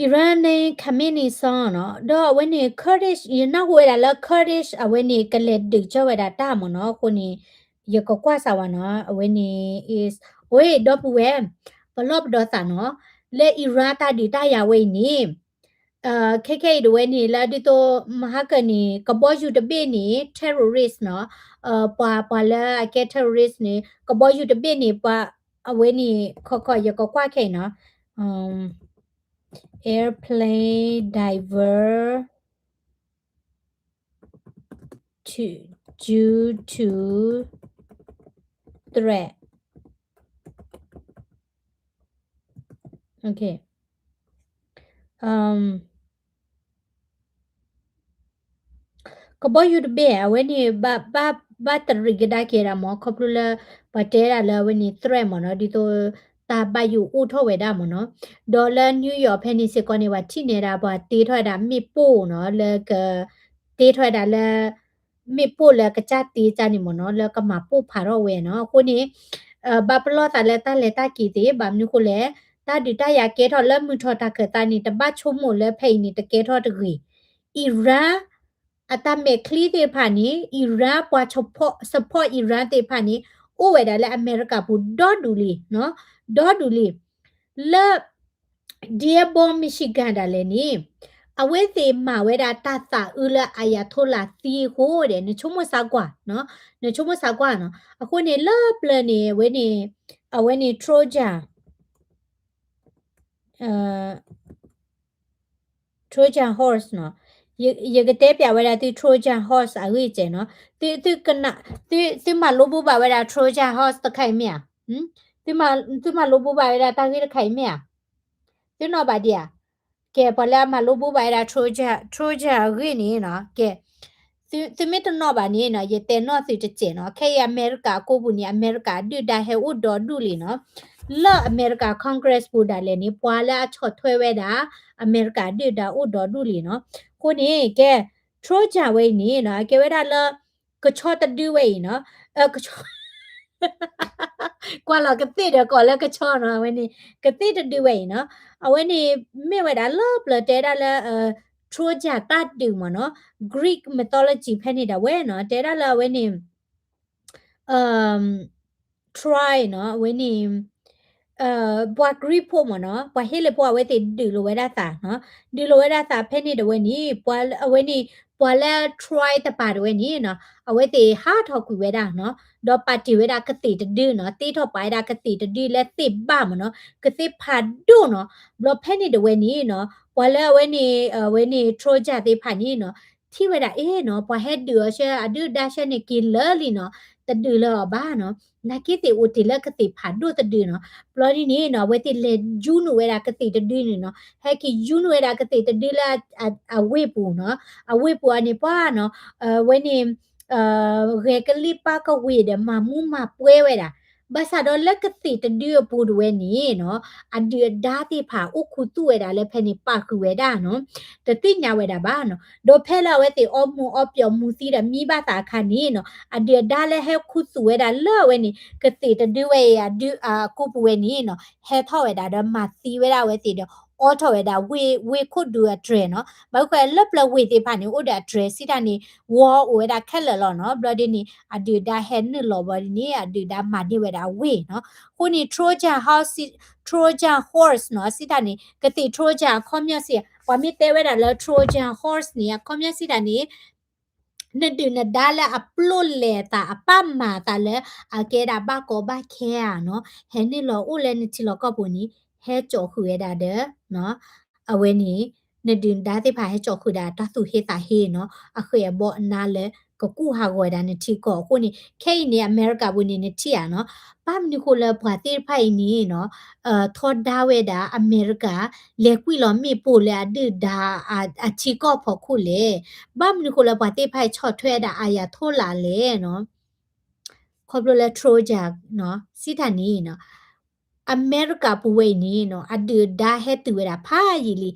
Iran န့ၣ် Khamenei စီၤနီၤ, ဒီးအဝဲန့ၣ် Kurdish ယနၢ်ဟူဝဲဒၣ်လၢ Kurdish အဝဲန့ၣ် ကလဲၤဒုးကၠီဝဲဒၣ်တၢ်မ့ၢ်နီၤ. အဃိန့ၣ် ယကကွၢ်စၢ်ဝဲနီၤ, အဝဲန့ၣ် is အိ ဒီပုၢ်ဝဲၢ်, ပလီၢ်ပဒီသးနီၤ, လၢ Iran တၢ်ဒုးတၢ်ယၤဝဲအံၤန့ၣ် ခဲခဲအံၤတဝဲန့ၣ် လၢဒ်သိး မဟါကၢန့ၣ် ကဘီယူၤတဘ့ၣ်န့ၣ် terrorist နီၤ, ပှၤ ပှၤလၢအကဲ terrorist န့ၣ် ကဘီယူၤတဘ့ၣ်န့ၣ် ပှၤ အဝဲန့ၣ် ခီခီ ယကကွၢ်ခဲအံၤနီၤ, airplane diver to, due to threat. Okay. ကဘီယူၤတဘ့ၣ် အဝဲန့ၣ် ဘၣ်တရံးကဒါက့ၤဒၣ်မ့ၢ် ခီဖျိလၢ ပှၤတဲဒၣ်လၢအဝဲန့ၣ် threat မ့ၢ်နီၤ ဒ်သိး တၢ်ဘၣ်ယိၣ်အိၣ်ထီၣ်ဝဲဒၣ်မ့ၢ်နီၤ ဒီးလၢ New York ဖဲန့ၣ်စ့ၢ်ကီးန့ၣ် ပှၤထံၣ်န့ၢ်ဒၣ် ပှၤတ့ထီၣ်ဝဲဒၣ်မ့ၣ်ပိၢ်နီၤ လၢက တ့ထီၣ်ဝဲဒၣ်လၢ မ့ၣ်ပိၢ်လၢကစၢ်တ့ကၢ်န့ၣ်မ့ၢ်နီၤ လၢကမၤပိၢ်ဖးထီၣ်ဝဲနီၤ အဃိန့ၣ် ဘၣ်ပလီၢ်သးလၢတၢ်လဲၤတၢ်က့ၤသ့ ဘၣ်မနုၤဃိလဲၣ် တၢ်ဒုးတၢ်ယၤကဲထီၣ်လၢမုၢ်ထီၣ်တၢ်ခၢၣ်သးန့ၣ် တဘၣ်ဆိကမိၣ်လၢဖဲအံၤန့ၣ် တကဲထီၣ်တဂ့ၤ Iran အတၢ်မဲာ်ချံသ့ၣ်တဖၣ်န့ၣ် Iran ပှၤ support Iran သ့ၣ်တဖၣ်န့ၣ် အိၣ်ဝဲဒၣ်လၢအမဲရကၤပူၤဒီဒူၣ်လံ ဒီဒူၣ်လံ လၢ Dearborn Michigan ဒၣ်လဲာ်န့ၣ် အဝဲသ့ၣ်မၤဝဲဒၣ်တၢ်သးအုးလၢအယၤထိလးသံအဃိဒီး နဆိကမိၣ်စါကွၢ် နဆိကမိၣ်စါကွၢ်နီၤ အဃိန့ၣ်လၢပျၢၤန့ၣ် အဝဲန့ၣ် အဝဲန့ၣ် Trojan Trojan horse နီၤ ယကတဲပျးဝဲဒၣ်သု Trojan horse အဂ့ၢ်ကဲနီၤ သုမၤလိဘိးဘၣ်ဝဲဒၣ် Trojan horse တခါအံၤမ့ၢ်ဧါ သုမၤလိဘိးဘၣ်ဝဲဒၣ်တၢ်ဂ့ၢ်တခါအံၤမ့ၢ်ဧါ သုနီၣ်ဘၣ်ဒံးဧါ ကဲ ပှၤလၢအမၤလိဘိးဘၣ်ဝဲဒၣ် Trojan အဂ့ၢ်န့ၣ်နီၤ ကဲ သုမ့ၢ်တနီၣ်ဘၣ်န့ၣ်နီၤ ယတဲနီၣ်သုတစဲးနီၤ ခဲအံၤအမဲရကၤအကိာ်ပူၤန့ၣ် အမဲရကၤဒုၣ်ဒါဟဲအိၣ်ဒီဒူၣ်လံနီၤ လၢအမဲရကၤ Congress ပူၤဒၣ်လဲာ်န့ၣ် ပှၤလၢအဆီၣ်ထွဲဝဲဒၣ် အမဲရကၤဒုၣ်ဒါအိၣ်ဒီဒူၣ်လံနီၤ အဃိန့ၣ် ကဲ Trojan ဝဲအံၤန့ၣ်နီၤ အကဲဝဲဒၣ်လၢ ကဆီတဒုဝဲအံၤနီၤ ကဆီ ကွၢ်လီၤကသ့ၣ်ဒီးကိးလၢကဆီနီၤ အဝဲန့ၣ် ကသ့ၣ်တဒုဝဲအံၤနီၤ အဝဲန့ၣ် မ့ၢ်ဝဲဒၣ်လၢပျၢၤတဲဒၣ်လၢ Trojan တၢ်ဒုးမ့ၢ်နီၤ Greek mythology ဖဲန့ၣ်ဒၣ်ဝဲနီၤ တဲဒၣ်လၢအဝဲန့ၣ် Troy နီၤ အဝဲန့ၣ် ပှၤ Greek ဖိမ့ၢ်နီၤ ပှၤဟ့လ့ၣ်ဖိ အဝဲသ့ၣ်ဒုးလိာ်ဝဲဒၣ်သးနီၤ ဒုးလိာ်ဝဲဒၣ်သးဖဲန့ၣ်ဒၣ်ဝဲန့ၣ် ပှၤအဝဲန့ၣ် ပှၤလၢ Troy တပၤဒၣ်ဝဲန့ၣ်နီၤ အဝဲသ့ၣ်ဟးထီၣ်ကွံာ်ဝဲဒၣ်နီၤ ဒီးပာ်တ့ၢ်ဝဲဒၣ်ကသ့ၣ်တဒုနီၤ တ့ထီၣ်ပာ်ဝဲဒၣ်ကသ့ၣ်တဒုလၢသ့ၣ်ဘၣ်မ့ၢ်နီၤ ကသ့ၣ်ဖးဒိၣ်နီၤ ဘျီဖဲန့ၣ်ဒၣ်ဝဲန့ၣ်နီၤ ပှၤလၢအဝဲန့ၣ် အဝဲန့ၣ် Trojan သ့ၣ်တဖၣ်န့ၣ်နီၤ ထံၣ်ဝဲဒၣ်အ့ၣ်နီၤ ပှၤဟဲဒုးအီၤဆှၢ အဒုၣ်ဒါဆှၢန့ၣ်က့ၤလၢာ်လံနီၤ တဒုးလၢၤအီၤဘၣ်နီၤ နာ်က့သ့ၣ်အိၣ်တ့ၢ်လၢကသ့ၣ်ဖးဒိၣ်တဒုနီၤ ဘျီဒ်န့ၣ်နီၤ အဝဲသ့ၣ်လဲၤယူနုာ်ဝဲဒၣ်ကသ့ၣ်တဒုန့ၣ်နီၤ ဟဲက့ၤယူနုာ်ဝဲဒၣ်ကသ့ၣ်တဒုလၢ အဝ့ၢ်ပူၤနီၤ အဝ့ၢ်ပူၤအန့ၣ်ပှၤနီၤ အဝဲန့ၣ် ဂဲၤကလံၣ်ပၢ်ကဝ့ၢ်ဒီးမၤမူမၤပွဲဝဲဒၣ် ဘၣ်ဆၣ်ဒီးလၢကသ့ၣ်တဒုအပူၤဒၣ်ဝဲန့ၣ်နီၤ အဒုၣ်အဒါသ့ၣ်တဖၣ်အိၣ်ခူသူၣ်ဝဲဒၣ်လၢဖဲန့ၣ်ပာ်ဃုာ်ဝဲဒၣ်နီၤ တသ့ၣ်ညါဝဲဒၣ်ဘၣ်နီၤ ဒီးဖဲလၢအဝဲသ့ၣ်အီမူၤအီပျီမူၤသံဒီးမံဘၣ်သးအခါန့ၣ်နီၤ အဒုၣ်အဒါလၢဟဲခူသူၣ်ဝဲဒၣ်လၢအဝဲန့ၣ် ကသ့ၣ်တဒုဝဲအံၤ အဒုၣ်အကိာ်ပူၤဝဲန့ၣ်နီၤ ဟဲထီၣ်ဝဲဒၣ်ဒီးမၤသံဝဲဒၣ်အဝဲသ့ၣ်ဒီး အိးထီၣ်ဝဲဒၣ်ဝ့ၢ်ခိၣ်ဒူအတြဲၤနီၤ ဘၣ်ဃုာ်လၢပျၢၤဝ့ၢ်သ့ၣ်တဖၣ်န့ၣ် အိၣ်ဒီးအတြဲၤစံးတၢ်န့ၣ် ဝီအိၣ်ဝဲဒၣ်ခဲလၢာ်လီၤနီၤ ဘျီဒ်န့ၣ် အဒုၣ်အဒါဟဲနုာ်လီၤဘျီဒ်န့ၣ် အဒုၣ်အဒါမၤန့ၢ်ဝဲဒၣ်ဝ့ၢ်နီၤ အဃိန့ၣ် Trojan horse စံးတၢ်န့ၣ် ကသ့ၣ် Trojan အခီပညီစံး ပှၤမ့ၢ်တဲဝဲဒၣ်လၢ Trojan horse န့ၣ် အခီပညီစံးတၢ်န့ၣ် နဒုၣ်နဒါလၢအပျိၢ်လဲၤသးအပၢ်မၤသးလၢ အကဲဒၣ်ဘၣ်ကီဘၣ်ခဲဧါနီၤ, ဟဲနုာ်လီၤအိၣ်လၢနထံလီၢ်ကီၢ်ပူၤန့ၣ် ဟဲကၠီဃုာ်ဝဲဒၣ်ဒီး အဝဲန့ၣ် နဒုၣ်နဒါသ့ၣ်တဖၣ်ဟဲကၠီဃုာ်ဒၣ်တၢ်သူၣ်ဟ့သးဟ့နီၤ, အဃဲးအဘီအနါလၢကကူၣ်ဟးဂီၤဝဲဒၣ်နထံကီၢ်အဃိန့ၣ် ခဲအံၤန့ၣ် အမဲရကၤပူၤန့ၣ် နထံၣ်ဧါနီၤ, ဘၣ်မနုၤဃိလၢပှၤသ့ၣ်တဖၣ်အံၤန့ၣ်နီၤ ထီဒါဝဲဒၣ်အမဲရကၤ လဲၤကွံာ်လီၤမ့ၣ်ပိၢ်လၢအဒုၣ်ဒါအထံကီၢ်ဖီခိၣ်လဲၣ်. ဘၣ်မနုၤဃိလၢပှၤသ့ၣ်တဖၣ်အံၤဆီၣ်ထွဲဒၣ် Ayatollah လဲၣ်နီၤ. ခီဖျိလၢ Trojan နီၤ စံးတၢ်န့ၣ်နီၤ အမဲရကၤပူၤဝဲအံၤန့ၣ်နီၤ အဒုၣ်အဒါဟဲတုၤဝဲဒၣ်ဖးယံာ်လံ.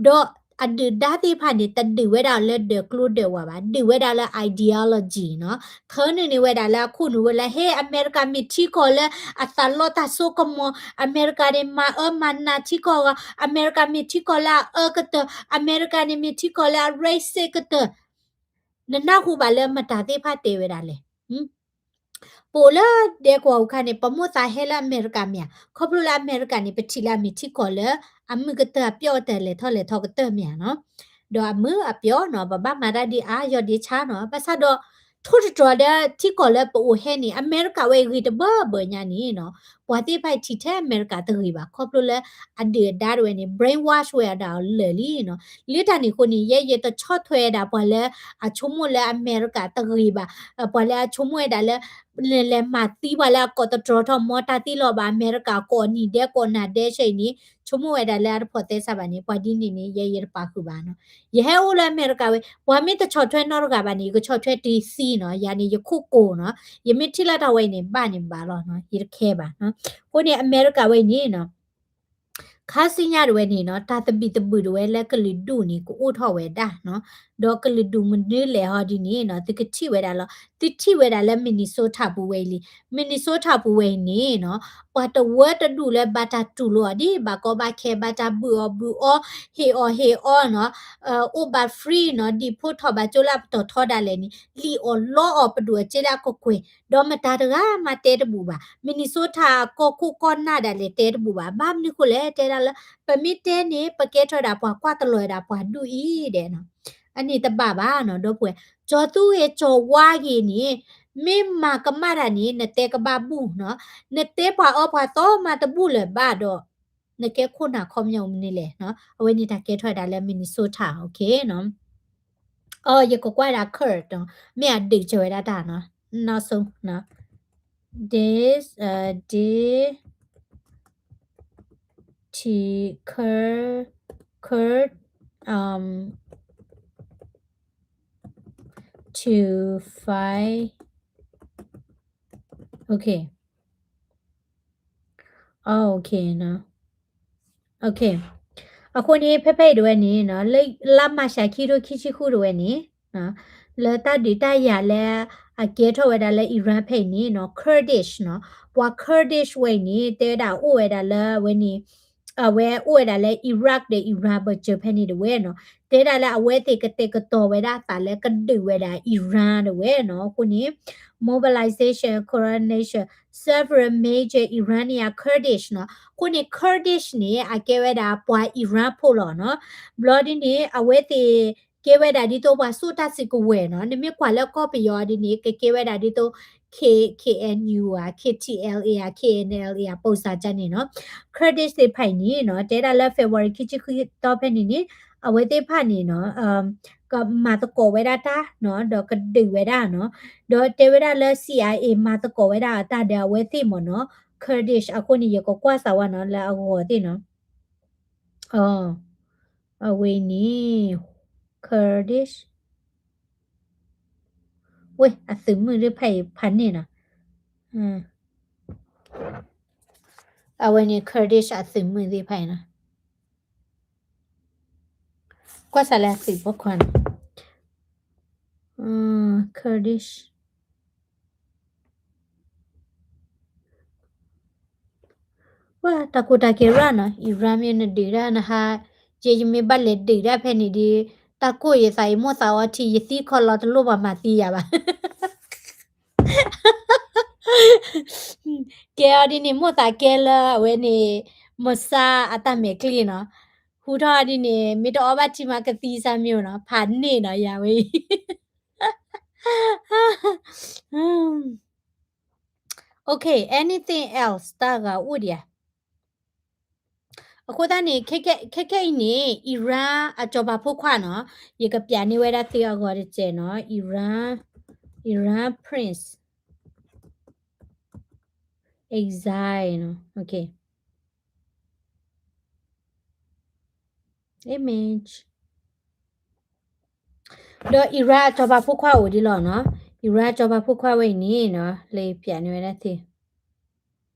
ဒီးအဒုၣ်ဒါသ့ၣ်တဖၣ်န့ၣ် တဒုးဝဲဒၣ်လၢဒၢးကျိဒၢးဝးဘၣ်, ဒုးဝဲဒၣ်လၢ ideology နီၤ, ထၢနုာ်န့ၢ်ဝဲဒၣ်လၢအခိၣ်နူာ်ဝဲလၢ ဟ့ အမဲရကၤမ့ၢ်ထံကီၢ်လၢအသးလီတၢ်စိကမီၤ, အမဲရကၤန့ၣ်မၤအၢမၤနးထံကီၢ်ဂီၤ, အမဲရကၤမ့ၢ်ထံကီၢ်လၢအအၢကတၢၢ်, အမဲရကၤန့ၣ်မ့ၢ်ထံကီၢ်လၢအ racist ကတၢၢ် နနၢ်ဟူဘၣ်လၢမတၤသ့ၣ်တဖၣ်တဲဝဲဒၣ်လဲၣ်. ပအိၣ်လၢဒဲကဝီၤအခါန့ၣ် ပမိၢ်သးဟဲလၢအမဲရကၤမ့ၢ်ဧါ, ခီဖျိလၢအမဲရကၤန့ၣ် ပထံၣ်လၢအမ့ၢ်ထံကီၢ်လၢ အမုာ်ကတၢၢ်အပျီၢ်အတၢ်လဲၤထီၣ်လဲၤထီကတၢၢ်မ့ၢ်ဧါနီၤ, ဒီးအမုာ်အပျီၢ်နီၤ ပဘၣ်မၤတၢ်ဒ်အါယီၢ်ဒ်ဆါနီၤ, ဘၣ်ဆၣ်ဒီး ထိၣ်တတြီၤလၢထံကီၢ်လၢပအိၣ်ဟဲန့ၣ် အမဲရကၤဝဲအံၤဂ့ၤတဘၢဘၢညါန့ၣ်နီၤ, ပှၤသ့ၣ်တဖၣ်အံၤထံၣ်ထဲအမဲရကၤတဂ့ၤဘၣ် ခီဖျိလၢအဒုၣ်အဒါတဝဲန့ၣ် brainwash ဝဲဒၣ်အီၤလၢာ်လံနီၤ. လၢတၢ်န့ၣ်အဃိန့ၣ် ယဲယတဆီၣ်ထွဲဝဲဒၣ်ပှၤလၢ အဆိကမိၣ်လၢအမဲရကၤတဂ့ၤဘၣ်, ပှၤလၢအဆိကမိၣ်ဝဲဒၣ်လၢ လဲၤမၤသံပှၤလၢအကိးသတြီထီၣ် မ်တၢ်သံလီၤဘၣ်အမဲရကၤ ကိးနံၤဒဲးကိးနၤဒဲးဆၢအံၤန့ၣ် ဆိကမိၣ်ဝဲဒၣ်လၢအတဖိးသဲစးဘၣ်န့ၣ် ပှၤဒ်န့ၣ်န့ၣ် ယဲယတပာ်ဃုာ်ဘၣ်နီၤ. ယဟဲအိၣ်လၢအမဲရကၤဝဲ ပှၤမ့ၢ်တဆီၣ်ထွဲနီတဂၤဘၣ်န့ၣ် ယကဆီၣ်ထွဲတုၤသံနီၤ. ယၤန့ၣ် ယခိၣ်ကိၤနီၤ. ယမ့ၢ်ထံၣ်လၢတၢ်ဝဲအံၤန့ၣ် ဘၣ်န့ၣ်ဘၣ်လီၤနီၤ. ယတခဲဘၣ်နီၤ. အဃိန့ၣ် အမဲရကၤဝဲအံၤန့ၣ်နီၤ ခါဆူညါတဝဲန့ၣ်နီၤ တၢ်သဘံၣ်သဘုၣ်တဝဲလၢကလုာ်ဒူၣ်န့ၣ် ကအိၣ်ထီၣ်ဝဲဒၣ်နီၤ. ဒီးကလုာ်ဒူၣ်မနုၤလဲၣ်ဟီဒ်န့ၣ်နီၤ သုကထံၣ်ဝဲဒၣ်လီၤ. သုထံၣ်ဝဲဒၣ်လၢ Minnesota ပူၤဝဲအံၤလံ. Minnesota ပူၤဝဲအံၤန့ၣ်နီၤ ပှၤတဝၢတဒူၣ်လၢဘၣ်တၢ်တူၢ်လိာ်အီၤဒ် ဘၣ်ကီဘၣ်ခဲ ဘၣ်တၢ်ဘုၣ်အီၤဘုၣ်အီ ဟ့ၣ်အီၤဟ့ၣ်အီနီၤ အိၣ်ဘၣ် free နီၤ ဒံးဖိထီၣ်ဘၣ်ကၠိလၢအပတီၢ်ထီဒၣ်လဲာ်န့ၣ် လံၣ်အီၣ်လီအီၣ်ပဒိၣ်အစ့လၢအကကွဲၢ် ဒီးမတၤတဂၤမးတဲတဘူၣ်ဘၣ်. Minnesota အကီၢ်ခိၣ်ကီၢ်နၢ်ဒၣ်လဲာ်တဲတဘူၣ်ဘၣ်. ဘၣ်မနုၤဃိလဲၣ် တဲဒၣ်လၢ ပမ့ၢ်တဲန့ၣ် ပကဲထီၣ်ဒၣ်ပှၤကွၢ်တလီၤဝဲဒၣ်ပှၤဒူၣ်အံၤဒဲးနီၤ. အန့ၣ်တဘၣ်ဘၣ်နီၤ ဒီပုၢ်ဝဲၢ် ကၠီၤသူဂ့ၤကၠီၤဝါဂ့ၤန့ၣ် မ့ၢ်မၤကမၣ်တၢ်န့ၣ် နတဲကဘၣ်ဘူၣ်နီၤ. နတဲပှၤအီပှၤသီမးတဘူၣ်လၢၤဘၣ်ဒီး နကဲခိၣ်နၢ်ခီပညီမနုၤလဲၣ်နီၤ. အဝဲန့ၣ်တၢ်ကဲထီၣ်ဝဲဒၣ်လၢ Minnesota, okay နီၤ. အီ ယကကွၢ်ဒၣ် Kurt နီၤ မ့ၢ်အဒုးစၢၤဝဲဒၣ်တၢ်နီၤ နောက်ဆုံးနီၤ this uh did t Kurt Kurt um to find okay okay နီၤ okay အဃိန့ၣ် ဖဲဖဲအံၤတဝဲန့ၣ်နီၤ လၢလါမၢ်ၡးခံထိခံဆံဃုတဝဲန့ၣ် လၢတၢ်ဒုးတၢ်ယၤလၢအကဲထီၣ်ဝဲဒၣ်လၢ Iran ဖဲအံၤန့ၣ်နီၤ Kurdish နီၤ ပှၤ Kurdish ဝဲအံၤန့ၣ် တဲဝဲဒၣ်အိၣ်ဝဲဒၣ်လၢအဝဲန့ၣ် အဝဲအိၣ်ဝဲဒၣ်လၢ Iraq ဒီး Iran ဘၢၣ်စၢၤဖဲန့ၣ်တဝဲနီၤ တဲဒၣ်လၢအဝဲသ့ၣ်ကတဲာ်ကတီၤဝဲဒၣ်အသးလၢကဒုးဝဲဒၣ် Iran တဝဲနီၤ အဃိန့ၣ် mobilization coordination several major Iranian Kurdish နီၤ အဃိန့ၣ် Kurdish န့ၣ် အကဲဝဲဒၣ်ပှၤ Iran ဖိလီၤနီၤ ဘျီဒ်န့ၣ် အဝဲသ့ၣ်ကဲဝဲဒၣ်ဒ်သိးပှၤစိာ်တၢ်စုကဝဲၤနီၤ နမ့ၢ်ကွၢ်လၢကီၢ်ပယီၤဒ်န့ၣ် ကကဲဝဲဒၣ်ဒ်သိး K KNU ဧါ KTLA ဧါ KNLA ဧါ ပိစၢ်ကန့ၣ်နီၤ Kurdish သ့ၣ်တဖၣ်အံၤန့ၣ်နီၤ တဲဒၣ်လၢ February ခံဆံခွံသီဖဲန့ၣ်န့ၣ် အဝဲသ့ၣ်တဖၣ်န့ၣ်နီၤ ကမၤသကိးဝဲဒၣ်တၢ်နီၤ ဒီးကဒုးဝဲဒၣ်နီၤ ဒီးတဲဝဲဒၣ်လၢ CIA မၤသကိးဝဲဒၣ်အတၢ်ဒီးအဝဲသ့ၣ်မ့ၢ်နီၤ Kurdish အဃိန့ၣ် ယကကွၢ်စးဝါနီၤ လၢအဂီၤသ့ၣ်နီၤ အ အဝဲန့ၣ် Kurdish ဝဲ အသုးမုၢ်သ့ၣ်တဖၣ်အံၤဖးန့ၣ်နီၤ အဝဲန့ၣ် Kurdish အသုးမုၢ်သ့ၣ်တဖၣ်အံၤနီၤ ကွၢ်စးလၢအသုးပိာ်ခွါနီၤ Kurdish ဝဲ တၢ်ကိၢ်တၢ်ဂီၤရၣ်နီၤ Iran မ့ၢ်နဒုးဒၣ်နဟါ ယဲယမ့ၢ်ဘၣ်လဲၤဒုးဒၣ်ဖဲန့ၣ်ဒီး တၢ်ကိၢ်ယသးအံၤ မိၢ်သးအီထံ ယသံခီလီၤတလိၣ်ပှၤမၤသံယၤဘၣ် ကဲအီၤဒ်န့ၣ် မိၢ်သးကဲလၢအဝဲန့ၣ် မဆါအတၢ်မဲာ်ကျိနီၤ ဟူထီၣ်ဒ်န့ၣ် မ့ၢ်တအီဘၣ်ထံမးကသံစၢ်မ့ၢ်နီၤ ဖးန့ၣ်နီၤ ယၤဝဲအံၤ Okay, anything else တၢ်ဂၤအိၣ်ဒံးဧါ အဃိသတးန့ၣ် ခဲခဲအံၤန့ၣ် Iran အစီၤပၤဖိခွါနီၤ ယကပျးန့ၢ်ဝဲဒၣ်သုအဂီၤတစဲးနီၤ Iran Iran Prince exile နီၤ okay image ဒီး Iran အစီၤပၤဖိခွါအိၣ်ဒ်လီၤနီၤ Iran အစီၤပၤဖိခွါဝဲအံၤန့ၣ်နီၤ လၢပျးန့ၢ်ဝဲဒၣ်သ့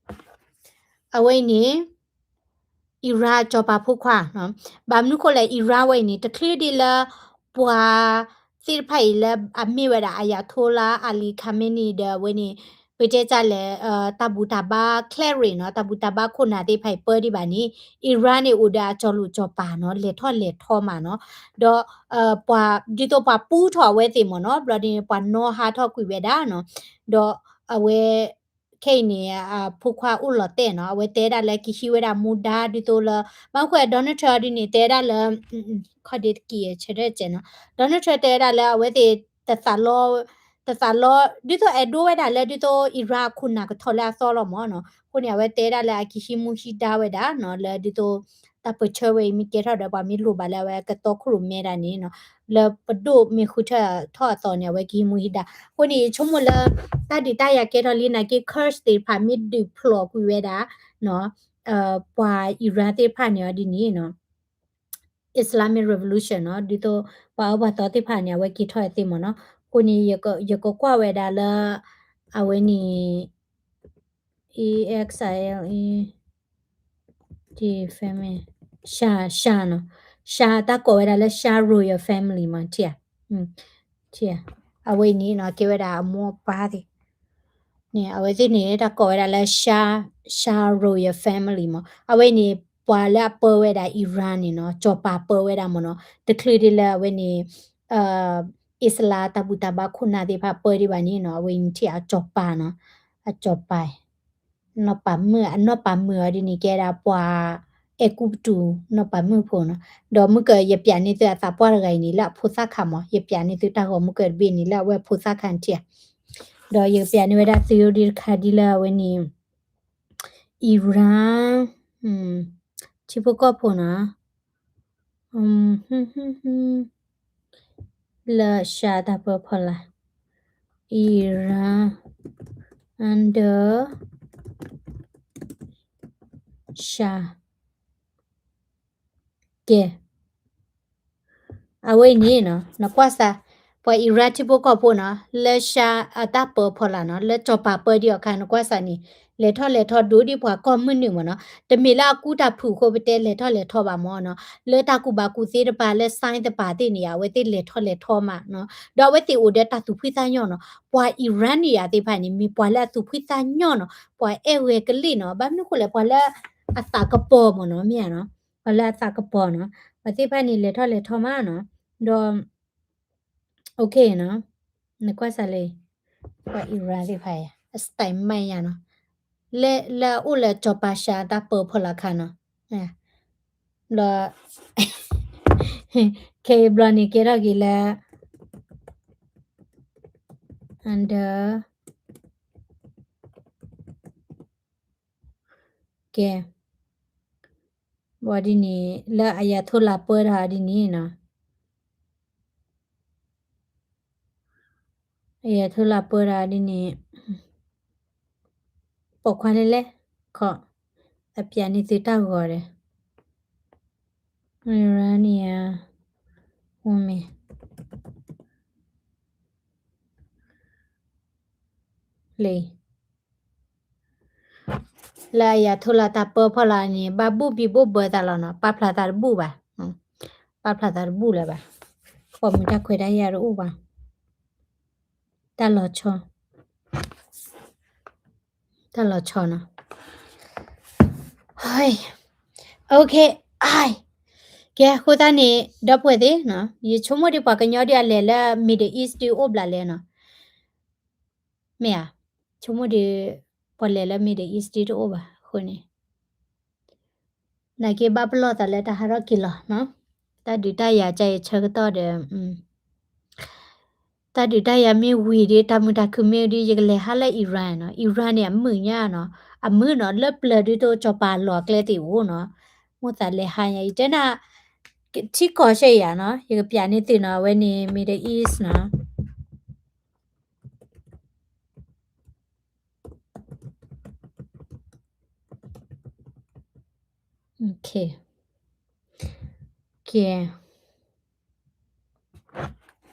အဝဲအံၤန့ၣ် Iran အစီၤပၤဖိခွါနီၤ ဘၣ်မနုၤဃိလဲၣ် Iran ဝဲအံၤန့ၣ် တချုးဒံးလၢ ပှၤသ့ၣ်တဖၣ်အံၤလၢအမ့ၢ်ဝဲဒၣ် Ayatollah Ali Khamenei ဒီးအဝဲန့ၣ် ပတဲတၢ်လဲၣ် တၢ်ဘူၣ်တၢ်ဘါ cleric နီၤ တၢ်ဘူၣ်တၢ်ဘါခိၣ်နၢ်သ့ၣ်တဖၣ်အံၤပၢဒံးဘၣ်န့ၣ် Iran န့ၣ်အိၣ်ဒီးအစီၤလိၣ်စီၤပၤနီၤ လဲၤထီၣ်လဲၤထီမးနီၤ ဒီး ပှၤ ဒ်သိးပှၤပူထီၣ်အဝဲသ့ၣ်မ့ၢ်နီၤ ဘျီဒ်န့ၣ် ပှၤနီၣ်ဟးထီၣ်ကွံာ်ဝဲဒၣ်နီၤ ဒီးအဝဲ ခဲအံၤန့ၣ် အဖိခွါအိၣ်လီၤတဲာ်နီၤ အဝဲတဲဒၣ်လၢကဟံးဝဲဒၣ်မူဒါဒ်သိးလၢ ဘၣ်မနုၤဃိ Donald Trump ဒ်န့ၣ် တဲဒၣ်လၢ ခီဒ့တကံၢ်ဆၢထၢၣ်စဲးနီၤ Donald Trump တဲဒၣ်လၢအဝဲသ့ၣ်တသးလီ သးလီ ဒ်သိးအဲၣ်ဒိးဝဲဒၣ်လၢဒ်သိး Iran အခိၣ်နၢ်ကထီၣ်လၢအသီလီၤမၢ်နီၤ. အဃိန့ၣ် အဝဲတဲဒၣ်လၢအကဟံးမူဟံးဒါဝဲဒၣ်နီၤ လၢဒ်သိး တၢ်ပၢၢ်ဆၢဝဲအံၤမ့ၢ်ကဲထီၣ်ဒီး ပှၤမ့ၢ်လိၣ်ဘၣ်လၢအဝဲကတီခိၣ်ရိၣ်မဲဒၣ်န့ၣ်နီၤ, လၢပဒိၣ်မ့ၢ်ဃုထၢထီၣ်အသီန့ၣ် အဝဲကဟံးမူဟံးဒါ. အဃိန့ၣ် ယဆိကမိၣ်လၢ တၢ်ဒုးတၢ်ယၤကဲထီၣ်လံနာ်က့ Kurd သ့ၣ်တဖၣ်မ့ၢ်ဒုးဖျိးကွံာ်ဝဲဒၣ် ပှၤ Iran သ့ၣ်တဖၣ်န့ၣ်အီၤဒ်န့ၣ်နီၤ Islamic Revolution နီၤ, ဒ်သိးပှၤအၢပှၤသီသ့ၣ်တဖၣ်န့ၣ် အဝဲက့ၤထီၣ်အသ့မၢ်နီၤ. အဃိန့ၣ် ယကကွၢ်ဝဲဒၣ်လၢ အဝဲန့ၣ် E X I L E, Shah, Shah နီၤ, Shah တၢ်ကိးဝဲဒၣ်လၢ Shah Royal Family မၢ်, ထံၣ်ဧါ, အဝဲအံၤန့ၣ်နီၤ ကဲဝဲဒၣ်အမိၢ်အပၢ်သ့ၣ်န့ၣ် အဝဲသ့ၣ်န့ၣ် တၢ်ကိးဝဲဒၣ်လၢ Shah, Shah Royal Family မၢ်. အဝဲအံၤန့ၣ် ပှၤလၢအပၢဝဲဒၣ် Iran န့ၣ်နီၤ, စီၤပၤပၢဝဲဒၣ်မၢ်နီၤ, တချုးဒ်လၢအဝဲန့ၣ် အ့စလါတၢ်ဘူၣ်တၢ်ဘါခိၣ်နၢ်သ့ၣ်တဖၣ်ပၢဒံးဘၣ်န့ၣ်နီၤ, အဝဲအံၤန့ၣ်ထံၣ်အစီၤပၤနီၤ, အစီၤပၤ နီၢ်ပၤမုၣ်, အနီၢ်ပၤမုၣ်အီၤဒ်န့ၣ် ကဲဒၣ်ပှၤအဲၤကူပတူး နီၢ်ပၤမုၣ်ဖိနီၤ. ဒီးမုၢ်ကၢၤ ယပျးန့ၢ်သုအသးပှၢ်တဂၤအံၤန့ၣ် လၢအဖိသၣ်ခါမၢ်, ယပျးန့ၢ်သုတၢ်ဂီၤမုၢ်ကၢၤတဘ့ၣ်န့ၣ် လၢအဝဲအဖိသၣ်ခါန့ၣ်ထံၣ်ဧါ. ဒီးယကပျးန့ၢ်ဝဲဒၣ်သုဒ်တခါဒ်လၢအဝဲန့ၣ် Iran ထံဖိကီၢ်ဖိနီၤ, လၢ Shah တၢ်ပၢဖီလာ်, Iran under Shah ကဲ အဝဲအံၤန့ၣ်နီၤ နကွၢ်စၢ်, ပှၤ Iran ထံဖိကီၢ်ဖိနီၤ လၢ Shah အတၢ်ပၢဖီလာ်နီၤ လၢစီၤပၤပၢဒံးအီၤခါ နကွၢ်စၢ်န့ၣ် လဲၤထီၣ်လဲၤထီဒိၣ်ဒ်ပှၤကီၢ်မုၢ်နုာ်မၢ်နီၤ. တမ့ၢ်လၢအကူတၢ်ဖုၣ်အဃိ ပတဲလဲၤထီၣ်လဲၤထီဘၣ်မၢ်နီၤ. လၢတၢ်ကူၣ်ဘၣ်ကူၣ်သ့တပၤ လၢ science တပၤသ့ၣ်န့ၣ် အဝဲသ့ၣ်လဲၤထီၣ်လဲၤထီမးနီၤ. ဒီးအဝဲသ့ၣ်အိၣ်ဒီးတၢ်သူၣ်ဖှံသးညီနီၤ. ပှၤ Iran န့ၣ်ယၤသ့ၣ်တဖၣ်န့ၣ် မ့ၢ်ပှၤလၢအသူၣ်ဖှံသးညီနီၤ, ပှၤအဲၣ်ဝဲကလ့ၢ်နီၤ. ဘၣ်မနုၤအဃိလဲၣ် ပှၤလၢအသးကပီၤမၢ်နီၤ မ့ၢ်ဧါနီၤ, ပှၤလၢအသးကပီၤနီၤ. ပှၤသ့ၣ်တဖၣ်န့ၣ် လဲၤထီၣ်လဲၤထီမးနီၤ. ဒီး OK နီၤ, နကွၢ်စၢ်လၢ ပှၤ Iran သ့ၣ်တဖၣ်အံၤ အ style မးယၤနီၤ, လၢအအိၣ်လၢစီၤပၤ Shah တၢ်ပၢဖီလာ်ခါနီၤ. ဘျီ ခဲအံၤဘျီန့ၣ် ကဲထီၣ်က့ၤလၢ under ကဲ ဘၣ်ဒ်န့ၣ် လၢ Ayatollah ပၢတၢ်ဒ်န့ၣ်နီၤ, Ayatollah ပၢတၢ်ဒ်န့ၣ် ပိာ်ခွါလဲၣ်လဲၣ် ခီ, အပျးန့ၢ်သုတၢ်ဂီၤဒီး Iranian woman လၢ လၢ Ayatollah တၢ်ပၢဖီလာ်န့ၣ် ဘၣ်ဘူၣ်ဘံဘူၣ်ဘၢသးလီၤနီၤ, ပာ်ဖျါသးတဘူၣ်ဘၣ်, ပာ်ဖျါသးတဘူၣ်လၢၤဘၣ်, ပိာ်မုၣ်တၢ်ခွဲးတၢ်ယာ်တအိၣ်ဘၣ်, တၢ်လီၤဆီ တၢ်လီၤဆီနီၤ. OK, ကဲ အဃိသတးန့ၣ် ဒီပုၢ်ဝဲၢ်သ့ၣ်နီၤ, ယဆိကမိၣ်ဒ်ပှၤကညီဒ်အလဲၤလၢ Middle East ဒ်အိၣ်ဘျးလဲၣ်နီၤ, မ့ၢ်ဧါ, ဆိကမိၣ်ဒ် ပှၤလဲၤလၢ Middle East ဒ်တအိၣ်ဘၣ်အဃိန့ၣ် နာ်က့ဘၣ်ပလီၢ်သးလၢတၢ်ဟးထီၣ်က့ၤလီၤနီၤ, တၢ်ဒုးတၢ်ယၤကါအံၤဆၢကတီၢ်ဒီး တၢ်ဒုးတၢ်ယၤမ့ၢ်ဝံၤဒီး တၢ်မုာ်တၢ်ခုၣ်မ့ၢ်ဒီး ယကလဲၤဟးလၢ Iran နီၤ, Iran န့ၣ် အမုာ်ညါနီၤ, အမုာ်နီၤ လၢပျၢၤဒ်သိးစီၤပၤလီၢ်ကျဲသ့ၣ်အိၣ်နီၤ, မိၣ်သးလဲၤဟးညါ ယတဲနၤ ထံကီၢ်ရှဲယၤနီၤ, ယကပျးန့ၢ်သုနီၤ, အဝဲန့ၣ် Middle East နီၤ.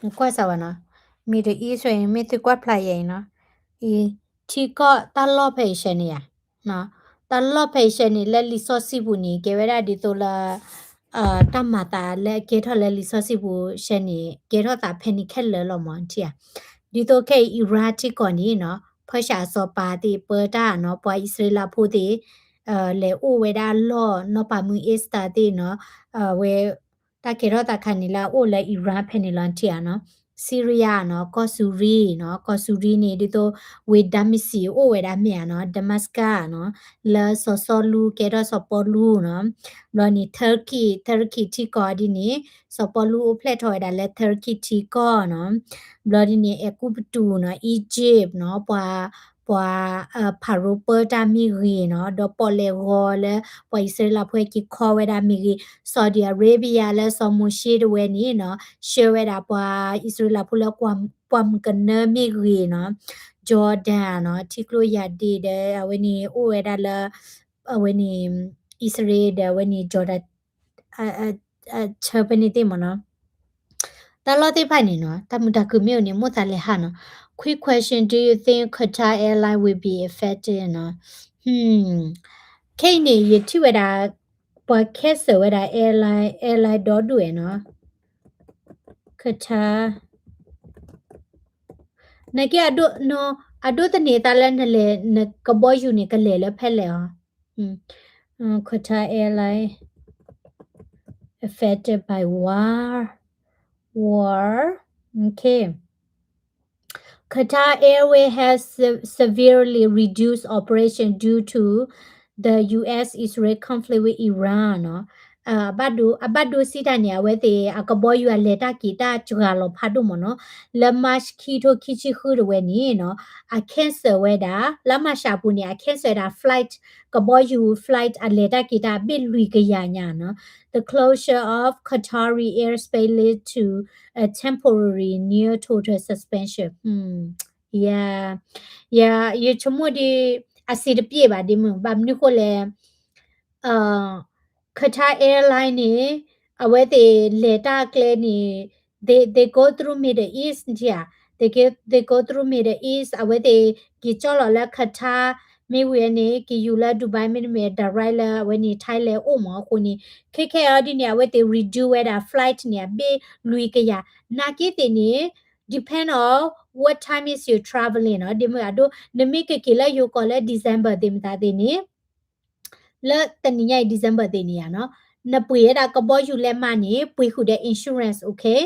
နကွၢ်စၢ်ဝဲနီၤ, Middle East အံၤ မ့ၢ်သုကွၢ်ဖျါယဲအံၤနီၤ, အံၤ ထံကီၢ်တၢ်လီၢ်ဖဲအံၤရှဲန့ၣ်ယၤ, တၢ်လီၢ်ဖဲအံၤရှဲန့ၣ် လၢလံာ်စီဆှံပူၤန့ၣ် ကဲဝဲဒၣ်ဒ်သိးလၢ တၢ်မၤသးလၢအကဲထီၣ်လၢလံာ်စီဆှံပူၤရှဲန့ၣ် ကဲထီၣ်သးဖဲန့ၣ်ခဲလၢာ်လီၤမၢ်ထံၣ်ဧါ, ဒ်သိးခဲအံၤ Iran ထံကီၢ်န့ၣ်နီၤ ဖၢၣ်ရှၣ်အစီၤပၤသ့ၣ်ပၢတၢ်နီၤ ပှၤအံၣ်စရ့လးဖိသ့ၣ် လဲၤအိၣ်ဝဲဒၣ်လီၢ် နီၢ်ပၤမုၣ်အ့စတၢ်သ့ၣ်နီၤ, အဝဲ တၢ်ကဲထီၣ်သးခါန့ၣ်လၢအအိၣ်လၢ Iran ဖဲန့ၣ်လီၤထံၣ်ဧါနီၤ, Syria နီၤ, ကီၢ်စူၤရံနီၤ, ကီၢ်စူၤရံန့ၣ် ဒ်သိး ဝ့ၢ်ဒၤမ့းစံးအိၣ်ဝဲဒၣ်မ့ၢ်ဧါနီၤ, Damascus နီၤ, လၢစီၤစီလူကဲထီၣ်စီၤပီလူနီၤ, ဘျီန့ၣ် Turkey, Turkey ထံကီၢ်ဒ်န့ၣ် စီၤပီလူအိၣ်ဖျဲၣ်ထီၣ်ဝဲဒၣ်လၢ Turkey ထံကီၢ်နီၤ, ဘျီဒ်န့ၣ် အဲၤကူပတူးနီၤ, Egypt နီၤ, ပှၤ ပှၤ ဖၤရိပၢတၢ်မ့ၢ်ဂ့ၤနီၤ, ဒီးပီၣ်လဲၣ်ဂီၤလၢ ပှၤအံၣ်စရ့လးဖိဟဲက့ၤခီဝဲဒၣ်မ့ၢ်ဂ့ၤ, Saudi Arabia လၢစီၤမိၤၡ့တဝဲန့ၣ်နီၤ, ဆှၢဝဲဒၣ်ပှၤအံၣ်စရ့လးဖိလၢ ပှၢ်မုၢ်ကနၢမ့ၢ်ဂ့ၤနီၤ, Jordan နီၤ, ထံကျိယၤဒ့ဒီး အဝဲန့ၣ်အိၣ်ဝဲဒၣ်လၢ အဝဲန့ၣ် အံၣ်စရ့လးဒီးအဝဲန့ၣ် Jordan ဆၢဖဲန့ၣ်သ့ၣ်မ့ၢ်နီၤ. တၢ်လီၢ်သ့ၣ်တဖၣ်န့ၣ်နီၤ, တၢ်မုာ်တၢ်ခုၣ်မ့ၢ်အိၣ်န့ၣ် မိၣ်သးလဲၤဟးနီၤ. Quick question, do you think Qatar Airline will be affected နီၤ? ခဲအံၤန့ၣ် ယထံၣ်ဝဲဒၣ် ပှၤ cancel ဝဲဒၣ် airline, airline ဒီဒူၣ်ဝဲနီၤ. Qatar နက့ အဒိသန့ၤသးလၢနလဲၤ နကဘီယူၤန့ၣ် ကလဲၤလၢဖဲလဲၣ်အီၤ. Qatar Airline affected by war, war, okay. Qatar Airways has se- severely reduced operation due to the U S Israel conflict with Iran နီၤ. အဘၣ်ဒိ အဘၣ်ဒိစံးတၢ်န့ၣ် အဝဲသ့ၣ်အကဘီယူၤအလဲၤတၢ်က့ၤတၢ်စှၤလီၤဖးဒိၣ်မ့ၢ်နီၤ. လၢ March ခံထိခံဆံဃုတဝဲန့ၣ်နီၤ အ cancel ဝဲဒၣ် လါမၢ်ၡးအပူၤန့ၣ် အ cancel ဝဲဒၣ် flight ကဘီယူၤ flight အလဲၤတၢ်က့ၤတၢ်အဘ့ၣ်လွံၢ်ကယၤညါနီၤ. The closure of Qatari airspace led to a temporary near total suspension. ယ ယ ယဆိကမိၣ်ဒ် အဆင်တပြေဘၣ်ဒ်မုၢ် ဘၣ်မနုၤဃိလဲၣ် Qatar Airline န့ၣ် အဝဲသ့ၣ်လဲၤတၢ်ကျဲန့ၣ် they they go through Middle East ဧါ, they go they go through Middle East အဝဲသ့ၣ်က့ၤကၠီၣ်လီၤလၢ Qatar မ့ၢ်ဝံၤန့ၣ် က့ၤယူၤလၢ Dubai မ့တမ့ၢ် direct လၢအဝဲန့ၣ် Thailand အိၣ်မးအဃိန့ၣ် ခဲခဲအံၤဒ်န့ၣ် အဝဲသ့ၣ် reduce ဝဲဒၣ် flight န့ၣ် အဘ့ၣ်လွံၢ်ကယၤ နာ်က့သ့ၣ်န့ၣ် depend on what time is your traveling နီၤ ဒ်မုၢ်အဒိ နမ့ၢ်ကက့ၤလၢယိၤကီၢ်လၢ December သ့ၣ်မတၤသ့ၣ်န့ၣ် လၢတနံၤညါအံၤ December သ့ၣ်န့ၣ်ဧါနီၤ နပှ့ၤဝဲဒၣ်ကဘီယူၤလဲးမးန့ၣ် ပှ့ၤဃုာ်ဒီး insurance, okay?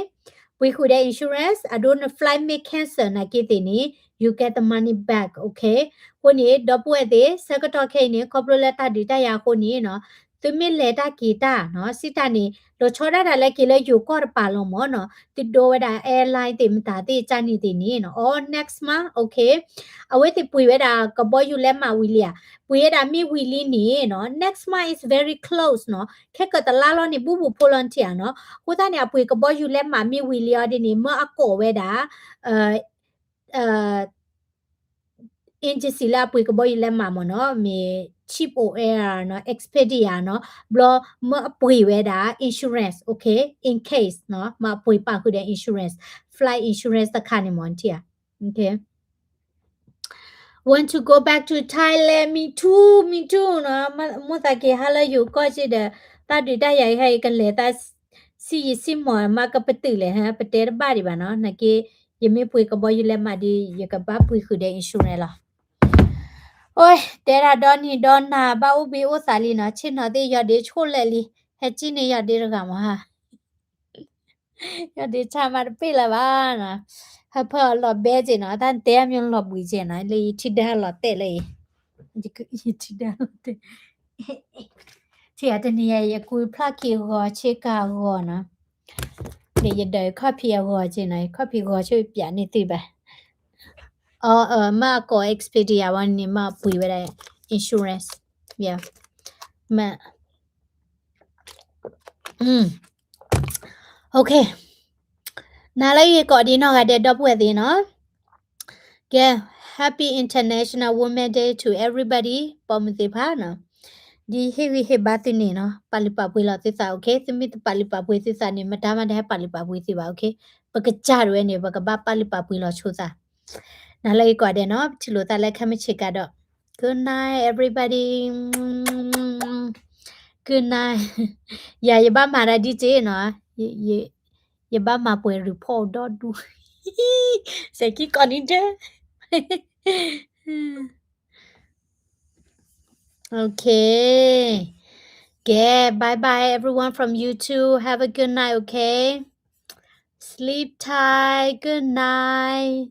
ပှ့ၤဃုာ်ဒီး insurance အဒိ န flight မ့ၢ် cancel နာ်က့သ့ၣ်န့ၣ် you get the money back, okay? အဃိန့ၣ် ဒီပုၢ်ဝဲၢ်သ့ၣ် ဆၢကတီၢ်ခဲအံၤန့ၣ် ခီဖျိလၢတၢ်ဒုးတၢ်ယၤအဃိန့ၣ်နီၤ သုမ့ၢ်လဲၤတၢ်က့ၤတၢ်နီၤ စံးတၢ်န့ၣ် လီၤဆီဒၣ်တၢ်လၢက့ၤလၢယိၤကီၢ်တပၤလီၤမ့ၢ်နီၤ သုဒိဝဲဒၣ် airline သ့ၣ်မတၤသ့ၣ်ကၢ်န့ၣ်သ့ၣ်န့ၣ်နီၤ all next month, okay? အဝဲသ့ၣ်ပှ့ၤဝဲဒၣ်ကဘီယူၤလဲးမးဝံၤလံဧါ ပှ့ၤဝဲဒၣ်မ့ၢ်ဝံၤလံန့ၣ်နီၤ next month is very close နီၤ ခဲကတလါလီၤန့ၣ် ဘူးဘူးဖိလီၤတံၢ်ဧါနီၤ အဃိသတးန့ၣ် အပှ့ၤကဘီယူၤလဲးမးမ့ၢ်ဝံၤလံအီၤဒ်န့ၣ် မၢအကိးဝဲဒၣ် agency လၢအပှ့ၤကဘီယူၤလဲးမးမ့ၢ်နီၤ မ့ၢ် Cheap Air နီၤ Expedia နီၤ ဘျီမၢအပှ့ၤဝဲဒၣ် insurance, okay? In case နီၤ မၢအပှ့ၤပာ်ဃုာ်ဒီး insurance, flight insurance တခါန့ၣ်မ့ၢ်တံၢ်ဧါ okay? Want to go back to Thailand, me too, me too နီၤ မိၣ်သးက့ၤဟါလၢယိၤကီၢ်စ့ၢ်ဒီး တၢ်ဒုးတၢ်ယၤအံၤဟဲအံၤကလဲၤသး ဆံးယံာ်ဆံးမီၢ် မးကပတုာ်လဲၣ်ဟဲ ပတဲတဘၣ်ဒံးဘၣ်နီၤ နာ်က့ ယမ့ၢ်ပှ့ၤကဘီယူၤလဲးမးဒီး ယကဘၣ်ပှ့ၤဃုာ်ဒီး insurance လီၤ အိ တဲဒၣ်ဒီနံၤဒီနၤ ဘၣ်အိၣ်ဘှံးအိၣ်သးလံနီၤ ဆ့ၣ်နီၤသ့ၣ်ယီၤဒ့ဆိၣ်လဲၣ်လံ ဟဲကံၣ်န့ၢ်ယီၤဒ့တဂၤမးဟါ ယီၤဒ့ဆၣ်မးတပ့ၢ်လၢၤဘၣ်နီၤ ဟၢဖၢအီၤလီၤဘဲက့ၤနီၤ တၢ်တဲအမံၤလီၤဘှံးက့ၤနီၤ လၢယထံဒၢလီၤတဲာ်လၢအံၤ ယထံဒၢလီၤတဲာ် ထံၣ်အတနံၤယၤ ယကူဖျီၣ်ခံအဂီၤ ဆ့ကၤအဂီၤနီၤ ဒီးယဒၢးယခီၣ်ဖံးအဂီၤက့ၤနီၤ ယခီၣ်ဖံးဂီၤဆိၣ်ယပျးန့ၢ်သုဘၣ် အ မ့ၢ်အကိး Expedia ဝဲန့ၣ် မ့ၢ်ပှ့ၤဝဲဒၣ် insurance, yeah, မ့ၢ် okay, နၤလၢယကိးဒံးနီၢ်ဂၤဒဲး ဒီပုၢ်ဝဲၢ်သ့ၣ်နီၤ ကဲ Happy International Women's Day to everybody ပိာ်မုၣ်သ့ၣ်တဖၣ်နီၤ ဒ်ဟ့ၣ်ဂံၢ်ဟ့ၣ်ဘါသုန့ၣ်နီၤ ပာ်လုၢ်ပာ်ပှ့ၤလီၤသုသး okay သုမ့ၢ်တပာ်လုၢ်ပာ်ပှ့ၤသုသးန့ၣ် မတၤမတၤဟဲပာ်လုၢ်ပာ်ပှ့ၤသုဘၣ် okay ပကစၢ်တဝဲန့ၣ် ပကဘၣ်ပာ်လုၢ်ပာ်ပှ့ၤလီၤဆိသး နၤလၢယကိးဒဲးနီၤ ပထံၣ်လိာ်သးလၢခဲမုၢ်ဆ့ၣ်ကၤဒီး Good night everybody, good night, ယၤ ယဘၣ်မၤတၢ်ဒ်က့ၤနီၤ ယဘၣ်မၤပှဲၤ report ဒီဒူၣ် စဲးကံကိးနံၤဒဲး Okay, ကဲ bye bye everyone from YouTube, have a good night, okay? Sleep tight, good night.